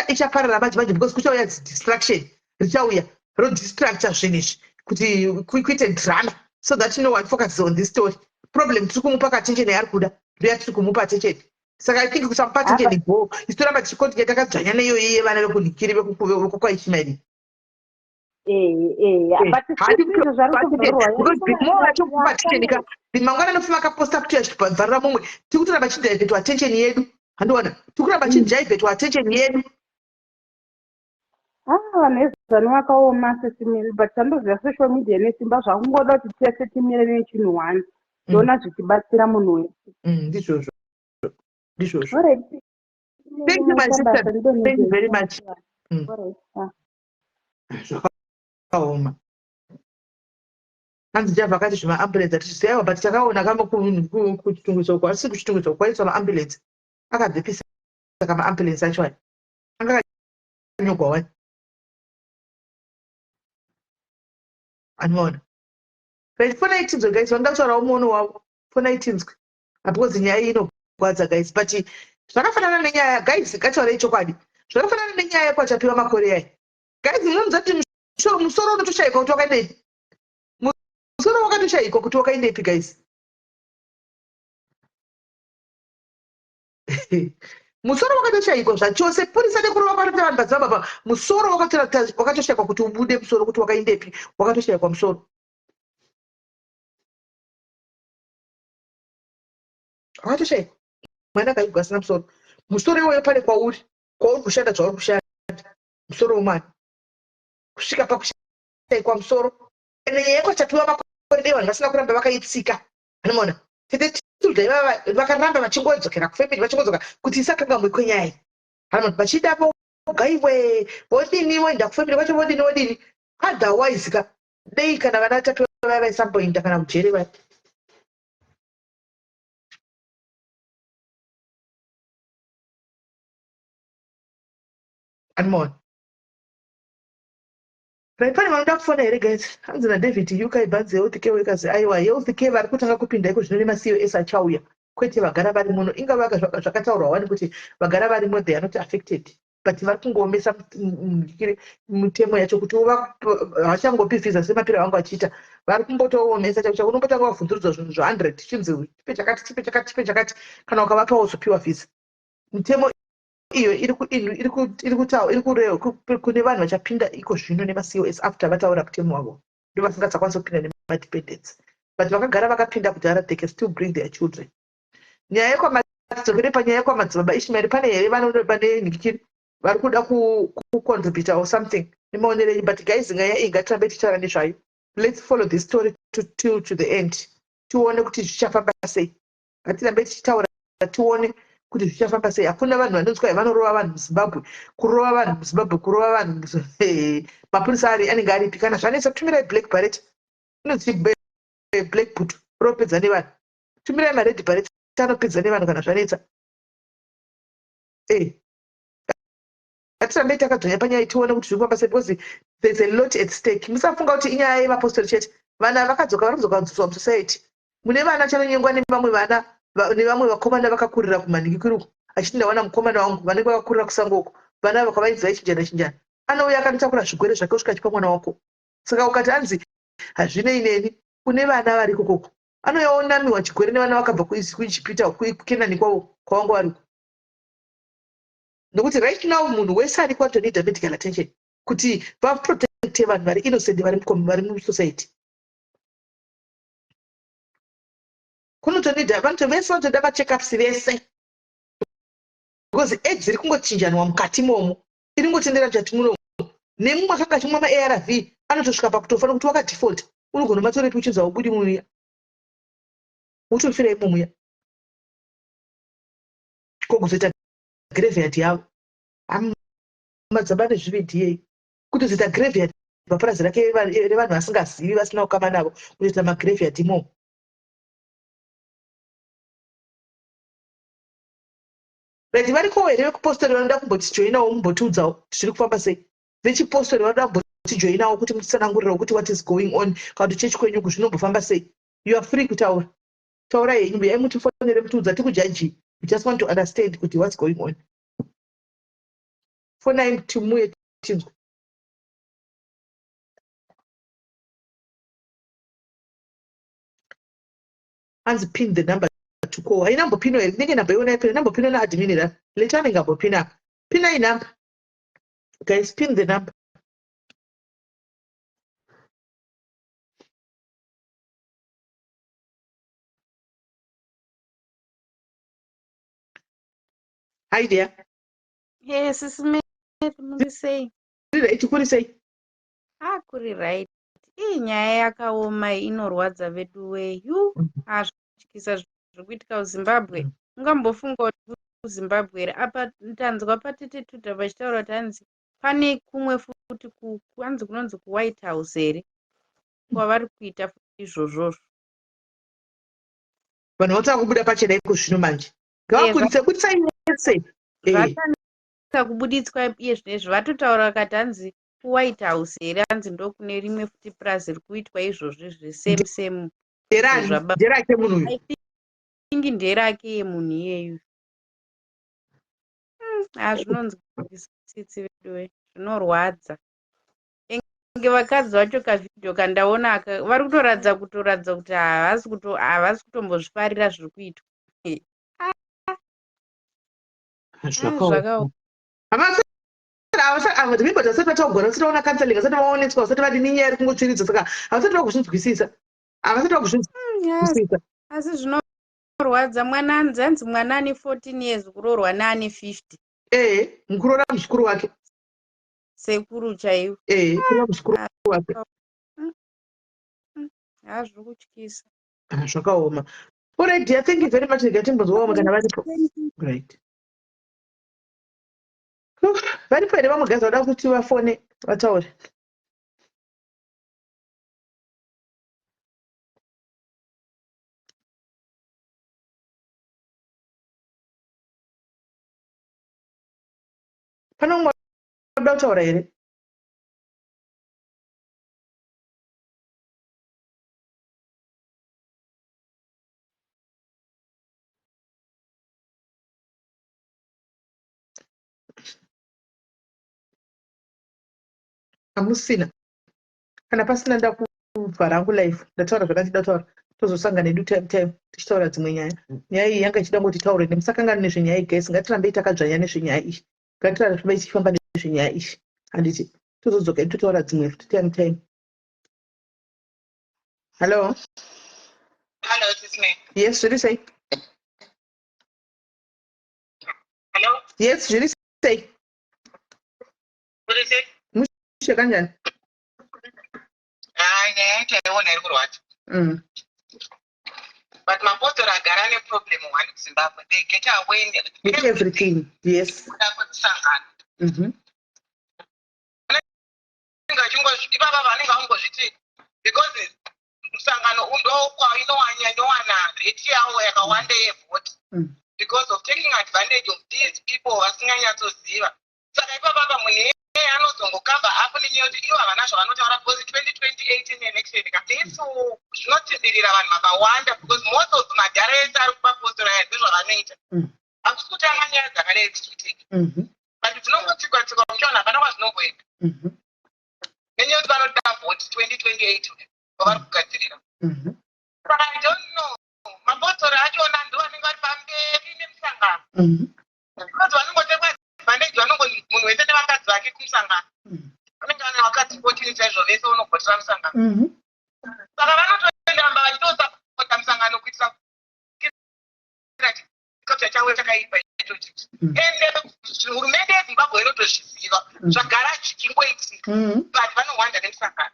ichaparara manje manje because kuchauya distraction richauya rodistracta zvinhu izvi kuti kuite drama so that no one focuses on this story. Problem tiri kumupa attention yaari kuda ndoyatiri kumupa attention. Saka I think kusamupa attention go isu toramba tichikontinue takadzvanya neiyoyi yevana vekunikiri vekukwaishimairi. Mangwana anofuma akaposta kuti achibvarura mumwe, tiri kutoramba chidivhetwa attention yedu, handiona tiri kuramba chidivhetwa attention yedu. Ah, vanhu vezanu vakaoma sesimiri, but chandoziva social media ine simba, zvakungoda kuti tese timire nechinhu one, toona zvichibatsira munhu wese. Ndizvozvo, ndizvozvo. Alright. Thank you my sister, thank you very much. Alright. Ah. Zvakaoma. Hanzi Java akati zvemaambulensi atichiziva, but takaona kama kuChitungwiza uko, asi kuChitungwiza uko kwaiswa maambulensi akabvepisa saka maambulensi acho aya anga akanyogwa wani anoona. Right, fonai tinzwe guys, vanoda kutaurawo muono wavo, fonai tinzwe because nyaya iyi inogwadza guys. But zvakafanana nenyaya guys, ngataurei chokwadi, zvakafanana nenyaya yekwachapiwa makore aya guys. Munonzwa kuti musoro unotoshayikwa kuti wakaendepi, musoro wakatoshayikwa kuti wakaendepi guys. Musoro wakatoshayikwa zvachose, purisa nekurova kwatoita vanhu padzimba baba, musoro wakatoshayikwa kuti ubude, musoro kuti wakaendepi, wakatoshayikwa musoro wakatoshayikwa. Mwana akaigwa asina musoro, musoro iwoyo pane kwauri kwauri kushanda zvauri kushanda, musoro wemwana kusvika pakushayikwa musoro. Ende nyaya yekwachapiwa makore dei vanhu vasina kuramba vakaitsika, anomaona tete. Tilda ivava vakaramba vachingodzokera kufamily vachingodzoka kuti isakangamwe kwenyaya iyi. Kana vachida voga iwe vodini voenda kufamily kwacho vodini vodini otherwise ka dei kana vana Tapiwa vaya vaisamboenda kana kujeri vaya. Anmore. Right, pane vanoda kufona here guys? Hanzi naDavid UK bhanzi health care workers aiwa health care vari kutanga kupinda iko zvino nemaCOS achauya kwete vagara vari muno inga vaka zvakataurwa wani kuti vagara varimo they are not affected but vari kungoomesa mutemo yacho kuti havachangopi visa semapiro avangu achiita vari kumbotoomesa chako chako unombotanga wabvunzurudzwa zvinhu zva 100 chinzi chipe chakati chipe chakati chipe chakati kana ukavapa wozopiwa visa mutemo iyo iri kureva kune vanhu vachapinda iko zvino nemaCOS after vataura mutemo wavo ndovasingasakwanisa kupinda nemadependents but vakagara vakapinda kudhara they can still bring their children. Nyaya yekwamadzokere panyaya yekwamadzibaba Ishmael pane here vane nhikiri vari kuda kucontributa or something nemaonero enyu but guys nyaya iyi ngatirambe tichitaura nezvayo let's follow this story to, till to the end tione kuti zvichafamba sei Ngatirambe tichitaura tione kuti zvichafamba sei. Hakuna vanhu vanonzwa vanorova vanhu muZimbabwe, kurova vanhu muZimbabwe, kurova vanhu mapurisa ari anenge aripi. Kana zvanetsa tumirai black beret, inonzi black boot ropedza nevanhu. Tumirai mared beret anopedza nevanhu kana zvanetsa. Eh. Ngatirambei takadzvanya panyaya iyi tione kuti zviri kufamba sei because there's a lot at stake. Musafunga kuti inyaya yemapostori chete. Vana vakadzoka vari kudzoka kudzoswa musociety. Mune vana vachanonyengwa nevamwe vana nevamwe vakomana vakakurira kumanhikikiri uko achiti ndawana mukomana wangu vanenge vakakurira kusango uko vana ava kwavainzi vaichinjana chinjana anouya akanotakura zvigwere zvake osvika achipa mwana wako saka ukati anzi hazvinei neni une vana vari ikokoko anouya onamiwa chigwere nevana vakabva kuijipita kukenani kwavo kwavanga variko Nokuti right now munhu wese ariko anotoneeda medical attention kuti vaprotecte vanhu vari innocent vari vari musociety. Kunotoneeda vanhu vese vanotoda macheckups vese because aids iri kungochinjanwa mukati imomo iri kungotendera mukati munomo nemumwe akanga achimwa maARV anotosvika pakutofa nokuti wakadefault unogona matorepi uchinzi haubudi muya wotofira imomuya ko kuzoita graveyard yavo madzibaba nezvivindi iyei kutozoita graveyard papurazi rake revanhu vasingazivi vasina kukama navo kutoita magraveyard imomo right varikowo here vekupostori vanoda kumbotijoinawo mumbotiudzawo kuti zviri kufamba sei vechipostori vanoda kumbotijoinawo kuti mutitsanangurirawo kuti what is going on kana kuti chechi kwenyu uku zvinombofamba sei you are free kutaura Taurai henyu mbuya mutifonere mutiudza tikujaji we just want to understand kuti what's going on. Fonai timuye tinzwe. Hanzi pin the number to call. Haina mbopinwa here? Ndinenge number iona ipina. Ndambopinwa naadmin here? Leta anenge ambopina apa. Pinai number. Guys, pin the number. Hi dear. Hey, sisi Mary, muri sei? Kuri right, kuri sei? Ah, kuri right. Iyi nyaya yakaoma iyi inorwadza veduwe. Yu, ah, zvotyisa zviri kuitika kuZimbabwe. Ungambofunga kuti kuZimbabwe here? Apa ndanzwa patete Tuta vachitaura kuti hanzi pane kumwe futi ku hanzi kunonzi kuWhite House here? Kwavari kuita futi izvozvozvo. Vanhu votanga kubuda pachena iko zvino manje. Ngavabuditse buditsai yese. Zvatanga kubuditswa iye zvinezvi vatotaura vakati hanzi kuWhite House here hanzi ndokune rimwe futi purazi riri kuitwa izvozvi izvi same same. Nderani? Nderake munhu uyu. I think nderake yemunhu iyeyu. Ah, zvinonzwisa tsitsi veduwe zvinorwadza. Enge vakadzi vacho kavideo kandaona aka vari kutoratidza kutoratidza kuti havasi kuto havasi kutombozvifarira zviri kuitwa. Zvakaoma. Remember vasati vataugona vasati vaona counseling vasati vaoneswa vasati vadini nyaya iri kungotsviridzwa saka havasati vakuzvinzwisisa havasati vakuzvinzwisisa asi zvinorwadza mwana anzi anzi mwana ane 14 years kuroorwa neane 50 ee mukuroora muzukuru wake sekuru chaivo ee kuroora muzukuru wake Ha zviri kutyisa zvakaoma. Alright dear, thank you very much. Rega timbonzwa vamwe kana varipo. Right. Varipo here vamwe guys vada kuti vafone vataure? Pane umwe vada kutaura here? Hamusina. Kana pasina ndakuvhara hangu life. Ndataura zvandachida kutaura. Tozosangana hedu time time tichitaura dzimwe nyaya. Nyaya iyi yanga ichida ngoti taure nemusakanganwe nezvenyaya iyi guys. Ngatirambei takadzvanya nezvenyaya iyi. Ngatirambei tichifamba nezvenyaya iyi. Handiti tozodzoka hedu totaura dzimwe futi time time. Hello. Hello, sis me. Yes, zviri sei? Hello. Yes, zviri sei? Zviri sei? Mushe kanjani? Ah, nyaya yacho yaiona iri kurwadza. But mapostori agara ane problem one kuZimbabwe. They get away with everything. Yes. Kuda kwekusangana. Vanenge vachingozviti ivava vanenge vangozviti because musangano ndoinowana rate yawo yakawanda yevhoti because of taking advantage of these people vasinganyatsoziva. Saka ipapa munhu iyeye anozongokava up nenyaya yekuti ivo havana zvavanotaura because 2018 election ka isu zvinotsimbirira vanhu vakawanda because most of madhara ese ari kumapostora aya ndozvavanoita. Hakusi kutanga nyaya dzakadai dzichiitika. But dzinongotsikwa tsikwa muchiona hapana kwazvinomboenda. Nenyaya yekuti vanoda vote 2028 vavari kugadzirira. Saka I don't know. Mapostori achona ndo vanenge vari pamberi nemusangano. Because vanongotekwa advantage, vanongo munhu wese nevakadzi vake kumusangano. Vanenge vane vakadzi 14 chaizvo vese unovhotera musangano. Saka vanotoenda vachitosapota musangano kuitira chikafu chavo chakaipa ichochi. Ende hurumende yeZimbabwe inotozviziva, zvagara zvichingoitika, but vanohwanda nemusangano.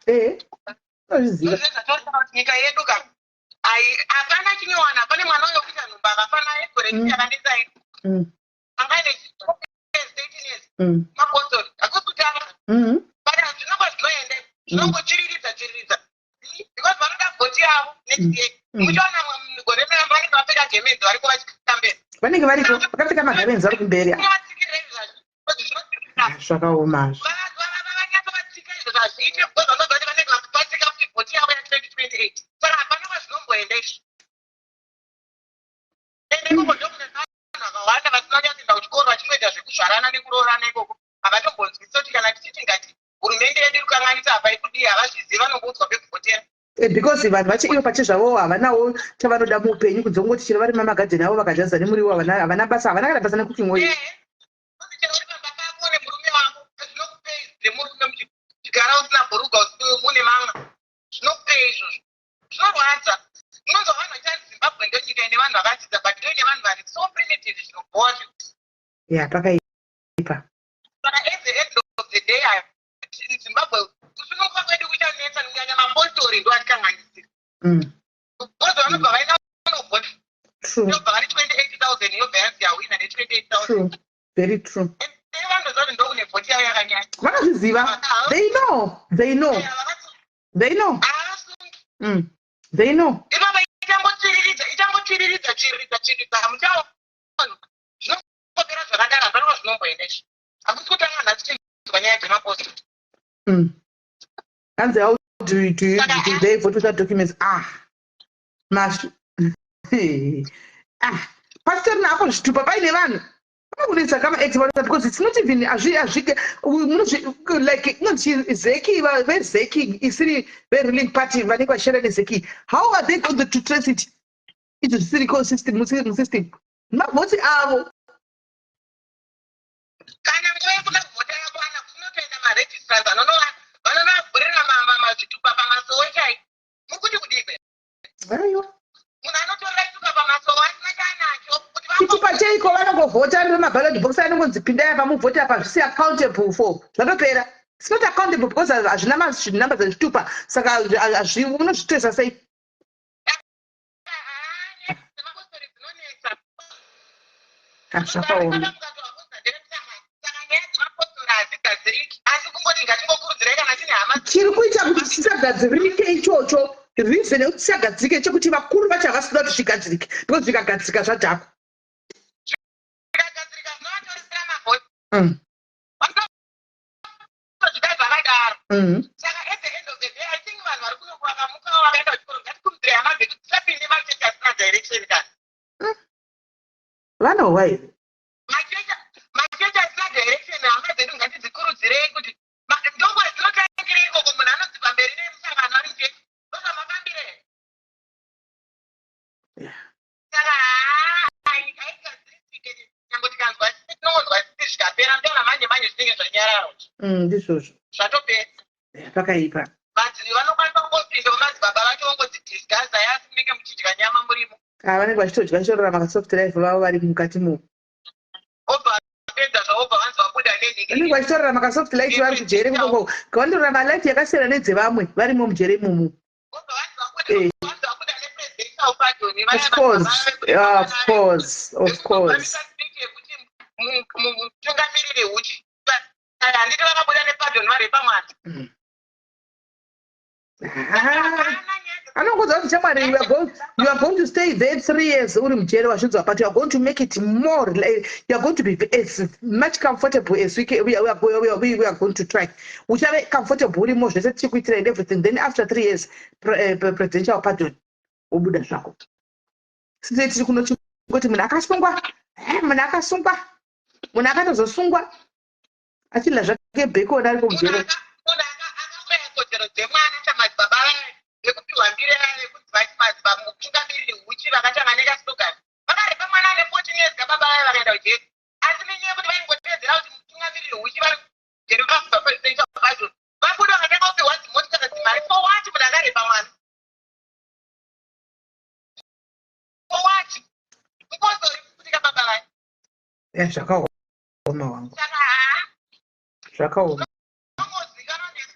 Vanozviziva. Zvatoita kuti nyika yedu ka hapana chinyowana. Pane mwana uyo kuita nhumba akafana egore yakanetsa iyi. Anga aine 13 years. Mapostori hakusi kutanga. But hazvina kwazvinoenda, zvinongotsviriridza tsviriridza because vanoda vhoti yavo next year. Muchaona gore rino vanenge vapfeka gemenzi variko vachikambeni. Vanenge variko vakapfeka magemenzi vari kumberi. Zvakaoma. Vanyatsovatsika izvo zvazviite because vanoziva kuti vanenge vatsika kuti vhoti yavo ya2028. Saka hapana kwazvinomboenda izvi. Ende ikoko ndokune vanhu vakawanda vasina kunyatsoenda kuchikoro vachingoita zvekuzvarana nekuroorana ikoko. Havatombonzwisisi kuti kana tichiti ngati hurumende yedu iri kukanganisa apa ikudii, havazvizivi, vanongoudzwa pekuvhotera. Because vanhu vacho ivo pachezvavo havanawo chavanoda muupenyu kunze kungoti chero vari mamagadheni avo vakadyaza nemuriwo, havana basa, havana kana basa necooking oil. Chero uri pamba pako nemurume wako, zvinokupei nemurume muchigara usina bhuruga une mamwa, zvinokupei izvozvo? Zvinorwadza. Unonzwa vanhu vachanzi Zimbabwe ndo nyika ine vanhu vakadzidza, but ndo ine vanhu vari so primitive, zvinobhowa zvekuti. Ya, pakaipa. Saka at the end of the day, Zimbabwe kusununguka kwedu kuchanetsa, kunyanya mapostori ndo atikanganisira. Because vanobva vaenda kunovhota. Inobva vari 28,000 yobva yanzi yawina ne28,000. True. Very true. And vanoziva kuti ndokune vhoti yavo yakanyanya. Vanozviziva. They know. They know. They know. They know. Ivava ichangotsviriridza, ichangotsviriridza, tsviriridza, tsviriridza. Muchaona. Zvinongopera zvakadaro, hapana kwazvinomboenda izvi. Hakusi kutanga nhasi tichinzwa nyaya dzemapostori. Hanzi how do they vote without documents? Mash. Pasitori naapo zvitupa paine vanhu. Vanokunetsa kama ex vanoita because it's not even azvi azvike munozvi like inonzi ZEC veZEC isiri veruling party vanenge vachishanda neZEC. How are they going to trace it? Izvo zvisiriko system musystem. Mavhoti avo. Kana nguva yekuda kuvhota yakwana, kunotoenda maregistrars vanonovavhurira mazvitupa pamasowe chai. Muri kuti kudii? Aiwa. Munhu anotorera chitupa pamasowe asina chaanacho kuti Chitupa cheiko? Vanongovhota nemaballot box anongonzi pindai apa muvhoti apa, zvisi accountable for zvatopera. It's not accountable because hazvina manumber dzezvitupa, saka unozvitresa sei? Ah, zvakaoma. Chiri kuita kuti chisagadzirike ichocho, reason yekuti chisagadzirike chekuti vakuru vacho havasi kuda kuti zvigadzirike, because zvikagadzirika zvadhakwa. Saka at the end of the day, I think vanhu vari kuno vakamukawo vakaenda kuchikoro, ngatikurudzire hama dzedu dzisapinde machechi asina direction kana. Vanohwa here? Machechi asina direction, hama dzedu ngatidzikurudzirei kuti ndokwadzinotangire ikoko. Munhu anonzi pamberi nemusangano ari muchechi, ndozvamafambire. Saka haa, nyika haigadzirike. Nyange tikanzwa, tinongonzwa sisi zvikapera, mutoona manje manje zvinenge zvanyarara. Ndizvozvo. Zvatopera. Pakaipa. But vanokwanisa kungopindawo madzibaba vacho vongodzidisgaza, asi munenge muchidya nyama murimo. Ah, vanenge vachitodya, vachitorarama kasoft life vavo vari mukati mo. Obva vapedza zvavobva vanzi vabuda nenhingi. Vanenge vachitorarama kasoft life vari kujere ikoko, vanotorarama life yakasiyana nedzevamwe varimo mujere imomo. Obva vanzi vabuda. Vanzi vabuda nepresidential pardon. Of course, yeah, of course, of course. Yekuti mutungamiriri huchi, handiti vakabuda nepardon varepa mwana? Ah, anongodza kuti, "Shamwari, you are going to stay there 3 years uri mujere, wazvinzwa? But you are going to make it more like, you are going to be as much comfortable as we can, we are going to try. Uchave comfortable urimo, zvese tichikuitira and everything. Then after 3 years, presidential pardon, wobuda zvako." Sise tiri kuno chingoti munhu akasungwa, munhu akasungwa, munhu akatozosungwa achidla zvake bacon ariko mujere. Munhu akauraya kodzero dzemwana chamadzibaba vaya vekupiwa mbiri vaya vekunzi vati madzibaba mutungamiriri huchi, vakatanga nekaslogan, vakarepa mwana ane 14 years kababa vaya, vakaenda kujeri. Asi nenyaya yekuti vaingotedzera kuti mutungamiriri huchi, vari kujeri, vakabva presidential pardon, vabuda, vakatanga kupiwa dzimotikari, dzimari. For what? Munhu akarepa mwana, for what? Mukozori kufutika baba vaya. Zvakaoma wangu. Saka haa. Zvakaoma. Tongozikanwa nesu,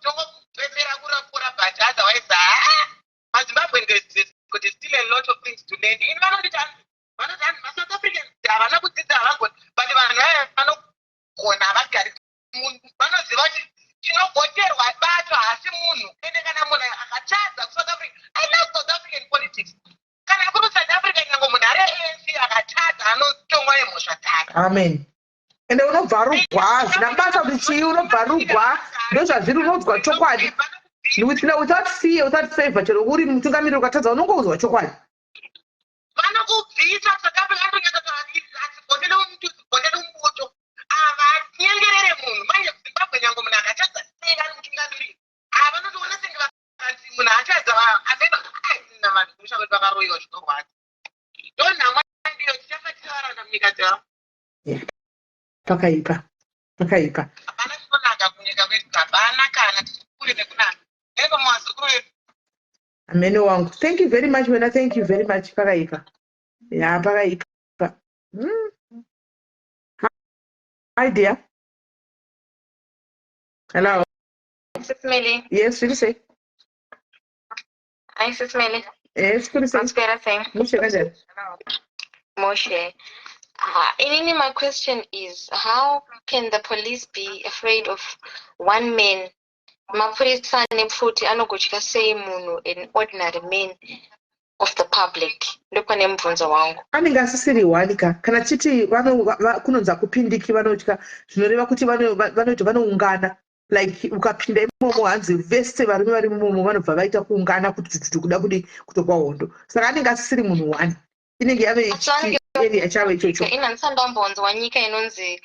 tongopepera kurapura, but otherwise haa, maZimbabwean, there's got still a lot of things to learn. Ini vanonditi hanzi, vanoti hanzi maSouth Africans havana kudzidza, havagoni, but vanhu vaya vanogona, havagari. Vanoziva kuti chinogoterwa bato haasi munhu. Ende kana munhu akatadza kuSouth Africa, I love South African politics, kana kuri kuSouth Africa, nyange munhu ari ANC akatadza, anotongwa nemhosva dzake. Amen. Ende unobvarugwa, hazvina basa kuti chii, unobvarugwa, ndozvazviri, unonzwa chokwadi without fear, without favor. Chero uri mutungamiriri, ukatadza unongoudzwa chokwadi. Vanokubvisa. South Africa anotonyatsotaura, "Asibvotele umuntu, sibvotele umbuto." Havanyengerere munhu. Manje kuZimbabwe, nyange munhu akatadza sei vari mutungamiriri, vanotoona senge vakanzi munhu atadza amena. Musha kwedu vakaroyiwa, zvinorwadza. Ndonhamwa ndiyo tichafa tichavaranda munyika dzavo. Pakaipa, pakaipa. Hapana chinonaka kunyika kwedu, hapana kana, tiri kure nekunaka eko mumazukuru edu. Amene wangu, thank you very much wena, thank you very much. Pakaipa ya, pakaipa. Hi dear, hello. Sis Melly. Yes, zviri sei? Hi, Sis Melly. Yes, kuri sei? Maswera sei? Mushe, kanjani? Moshe. Inini, my question is, how can the police be afraid of one man? Mapurisa nepfuti anogotya sei munhu, an ordinary man of the public? Ndopane mubvunzo wangu. Anenge asisiri one ka. Kana chiti kunonzi hakupindiki, vanotya, zvinoreva kuti vanoti vanoungana. Like ukapinda imomo, hanzi vese varume vari imomo vanobva vaita kuungana kuti tututu, kuda kudi kutorwa hondo. Saka anenge asisiri munhu one, inenge yave Asi vanenge area chavo ichocho. Ina ndisandambonzwa nyika inonzi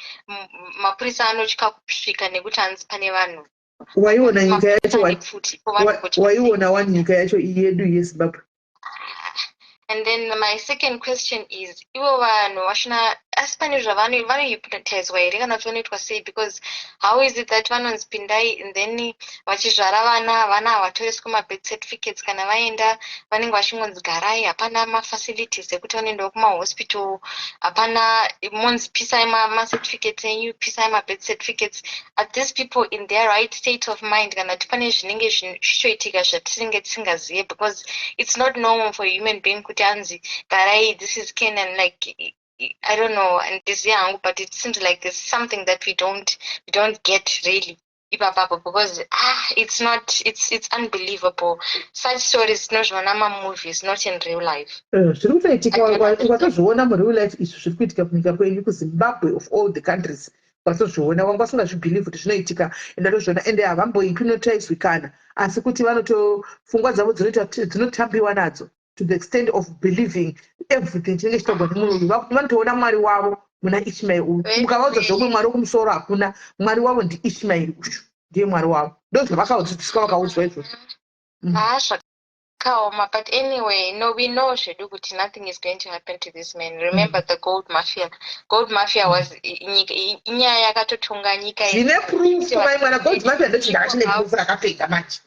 mapurisa anotya kusvika nekuti hanzi pane vanhu. Waiona nyika yacho Mapurisa nepfuti, ko vanogotya sei? Waiona wani nyika yacho iyi yedu yeZimbabwe. And then my second question is, ivo vanhu vachina, asi pane zvavano vanohypnotizwa here kana kuti vanoitwa sei? Because how is it that vanonzi pindai and then vachizvara vana, vana havatoreswi mabirth certificates? Kana vaenda, vanenge vachingonzi garai, hapana mafacilities ekuti vanoendawo kumahospital, hapana. Monzi pisai macertificates enyu, pisai mabirth certificates. Are these people in their right state of mind, kana kuti pane zvinenge zvichitoitika zvatinenge tisingazive? Because it's not normal for a human being kuti anzi garai, this is Canaan, like I don't know, handizivi hangu, but it seems like there's something that we don't get really ipapapo, because, ah, it's not it's unbelievable. Such stories tinozviona mamovies, not in real life. Zviri kutoitika. Ukatozviona mureal life izvi zviri kuitika kunyika kwenyu, kuZimbabwe of all the countries. Ukatozviona, wanga usingazvibelieve kuti zvinoitika, ende atozviona, ende havambohypnotizwi kana, asi kuti vanoto pfungwa dzavo dzinotambiwa nadzo to the extent of believing everything chinenge chitaurwa nemunhu uyu. Vanotoona Mwari wavo muna Ishmael uyu. Mukavaudza zvomwe Mwari wekumusoro, hakuna Mwari wavo, ndiIshmael uyu, ndiye Mwari wavo. Ndo zvavakaudzidziswa, vakaudzwa izvozvo. Ah, zvakaoma. But anyway, no, we know zvedu kuti nothing is going to happen to this man. Remember the gold mafia. Gold mafia was inyaya yakatotonga nyika. Zvine proof, mai mwana. Gold mafia ndochinhu chine proof rakapenga manje,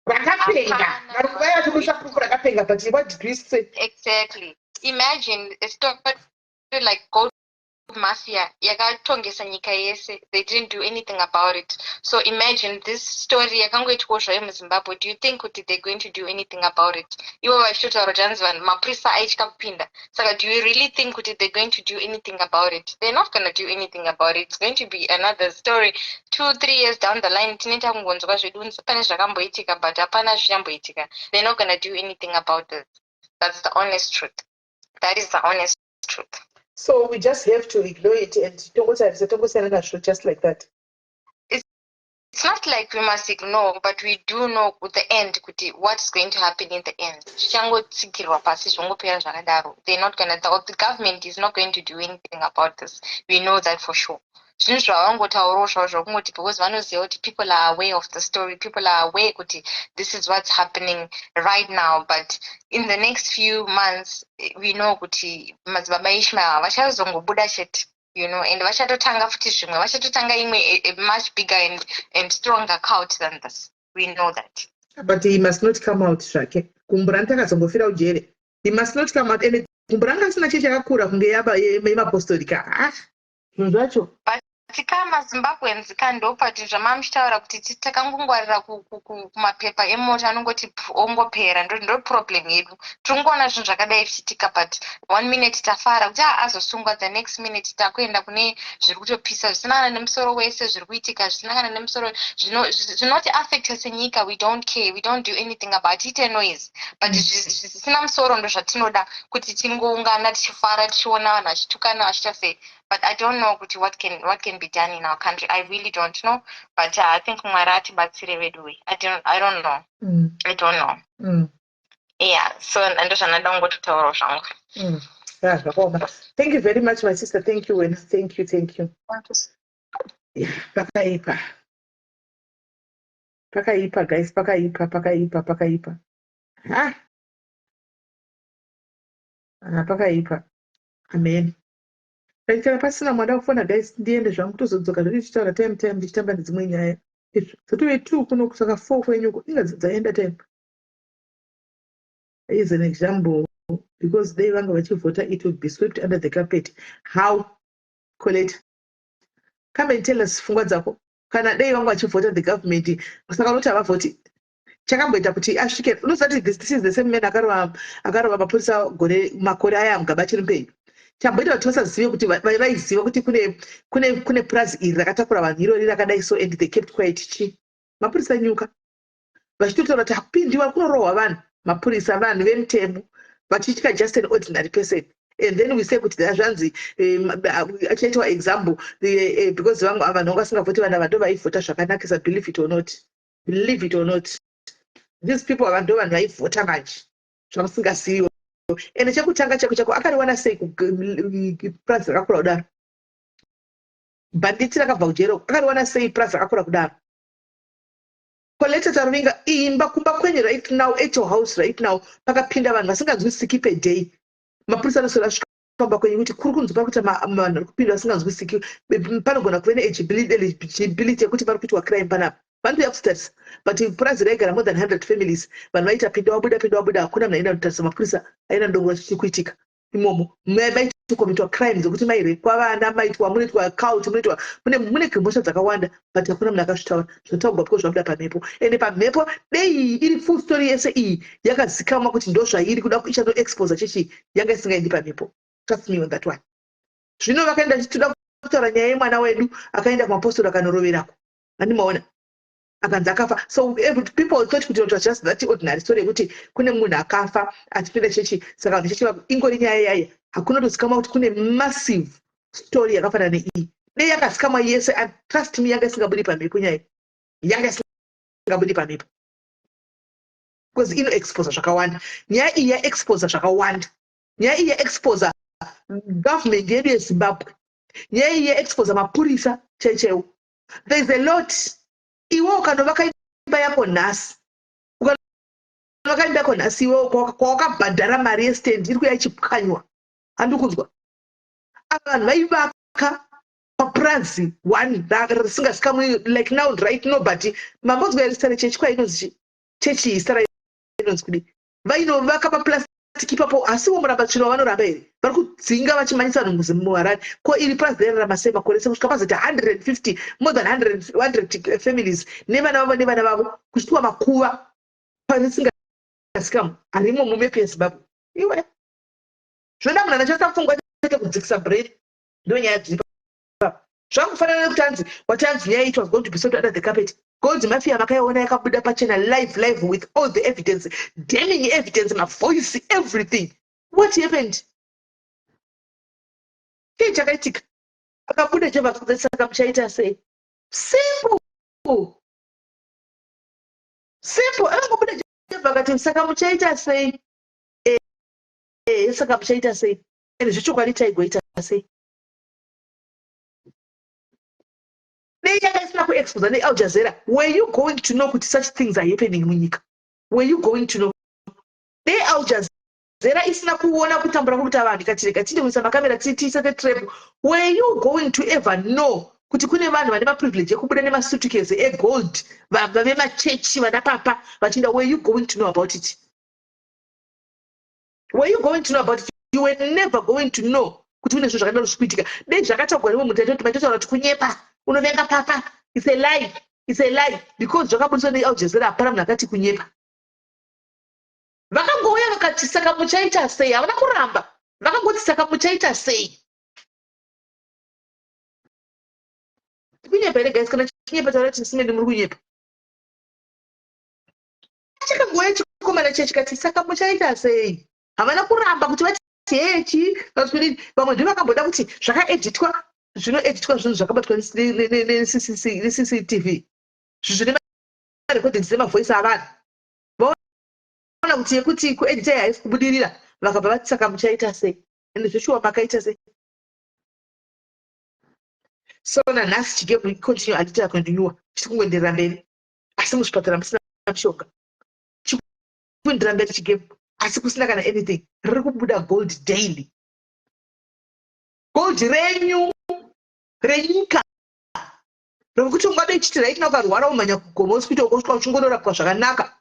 rakapenga. Vari kuvaya vachibudisa proof rakapenga, but what do you say? Exactly. Imagine a story like gold mafia yakatongesa nyika yese. They didn't do anything about it. So imagine this story yakangoitwawo zvayo muZimbabwe. Do you think kuti they're going to do anything about it, ivo vachitotaura kuti hanzi vanhu, mapurisa aitya kupinda? Saka do you really think kuti they're going to do anything about it? They're not going to do anything about it. It's going to be another story 2, 3 years down the line. Tinoita kungonzwa zvedu pane zvakamboitika, but hapana zvichamboitika. They're not going to do anything about this. That's the honest truth. That is the honest truth. So we just have to ignore it and tongotarisa, tongosiyana nazvo just like that. It's not like we must ignore, but we do know the end, kuti what's going to happen in the end. Zvichangotsikirwa pasi, zvongopera zvakadaro. They're not gonna the government is not going to do anything about this. We know that for sure. Zvinhu zvavangotaurawo zvavo zvokungoti because vanoziva kuti people are aware of the story, people are aware kuti this is what's happening right now. But in the next few months, we know kuti Madzibaba Ishmael havachazongobuda chete, and vachatotanga futi zvimwe, vachatotanga imwe a much bigger and stronger cult than this. We know that. But he must not come out zvake. Gumbo takazongofira ujere. He must not come out. And gumbo ranga asina chii chakakura kunge yemapostori ka. Ah, zvinhu zvacho. Tikama Zimbabweans ka, ndopati zvamamuchitaura kuti takangongwarira kumapepa emota anongoti ongopera. Ndo problem yedu. Tiri kungoona zvinhu zvakadai zvichiitika, but one minute tafara kuti a azosungwa, the next minute takuenda kune zviri kutopisa zvisina kana nemusoro wese, zviri kuitika zvisina kana nemusoro, zvinoti affecta senyika. We don't care, we don't do anything about it, noise, but zvisina musoro ndo zvatinoda kuti tingoungana tichifara, tichiona vanhu vachitukana, vachiita sei. But I don't know kuti what can be done in our country. I really don't know, but I think Mwari atibatsire veduwe. I don't know. I don't know. Yeah, so ndo zvandada kungototaurawo zvangu. Yeah, zvakaoma. Thank you very much, my sister. Thank you and thank you, thank you. Yeah, pakaipa, pakaipa guys, pakaipa, pakaipa, pakaipa. Ha, ah, pakaipa. Amen. Kana pasina mwada kufona guys, ndiende zvangu, tozodzoka zvedu tichitaura time ndichitamba nedzimwe nyaya. Izvo dzatove 2 kuno, saka 4 kwenyuko inga dzaenda time. Is an example because they vanga vachivhota, it would be swept under the carpet. How, Colette? Come and tell us pfungwa dzako. Kana dei vanga vachivhota, the government, saka unoti havavhoti? Chakamboita kuti asvike, unoziva kuti this is the same man akarova mapurisa gore makore aya Mugabe achiri mupenyu. Chamboita kuti vasazive kuti vaiziva kuti kune purazi iri rakatakura vanhu irori rakadai so, and they kept quiet. Chi mapurisa nyuka vachitotaura kuti hakupindiwa, kunorohwa vanhu, mapurisa, vanhu vemutemo, vachitya just an ordinary person. And then we say kuti zvanzi achaitwa example because vanhu vanga vasingavhoti. Vanhu ava ndo vaivhota zvakanakisa. Believe it or not, believe it or not, these people ava ndo vanhu vaivhota manje zvamusingaziviwo. Ende chekutanga chako chako, akariwana sei purazi rakakura kudaro? Bhanditi rakabva kujero, akariwana sei purazi rakakura kudaro? Coleta Taruvinga, imba kumba kwenyu right now, at your house right now, pakapinda vanhu vasinganzwisiki per day, mapurisa anoswera asvika kumba kwenyu kuti kuri kunzi pari kuita vanhu vari kupinda vasinganzwisiki, panogona kuve neeligibility yekuti pari kuitwa crime panapa, vanouya kuzotarisa. But purazi raigara more than 100 families, vanhu vaita pinda wabuda, pinda wabuda, hakuna munhu aenda kutarisa. Mapurisa aenda ndongora zvichiri kuitika imomo. Maitokomitwa crime dzekuti mairepwa vana, maitwa, munoitwa cult, munoitwa, mune mhosva dzakawanda, but hakuna munhu akazvitaura. Zvataurwa because zvabuda pamhepo. Ende pamhepo dei iri full story yese iyi yakazikamwa kuti ndo zvairi kuda ichanoexposa chechi, yanga isingaendi pamhepo. Trust me on that one. Zvino vakaenda chitoda kutaura nyaya yemwana wedu akaenda kumapostori akanoroverako. Handimaona. Akanzi akafa. So every people thought kuti it was just that ordinary story yekuti kune munhu akafa achipinda chechi, saka vanhu chechi ingori nyaya yaya. Hakuna kutozikamwa kuti kune massive story yakafanana neiyi. Dei yakazikamwa yese, and trust me, yanga isingabudi pamhepo nyaya. Yanga isingabudi pamhepo. Because inoexposa zvakawanda. Nyaya iyi yaexposa zvakawanda. Nyaya iyi yaexposa government yedu yeZimbabwe. Nyaya iyi yaexposa mapurisa chaichaiwo. There is a lot. Iwe ukanovaka imba yako nhasi, ukanovaka imba yako nhasi, iwe kwawakabhadhara mari yestand iri kuya ichipwanywa. Handi kunzwa? Ava vanhu vaivaka papurazi one risingazikamwi like now, right? No, but mambonzwa here zita rechechi kwainonzi chechi? Zita rayo inonzi kudi? Vainovaka paplastic ipapo, asiwo muramba tsvina vanoramba here? Vari kudzinga vachimanyisa vanhu muHarare. Ko iri purazi rairarama sei makore ese kusvika pazoita 150, more than 100 families nevana vavo, nevana vavo, kuchitiwa makuva parisingazikamwi harimo mumepu yeZimbabwe? Iwe, zvinoda munhu anachasa pfungwa chete kudzikisa brain. Ndo nyaya dziri zvangufanana nekuti anzi wati anzi nyaya it was going to be swept under the carpet. Gold Mafia makaiona yakabuda pachena live, live, with all the evidence, damning evidence, mavoice, everything. What happened? Chii chakaitika? Akabuda chabva. Saka muchaita sei? Simple, simple. Akangobuda chabva akati, "Saka muchaita sei?" Eh, saka muchaita sei? Ende zvechokwadi taigoita sei? Dei yanga isina kuexposa neAl Jazeera, were you going to know kuti such things are happening munyika? Were you going to know? Dei Al Jazeera isina kuona kutambura kuri kuita vanhu, ikati rega tinde kuisa makamera tiise trap, were you going to ever know kuti kune vanhu vane maprivilege ekubuda nemasuitcase egold, vemachechi, vana papa vachienda? Were you going to know about it? Were you going to know about it? You were never going to know kuti kune zvinhu zvakadaro zviri kuitika. Dei zvakataurwa nemwe munhu, maitotaura kuti kunyepa, unovenga papa, it's a lie, it's a lie. Because zvakabudiswa neAl Jazeera, hapana munhu akati kunyepa. Vakangouya vakati, "Saka muchaita sei?" Havana kuramba, vakangoti, "Saka muchaita sei?" Kunyepa here, guys? Kana chinyepa, taura kuti simendi muri kunyepa. Chakangouya chikomana chiya chikati, "Saka muchaita sei?" Havana kuramba kuti vati hechi kana kuti vamwe ndo vakamboda kuti zvakaeditwa. Zvinoeditwa zvinhu zvakabatwa neCCTV, zvinhu zvine marecordings nemavoice avanhu. Vaona kuti yekuti kuedita haisi kubudirira, vakabva vati, "Saka muchaita sei?" Ende zveshuwa makaita sei? So nanhasi chigame continue, handiti? Acontinua, chiri kungoenderera mberi, asi muzvipatara musina mishonga. Chikuenderera mberi chigame, asi kusina kana anything. Riri kubuda gold daily, gold renyu renyika, rokuti ungade chiti right now ukarwara umhanya kugoma hospital, ukosvika uchingonorapwa zvakanaka.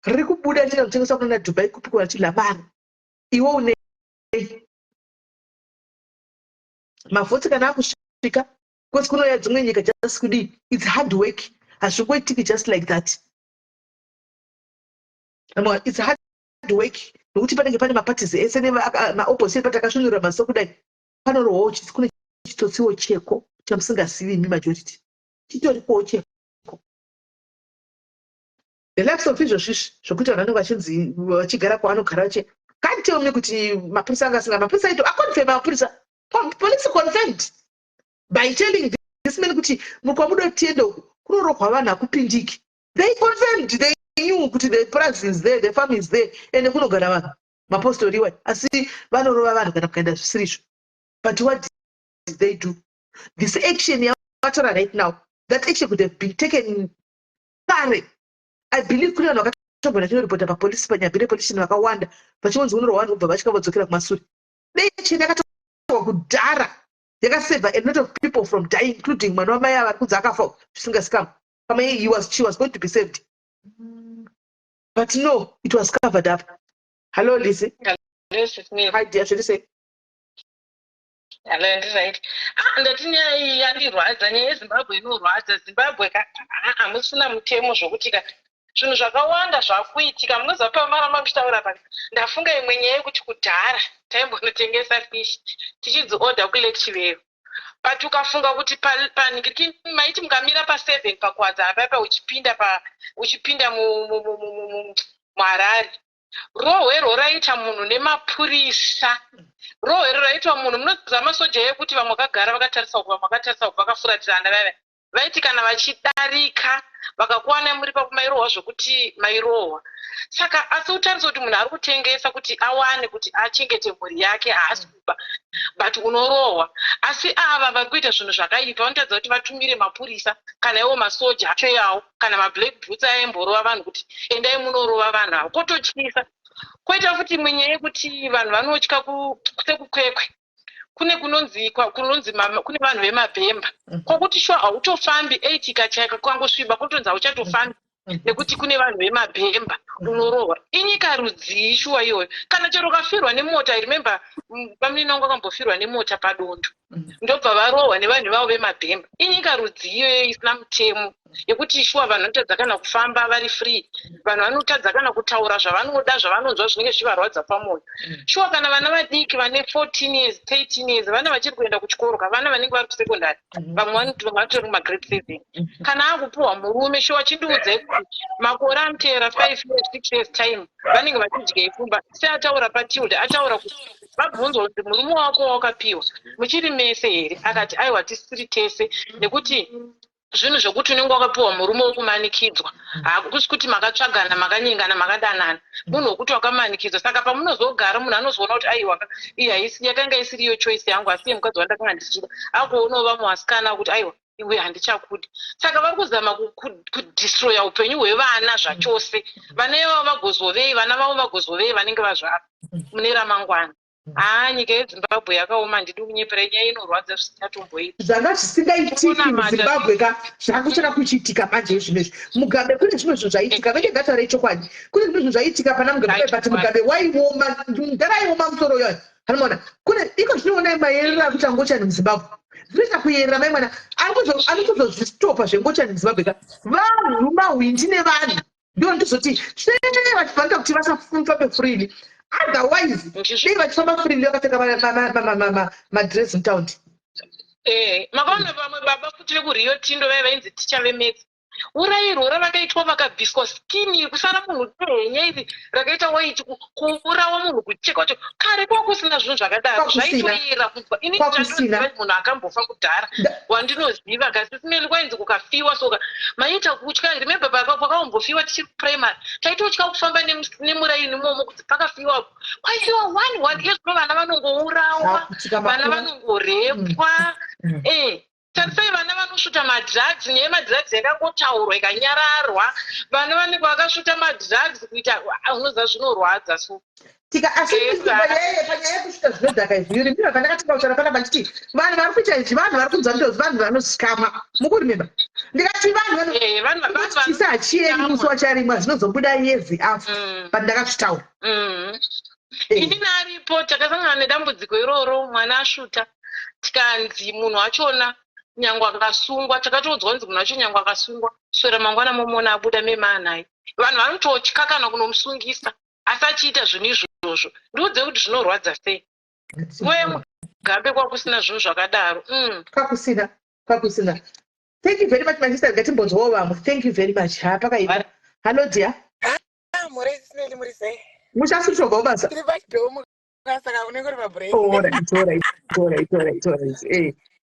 Riri kubuda richienda kutengeswa kunana Dubai, kupi vachidya mari. Iwe unei? Mavhotsi kana akusvika, because kunouya dzimwe nyika just kudii, it's hard work, hazvingoitiki just like that. It's hard work nokuti panenge pane maparties ese nemaopposition party akasvinura maziso kudai. Panorohwawo, kune chitotsiwo cheko chamusingazivi imi majority, chitorikowo cheko. The likes of izvozvizvi zvokuti vanhu vanenge vachinzi vachigara kwavanogara vachi can't tell me kuti mapurisa anga asinga. Mapurisa aito aconfirm, mapurisa, police confirmed by telling this man kuti mukwamuda tiende uku kunorohwa vanhu, hakupindiki. They confirmed, they knew kuti the price is there, the farm is there, ende kunogara vanhu mapostori iwai, asi vanorova vanhu kana kukaenda zvisiri izvo. But what did they do? This action yavatora right now, that action could have been taken kare. I believe kune vanhu vakatombona chinoripota papolisi, paNyabire police, vakawanda vachingonzi unorohwa vanhu, kubva vatya vodzokera kumasure. Dei action yakatorwa kudhara, yakasave a lot of people from dying, including mwana wamai ava vari kunzi akafa zvisingazikamwa. Pamwe she was going to be saved, but no, it was covered up. Hello, Lizzy. Hello, Sis. Hi dear, zviri sei? Hello, ndiri right. Ah, ndati nyaya iyi yandirwadza. Nyaya yeZimbabwe inorwadza. Zimbabwe ka, hamusina mutemo zvokuti ka. Zvinhu zvakawanda zvakuitika. Munoziva pamaramba muchitaura pano, ndafunga imwe nyaya yekuti kudhara taimbonotengesa fish tichidziodha kuLake Chivero. But ukafunga kuti panhingiriki maiti mukamira pa7 paKuwadzana paipa uchipinda pa uchipinda muHarare, rohwerwo raita munhu nemapurisa, rohwero raitwa munhu. Munoziva masoja ekuti vamwe vakagara vakatarisa uku, vamwe vakatarisa uku, vakafuratirana vaiva vaiti kana vachidarika vakakuwanai muri pakumairohwa zvokuti mairohwa. Saka asi utarise kuti munhu ari kutengesa kuti awane kuti achengete mhuri yake, haasi kuba, but unorohwa. Asi ava vari kuita zvinhu zvakaipa vanotadza kuti vatumire mapurisa kana iwo masoja acho iyawo kana mablack boots aimborova vanhu kuti endai munorova vanhu ava. Kototyisa. Koita futi imwe nyaya yekuti vanhu vanotya sekuKwekwe kune kunonzi kunonzi kune vanhu vemabhemba kwokuti shuwa hautofambi 8 ikachaika kwangosviba kutonzi hauchatofambi nekuti kune vanhu vemabhemba, unorohwa. Inyika rudzii shuwa iyoyo? Kana chero ukafirwa nemota, I remember vamunini vangu vakambofirwa nemota padondo, ndobva varohwa nevanhu vavo vemabhemba. Inyika rudzii iyoyo isina mutemo yekuti shuwa vanhu vanotadza kana kufamba vari free, vanhu vanotadza kana kutaura zvavanoda, zvavanonzwa zvinenge zvichivarwadza pamwoyo? Shuwa kana vana vadiki vane 14 years, 13 years, vana vachiri kuenda kuchikoro ka, vana vanenge vari kusekondari, vamwe vatori kumagrade 7, kana akupuhwa murume, shuwa chindiudzai kuti makore anoteera, 5 years, 6 years time, vanenge vachidyei kumba? Seataura paTilda, ataura kuti vabvunzwa kuti murume wako wakapiwa muchiri mese here, akati aiwa, tisiri tese, nekuti zvinhu zvokuti unenge wakapiwa murume wokumanikidzwa, hakusi kuti makatsvagana, makanyengana, makadanana, munhu wokuti wakamanikidzwa. Saka pamunozogara munhu anozoona kuti aiwa, iyi haisi yakanga isiri iyo choice yangu, asi iye mukadzi wandakanga ndichida. Akuonawo vamwe vasikana kuti aiwa, iwe handichakudi. Saka vari kuzama kudestroya upenyu hwevana zvachose. Vana ivavo vagozovei? Vana vavo vagozovei vanenge vazvara mune ramangwana? Haa, nyika yeZimbabwe yakaoma, handidi kunyepera, nyaya inorwadza zvisingatomboiti. Zvanga zvisingaitiki muZimbabwe ka, zvakuchaka kuchiitika manje zvinezvi. Mugabe kune zvimwe zvinhu zvaiitika, venge ngataurei chokwadi, kune zvimwe zvinhu zvaiitika pana Mugabe, but Mugabe waioma, mudhara aioma musoro uyoyo. Anomaona kune iko zvinoonai mayerero akuita ngochani muZimbabwe, zvinoita kuyerera mai mwana ari kuzozvistopa zvengochani muZimbabwe ka. Vanhu mahwindi nevanhu ndo ndizoti sei vachifanira kuti vasafambe freely, otherwise dei vachifamba freely vakapfeka madress mutaundi. Makaona vamwe baba futi vekuRio Tindo vaiva vainzi ticha vemaths, urayirwo ravakaitwa, vakabviswa skin kusara munhu dehenya iri rakaita waiti, kuurawa munhu, kucheka kwacho. Kare kwakusina zvinhu zvakadaro. Zvaitoyera kubva ini chandoziva munhu akambofa kudhara wandinoziva kasisimeli, kwainzi kukafiwa soka maiita kutya. Remember pakaombofiwa tichiri kuprimary, taitotya kufamba nemuraini imomo kuti pakafiwa, kwaifiwa one one. Iye zvino vana vanongourawa, vana vanongorepwa. Tarisai vana vanosvuta madrugs, nyaya yemadrugs yakangotaurwa ikanyararwa. Vana vanenge vakasvuta madrugs kuita, unoziva zvinorwadza so. Tika asi panyaya yekusvika zvinodhaka izvi, you remember pandakatanga kutaura panapa nditi vanhu vari kuita izvi, vanhu vari kunzwa ndozi, vanhu vanozikamwa, mukuremember? Ndikati vanhu chisa hachiendi musi wacharimwa, zvinozobuda years after, but ndakazvitaura. Inini aripo takasangana nedambudziko iroro, mwana asvuta, tikanzi munhu achona nyange akasungwa, takatoudzwa kunzi munhu acho nyange akasungwa, swera mangwana momuona abuda memaanaye. Vanhu vanototya kana kunomusungisa asi achiita zvinhu izvozvo. Ndiudze kuti zvinorwadza sei. Nguva yeMugabe kwakusina zvinhu zvakadaro. Kwakusina, kwakusina. Thank you very much, my sister. Ngatimbonzwawo vamwe. Thank you very much. Ha, pakaipa. Hallo dear. Muri Sineli, muri sei? Muchasutobva basa? Tiri pachidomu, saka unenge uri pabreak. Alright.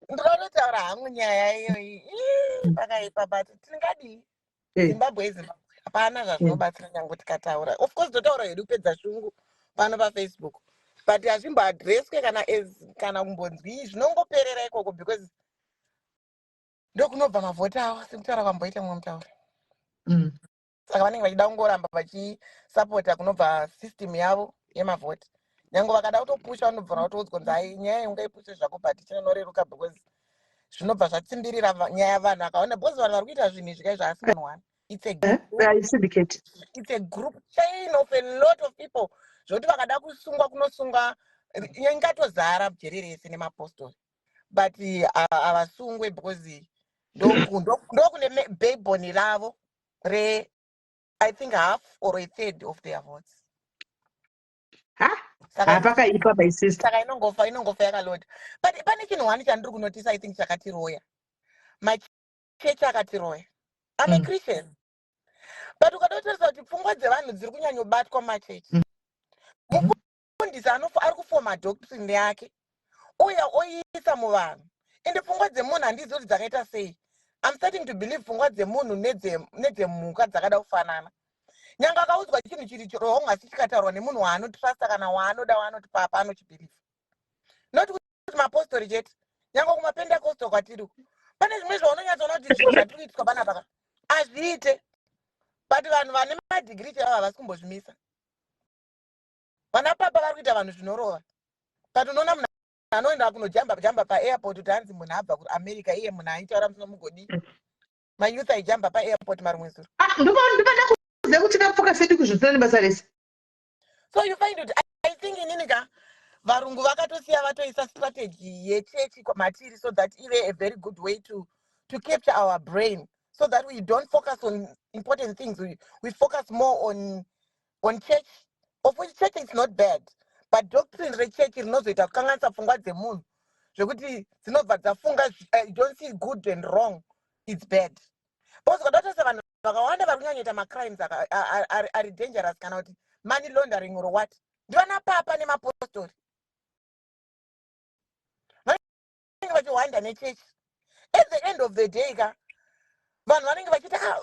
Ndinototaura hangu nyaya iyoyi, pakaipa, but tingadii? Zimbabwe iZimbabwe, hapana zvazvinobatsira nyange tikataura. Of course totaura hedu kupedza shungu pano paFacebook, but hazvimboadreswe kana as kana kumbonzwii, zvinongoperera ikoko because ndokunobva mavhoti avo, sekutaura kwamboita mumwe mutauri. Saka vanenge vachida kungoramba vachisapota kunobva system yavo yemavhoti. Nyange vakada kutopusha, vanobvira kutoudzwa kunzi hai, nyaya iyi ungaipushe zvako, but chinonoreruka because zvinobva zvatsimbirira nyaya vanhu vakaona, because vanhu vari kuita zvinhu izvi kaizvo asi munhu one, it's a group, Syndicate. It's a group chain of a lot of people, zvokuti vakada kusungwa kunosungwa ingatozara jeri rese nemapostori, but havasungwe because ndokune backbone ravo. I think half or a third of their votes. Ha, pakaipa, my sister. Saka inongofa yakaloda. But pane chinhu one chandiri kunotisa, I think chakatiroya, machechi akatiroya. I'm a Christian, but ukada kutarisa kuti pfungwa dzevanhu dziri kunyanyobatwa mumachechi, mufundisi ari kufoma doctrine yake, uya oiisa muvanhu, ende pfungwa dzemunhu handizi kuti dzakaita sei. I'm starting to believe pfungwa dzemunhu nedzemhuka dzakada kufanana. Nyange akaudzwa chinhu chiri wrong, asi chikataurwa nemunhu waanotrusta kana waanoda, waanoti papa, anochibelieva. Not kuti mapostori chete, nyange kumaPentecostal kwatiri uku, pane zvimwe zvaunonyatsoona kuti zvinhu zvatiri kuitiswa panapa hazviite, but vanhu vane madhigiri chaivo havasi kumbozvimisa. Vana papa vari kuita vanhu zvinorova, but unoona munhu anoenda kunojamba jamba paairport kuti hanzi munhu abva kuAmerica, iye munhu aitaura musino mugodi. Mayouth aijamba paairport marimwe zuro. Ah, ndopanda kuziva kuti kapfuka sedu kuzvisina nebasa rese. So you find kuti, I think inini ka, varungu vakatosiya vatoisa strategy yechechi matiri so that ive a very good way to capture our brain, so that we don't focus on important things. We focus more on church, of which church is not bad, but doctrine rechechi rinozoita kukanganisa pfungwa dzemunhu zvekuti dzinobva dzafunga you don't see good and wrong, it's bad, because ukada vanhu vakawanda vari kunyanyoita macrimes ari dangerous, kana kuti money laundering or what, ndivana papa nemapostori vanenge vachihwanda nechechi. At the end of the day ka, vanhu vanenge vachiita, "Ah,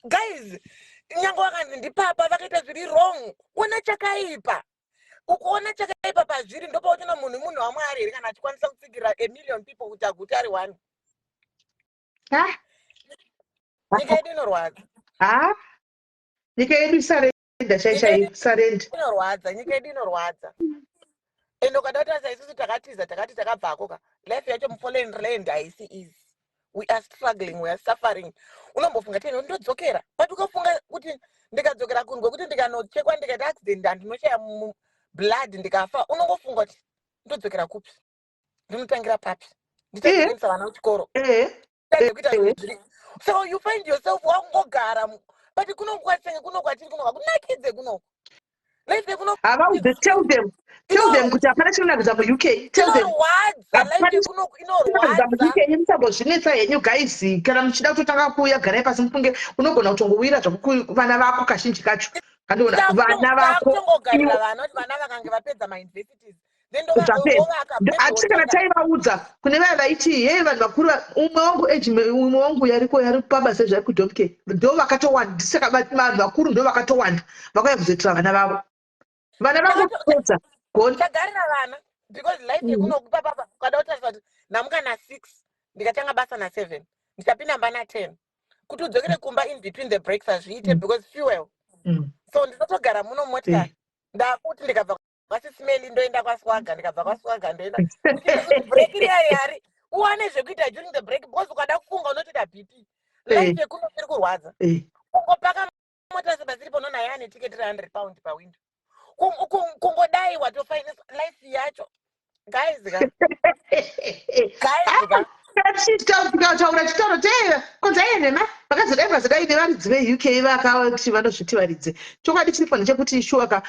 guys, nyange vakanzi ndipapa vakaita zviri wrong, ona chakaipa." Ukuona chakaipa pazviri, ndopauchiona munhu munhu waMwari here kana achikwanisa kutsikirira a million people kuti aguti ari one. Ah, Nyika yedu inorwadza. Ah, nyika yedu surrender chai chai, surrender. Inorwadza, nyika yedu inorwadza. Ende ukada kutarisa, isusu takatiza, takati takabvako ka, life yacho muforeign land haisi easy. We are struggling, we are suffering. Unombofunga teni ndodzokera, but ukafunga kuti ndikadzokera kunhu kwekuti ndikanochekwa, ndikaita accident, handinoshaya blood, ndikafa, unongofunga kuti ndodzokera kupi, ndinotangira papi, ndichazoendesa vana kuchikoro, kuita zvinhu zviri. So you find yourself wakungogara, but kunokwatenge kuno kwatiri kuno hakunakidze kunoku, life yekuno. Havaudze, tell them, tell them kuti hapana chinonakidza muUK, tell them. Inorwadza life yekunoku. Chinonakidza Inorwadza. muUK. Musambozvinetsa henyu guys. Kana muchida kutotanga kuuya, garai pasi mufunge. Unogona kutongowira zvako vana vako kazhinji kacho, handiona vana vako. Takutongogarira vana kuti vana vakange vapedza mauniversities, then Zvapedza. ndovaka. Hatisi kana taivaudza kune vaya vaiti hei, vanhu vakuru umwe wangu age, umwe wangu yariko, yari pabasa zvari kudomke, ndo vakatowanda. Saka vanhu vakuru ndo vakatowanda vakauya kuzoitira vana vavo, vana vangopedza goni. Tagarira vana because life yekunoku papapa, ukada kutarisa kuti ndamuka na6, ndikatanga basa na7, ndichapinda mba na10, kuti udzokere kumba in between the breaks hazviite because fuel. So ndinotogara muno motikari. Ndakuti ndikabva kwaSisimeli ndoenda kwaSwaga, ndikabva kwaSwaga ndoenda kuti break riya yari uwane zvekuita during the break, because ukada kufunga unotoita BP. Life yekuno iri kurwadza. Kungopaka mota sepasiripo, unoona yaane tiketi re100 pound pawindo. Kungodai watofainisa life yacho, guys ka, guys ka. Tikataura chitauro te konzi aienema vakazodai, vazodai nevaridzi veUK vakati vanozviti varidzi. Chokwadi chiripo ndechekuti shuwa ka,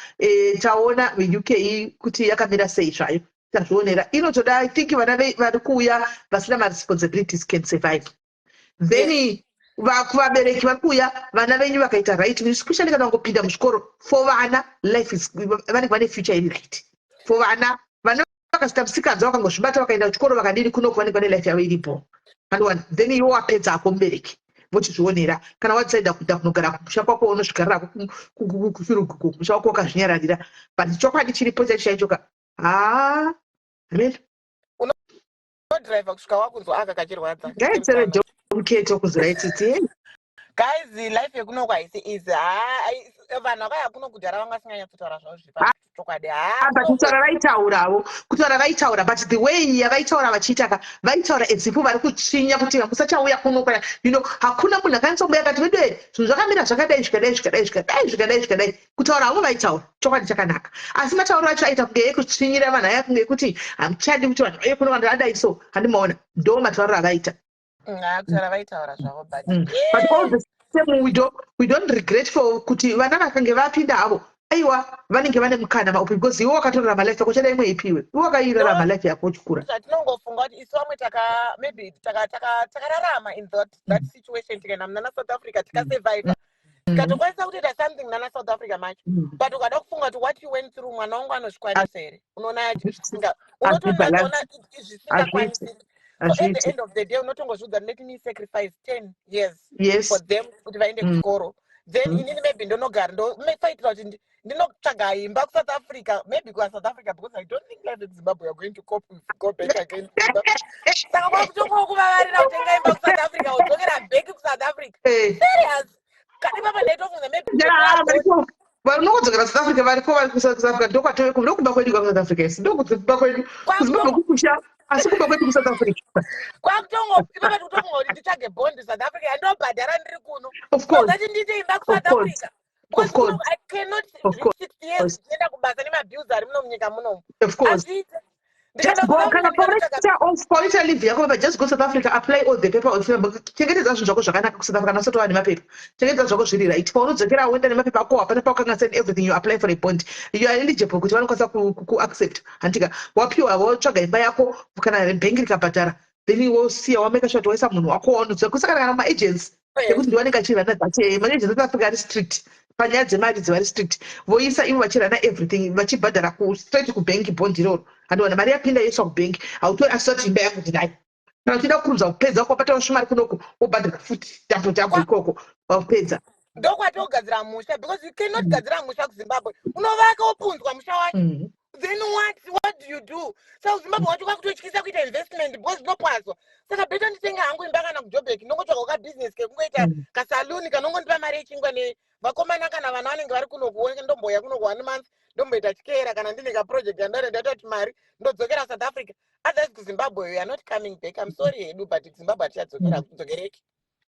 taona veUK kuti yakamira sei zvayo, tazvionera. Inotoda, I think vana vari kuuya vasina maresponsibilities can survive. Then kuvabereki vari kuuya, vana venyu vakaita right, especially kana vangopinda muzvikoro, for vana life is, vanenge vane future iri right for vana. Vana vakazoita musikanzwa, vakangozvibata, vakaenda kuchikoro, vakadini, kunoku vanenge vane life yavo iripo, andiwana. Then iwe wapedzako mubereki vochizvionera. Kana wadecida kuenda kunogara kumusha kwako, unozvigarirako kuchiruguko, kumusha wako wakazvinyararira. But chokwadi chiripo chaicho chaicho ka, haa, amen. Unodhiraivha kusvika wakunzwa aka kachirwadza. Ngaitsere domketo kuziraititi. Guys, life yekunoku haisi easy. Haa, vanhu vakauya kuno kudhara vanga vasinganyatsotaura zvavo zviri pachokwadi. Haa. But kutaura vaitaurawo, kutaura vaitaura, but the way yavaitaura vachiita ka, vaitaura as if vari kutsvinya kuti musachauya kuno kana hakuna munhu akanyatsobuya akati vedu zvinhu zvakamira zvakadai, zvikadai, zvikadai, zvikadai, zvikadai, zvikadai. Kutaura havo vaitaura chokwadi chakanaka, asi matauro acho aita kunge ekutsvinyira vanhu, aya kunge ekuti hamuchadi kuti vanhu vauye kuno, vanhu vadai. So handimaona ndo matauriro avaita. Haa, kutaura vaitaura zvavo, but But all the Same, we don't regret for kuti vana vakange vapinda havo, aiwa, vanenge vane mukana maupi, because iwe wakatorarama life yako, chada imwe ipiwe. Iwe wakairarama life yako uchikura. Zvatinongofunga kuti isu vamwe taka maybe takararama in that situation, tikaenda munana South Africa, tikasurviva, tikatokwanisa kutoita something nana South Africa macho. But ukada kufunga kuti what you went through, mwana wangu anozvikwanisa here? Unoona zvisinga, unotonaona zvisingakwanisiki. So at the Hazviiti. end of the day, unotongozviudza, "Let me sacrifice 10 years for them kuti vaende kuchikoro." Then inini maybe ndonogara, ndofaitira kuti ndinotsvaga imba kuSouth Africa, maybe kuSouth Africa, because I don't think life in Zimbabwe are going to cope with go back again to Zimbabwe. Saka kwakutongokuvavarira kutenga imba kuSouth Africa, wodzokera back kuSouth Africa. Serious, kani papa, ndaitofunga maybe Ya, variko vanongodzokera South Africa, variko vari kuSouth Africa. Ndokwatove, ndokumba kwedu kwaSouth Africa isi, ndokumba kwedu kuZimbabwe kukusha, asi kumba kwedu kuSouth Africa. Kwakutongo ipapa tikutofunga kuti nditsvage bond South Africa yandobhadhara ndiri kuno. Of course. Zati ndiite imba kuSouth Africa, Of because course. kuno I cannot Of reach 60 years ndichienda kubasa nemabills ari muno munyika munomu. Of course. Hazviite. Just Ndikaenda go South kana Africa, ndikanotsvaga paunoita off, paunoita leave yako baba, just go South Africa, apply all the paper. Chengetedza zvinhu zvako zvakanaka kuSouth Africa. Kana usati wava nemapepa, chengetedza zvako zviri right. Paunodzokera, woenda nemapepa ako, hapana paukanganisa and everything. You apply for a bond, you are eligible kuti vanokwanisa kuaccept, handika? Wapiwa, wotsvaga imba yako, kana bhengi rikabhadhara, then wosiya wamake sure kuti waisa munhu wako waunodzoka kusakana kana maagents ekuti ndiwanenge achirana that maagents eSouth Africa ari strict panyaya dzemari, dzivari strict. Voisa ivo vachirana everything, vachibhadhara straight kubhengi bond iroro, handiwana mari yapinda, yoiswa kubhengi. Hautori asati imba yangu ndinayo. Kana uchida kukurumidza kupedza, ukabata mari kunoku, wobhadhara futi double double ikoko, wapedza. Ndokwatogadzira musha, because you cannot gadzira musha kuZimbabwe. Unovaka, wopunzwa musha wacho. Then what do you do? Saka kuZimbabwe wacho kwakutotyisa kuita investment because zvinopwazwa. Saka better nditenga hangu imba kana kuJobek, ndongotsvagawo kabhizinesi kekungoita kasaluni kanongondipa mari yechingwa nevakomana kana vana vanenge vari kunoku. Ndomboya kunoku one month, ndomboita chikera kana ndine kaproject yandare, ndaita kuti mari, ndodzokera South Africa. Otherwise kuZimbabwe you are not coming back. I'm sorry hedu, but Zimbabwe hatichadzokera, kudzokereki.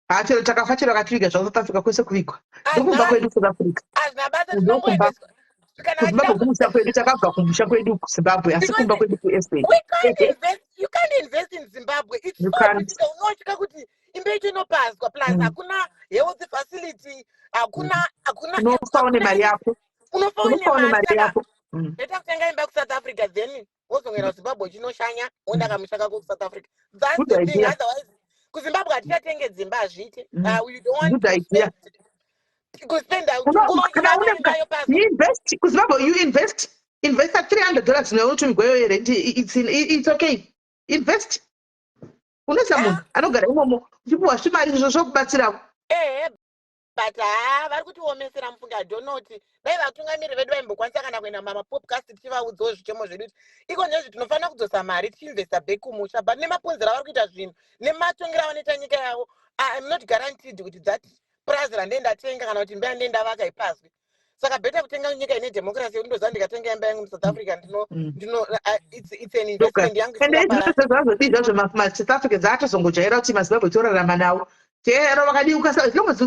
Ha, chero takafa, chero akativiga zvaSouth Africa kwese kuvigwa, ndokumba kwedu South Africa. Hazvina basa. Ndokumba. Tinongoendeswa kana KuZimbabwe vachida kumusha kwedu, takabva kumusha kwedu kuZimbabwe, asi kumba kwedu kuSA. We can't invest, you can't invest in Zimbabwe. It's You so can't. difficult. Unotya kuti imba yacho inopazwa, plus hakuna health facility, hakuna Unofa une mari yako. Unofa uine Unofa une mari. mari Saka yako. Better kutenga imba kuSouth Africa, then wozongera kuZimbabwe uchinoshanya, woenda kamusha kako kuSouth Africa. That's Good the thing. idea. Otherwise kuZimbabwe hatichatenge dzimba, hazviite. You don't want Good to idea. kuspenda Kana une imba yopazwa. You invest kuZimbabwe, you invest, investa $300 neutumigwa iyoyo rent. It's okay, invest. Unoisa munhu anogara imomo, uchipiwa zvimari izvo zvokubatsirawo. Ehe, but haa, vari kutiomesera mufunge. I don't know kuti dai vatungamiri vedu vaimbokwanisa kana kuenda mumapodcast tichivaudzawo zvichemo zvedu, kuti iko nezvi tinofanira kudzosa mari tichiinvesta back kumusha. But nemapunziro avari kuita zvinhu, nematongero avanoita nyika yavo, I'm not guaranteed kuti that purazi randee ndatenga kana kuti imba yandee ndavaka ipazwe. Saka better kutenga nyika ine democracy, yekuti ndoziva ndikatenga imba yangu muSouth Africa, ndino ndino it's an investment yangu Ende isingaparari. izvozvo zvazodii zvazvo, maSouth Africans atozongojaira kuti maZimbabwe torarama nawo chero vakadii. As long as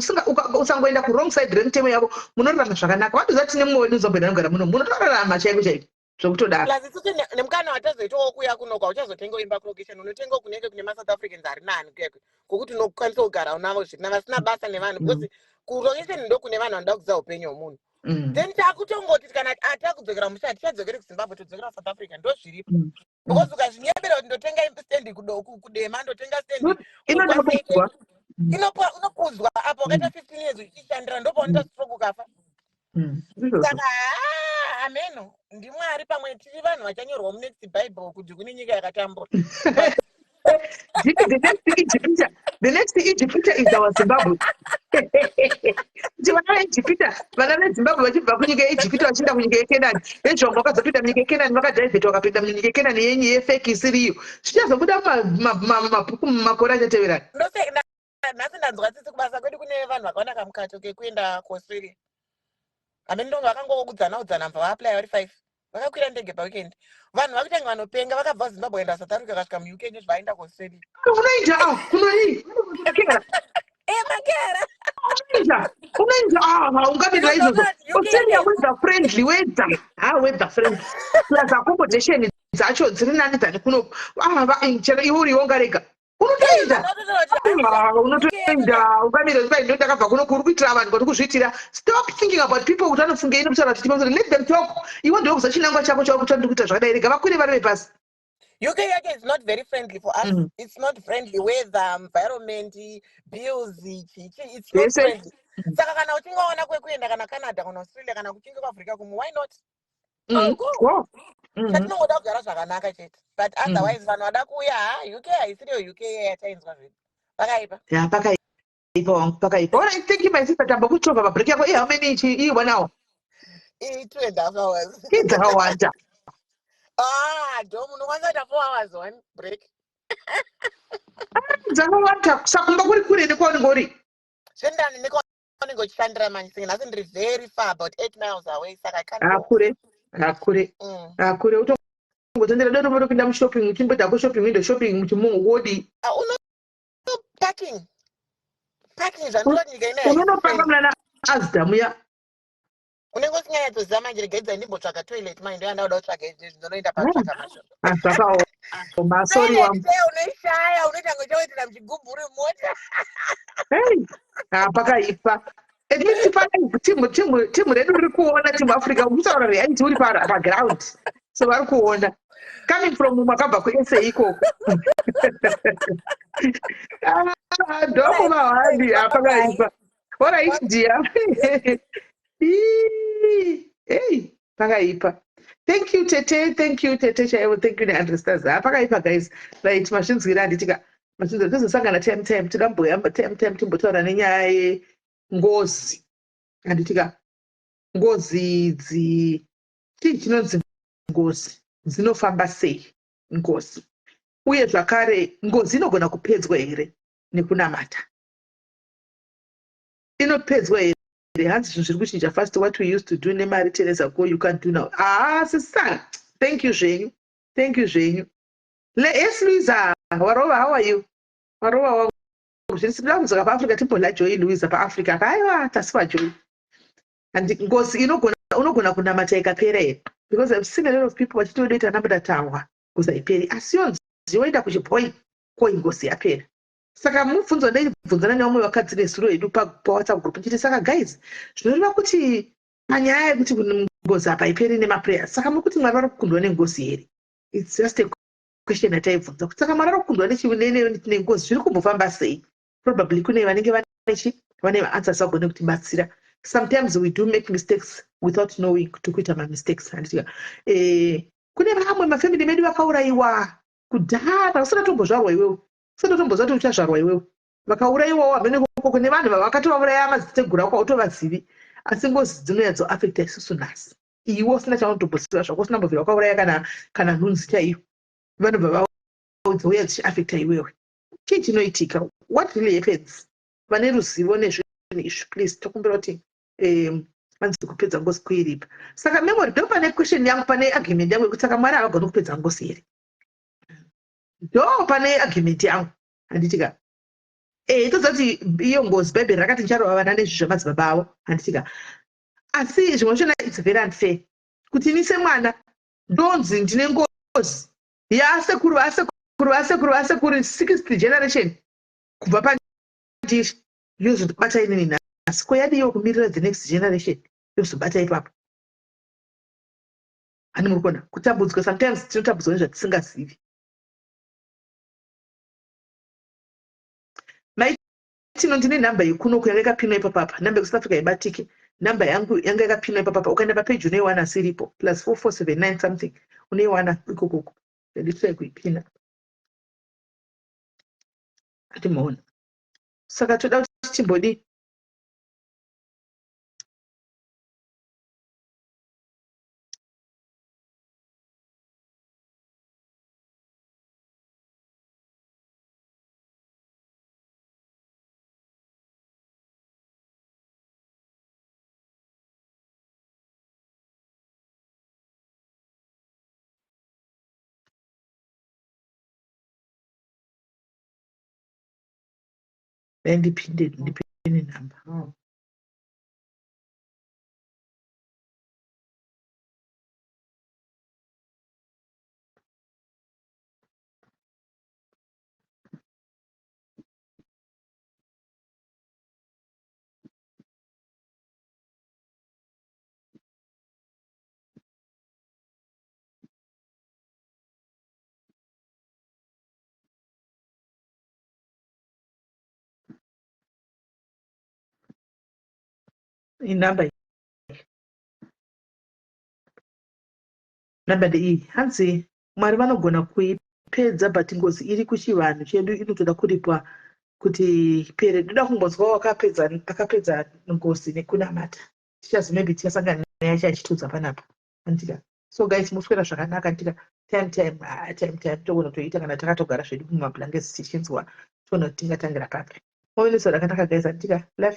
usangoenda kuwrong side remitemo yavo, munorarama zvakanaka. Vatoziva tine mumwe wedu uzomboenda anogara muno, munotorarama chaiko chaiko, zvokutodaro. Plus isusu nemukana watazoitawo kuuya kunoko, hauchazotengawo imba kulocation, unotengawo kunenge kune maSouth Africans ari nani kuyakwe, kwokuti unokwanisa kugara navo zviri vasina basa nevanhu, because kulocation ndo kune vanhu vanoda kuziva upenyu hwemunhu. Then takutongoti kana takudzokera musha, hatichadzokeri kuZimbabwe, todzokera South Africa, ndo zviripo. Because ukazvinyembera kuti ndotenga stendi kuDema, ndotenga stendi Inoda kudzwa. Inokudzwa apo wakaita 15 years uchishandira, ndopaunoita stroke ukafa. Izvozvo. Saka haa, ameno, ndiMwari. Pamwe tiri vanhu vachanyorwa munext Bible kuti kune nyika yakatambura. The next Egypta, the next Egypta is our Zimbabwe. Kuti vana veEgypta, vana veZimbabwe vachibva kunyika yeEgypta vachienda kunyika yeKenani, vezvamwe vakazopinda munyika yeKenani, vakadhaivheta, vakapinda munyika yeKenani yenyu yefake isiriyo. Zvichazobuda mumabhuku mumakore achateverana. Nhasi ndanzwa tsitsi. Kubasa kwedu kune vanhu vakaona kamukato kekuenda kuAustralia. Hamene ndonge vakangoudzana udzana, mva vaapply vari five, vakakwira ndege paweekend. Vanhu vakutange vanopenga, vakabva kuZimbabwe kuenda South Africa, vakasvika muUK, nezvi vaenda kuAustralia. Unoita kunoi? Makera. Unoita, unoita, haungamirira izvozvo. Australia weather friendly, weather, ha, weather friendly, plus accommodation dzacho dziri nani dzani kunoku. Chero iwe uriwo ungarega. Unotoenda, unotoenda ukamira kuti ndo ndakabva kuno kuri kuitira vanhu kwati kuzviitira. Stop thinking about people kuti vanofungei nokutaura kuti tipamusoro. Let them talk. Iwe ndiwe kuza chinangwa chako chavo kuti ndiri kuita zvakadai. Rega vakwire vareve pasi. UK yake is not very friendly for us. It's not friendly weather, environment, bills, chichi. It's not friendly. Saka kana uchinge waona kwekuenda kana Canada kana Australia kana kuchinge kuAfrica kumwe, why not? Oh, go. Go. Chatinongoda kugara zvakanaka chete. But otherwise vanhu vada kuuya, ha, UK haisiriyo UK yatainzwa zvedu. Pakaipa. Ya, pakaipa wangu, pakaipa. All right, thank you my sister. Tambokuchova pabreak yako. How many ichi? 1 hour. 2.5 hours. Idzakawanda. Ah, do munokwanisa kuita 4 hours one break. Dzakawanda. Sakumba kuri kure nekwaunenge uri. Zvendani nekwaunenge uchishandira manje. Saka nhasi ndiri very far, about 8 miles away. Saka I can't go. Akure. Akure. Akure. Utongotendera dodo motopinda mushopping uchimboita kushopping window shopping muchimunhu wodi. Ah, uno parking. Parking zvandinoti nyika ino haisi Unonopaka friendly. munana Asda muya. Unenge usinganyatsoziva manje, regedza ndimbotsvaga toilet manje, ndoyanda kuda kutsvaga izvi ndinoenda pakutsvaga masho. Ah, zvakaoma. Sorry Toilet wangu. sei unoishaya, unoita kunge chawetera muchigubhuri mota. Hey. Ah, pakaipa. At least pane timu redu riri kuona, timu Africa uchitaura reality uri paground. So vari kuona. Coming from makabva kuSA ikoko. Ah, ndoko mahwandi, ah, pakaipa. All right, dear. Ii, hey, pakaipa. Thank you tete, thank you tete chaivo, thank you neandrestars. Ah, pakaipa guys. Right, mazvinzwira handitika. Mazvinzwira tozosangana time time tikamboyamba time time timbotaura nenyaya yengozi. Handitika. Ngozi idzi chii chinonzi ngozi dzinofamba sei ngozi uye zvakare ngozi inogona kupedzwa here nekunamata inopedzwa here? Hanzi zvinhu zviri kuchinja fast. What we used to do nemari 10 years ago, you can't do now. Ah, sister, thank you zvenyu, thank you zvenyu. Yes, Louisa warova, how are you? Warova wangu, zviri tinoda kudzoka paAfrica timbodla joy. Louisa paAfrica aiwa, tasiwa joy. And ngozi inogona, unogona kunamata ikapera here? Because I've seen a lot of people vachitodoita namata tahwa ngozi haiperi, asi yonzi yoenda kuchibhoi koi ngozi yapera. Saka mubvunzo ndaibvunzana nevamwe vakadzi nezuro edu paWhatsApp group ndichiti, saka guys, zvinoreva kuti panyaya yekuti ngozi apa iperi nemaprayers, saka muri kuti Mwari vari kukundwa nengozi here? It's just a question yataibvunza kuti saka Mwari vari kukundwa nengozi, zviri kumbofamba sei? Probably kune vanenge vanechi vane maanswers vagone kutibatsira. Sometimes we do make mistakes without knowing kuti kuita mamistakes, handitika? Kune vamwe mafamily medu vakaurayiwa kudhara usati tombozvarwa iwewe, usati tombozva kuti uchazvarwa iwewe, vakaurayiwawo hamene koko kune vanhu vavakatovauraya madziteteguru ako hautovazivi, asi ngozi dzinonyatsoafecta isusu nhasi iwe usina chaunotomboziva zvako, usina mbobvira wakauraya kana nhunzi chaiyo, vanobva vauya dzichiafecta iwewe. Chii chinoitika? What really happens? Vane ruzivo nezvinhu izvi, please, tokumbira kuti vanzi kupedza ngozi kuiripa. Saka memory ndo pane question yangu, pane argument yangu yekuti saka Mwari havagoni kupedza ngozi here? Ndo pane argument yangu, handitika? Toziva kuti iyo ngozi Bhaibheri rakati ndicharova vana nezvi zvamadzibaba avo, handitika? Asi zvimwe zvachona it's very unfair kuti ini semwana ndonzi ndine ngozi yasekuru vasekuru vasekuru vasekuru, sixth generation kubva pandiri, yozobata inini nhasi. Ko yadiiwo kumirira the next generation yozobata ipapo? Hani muri kuona kutambudzwa? Sometimes tinotambudzwa nezvatisingazivi. Maitino ndine nhamba yekunoku yanga yakapinwa ipapapa, nhamba yekuSouth Africa ibatike, nhamba yangu yanga yakapinwa ipapapa. Ukaenda papeji unoiwana, asi iripo +4479 something, unoiwana ikokoko. Nditrai kuipina atimaona. Saka toda kuti timbodi dai ndipinde ndipine nhamba. Oh. Inumber iyi, number ndeiyi. Hanzi Mwari vanogona kuipedza, but ngozi iri kuchivanhu chedu inotoda kuripwa kuti ipere. Ndoda kumbonzwa wakapedza, akapedza ngozi nekunamata. Tichazo, maybe tichasangana naye achitudza panapa, andika. So guys, muswera zvakanaka, ndika. Time time, ah, time time togona kutoita kana takatogara zvedu mumablankets tichinzwa, toona kuti tingatangira papi. Muve nezuva rakanaka guys, andika. Love.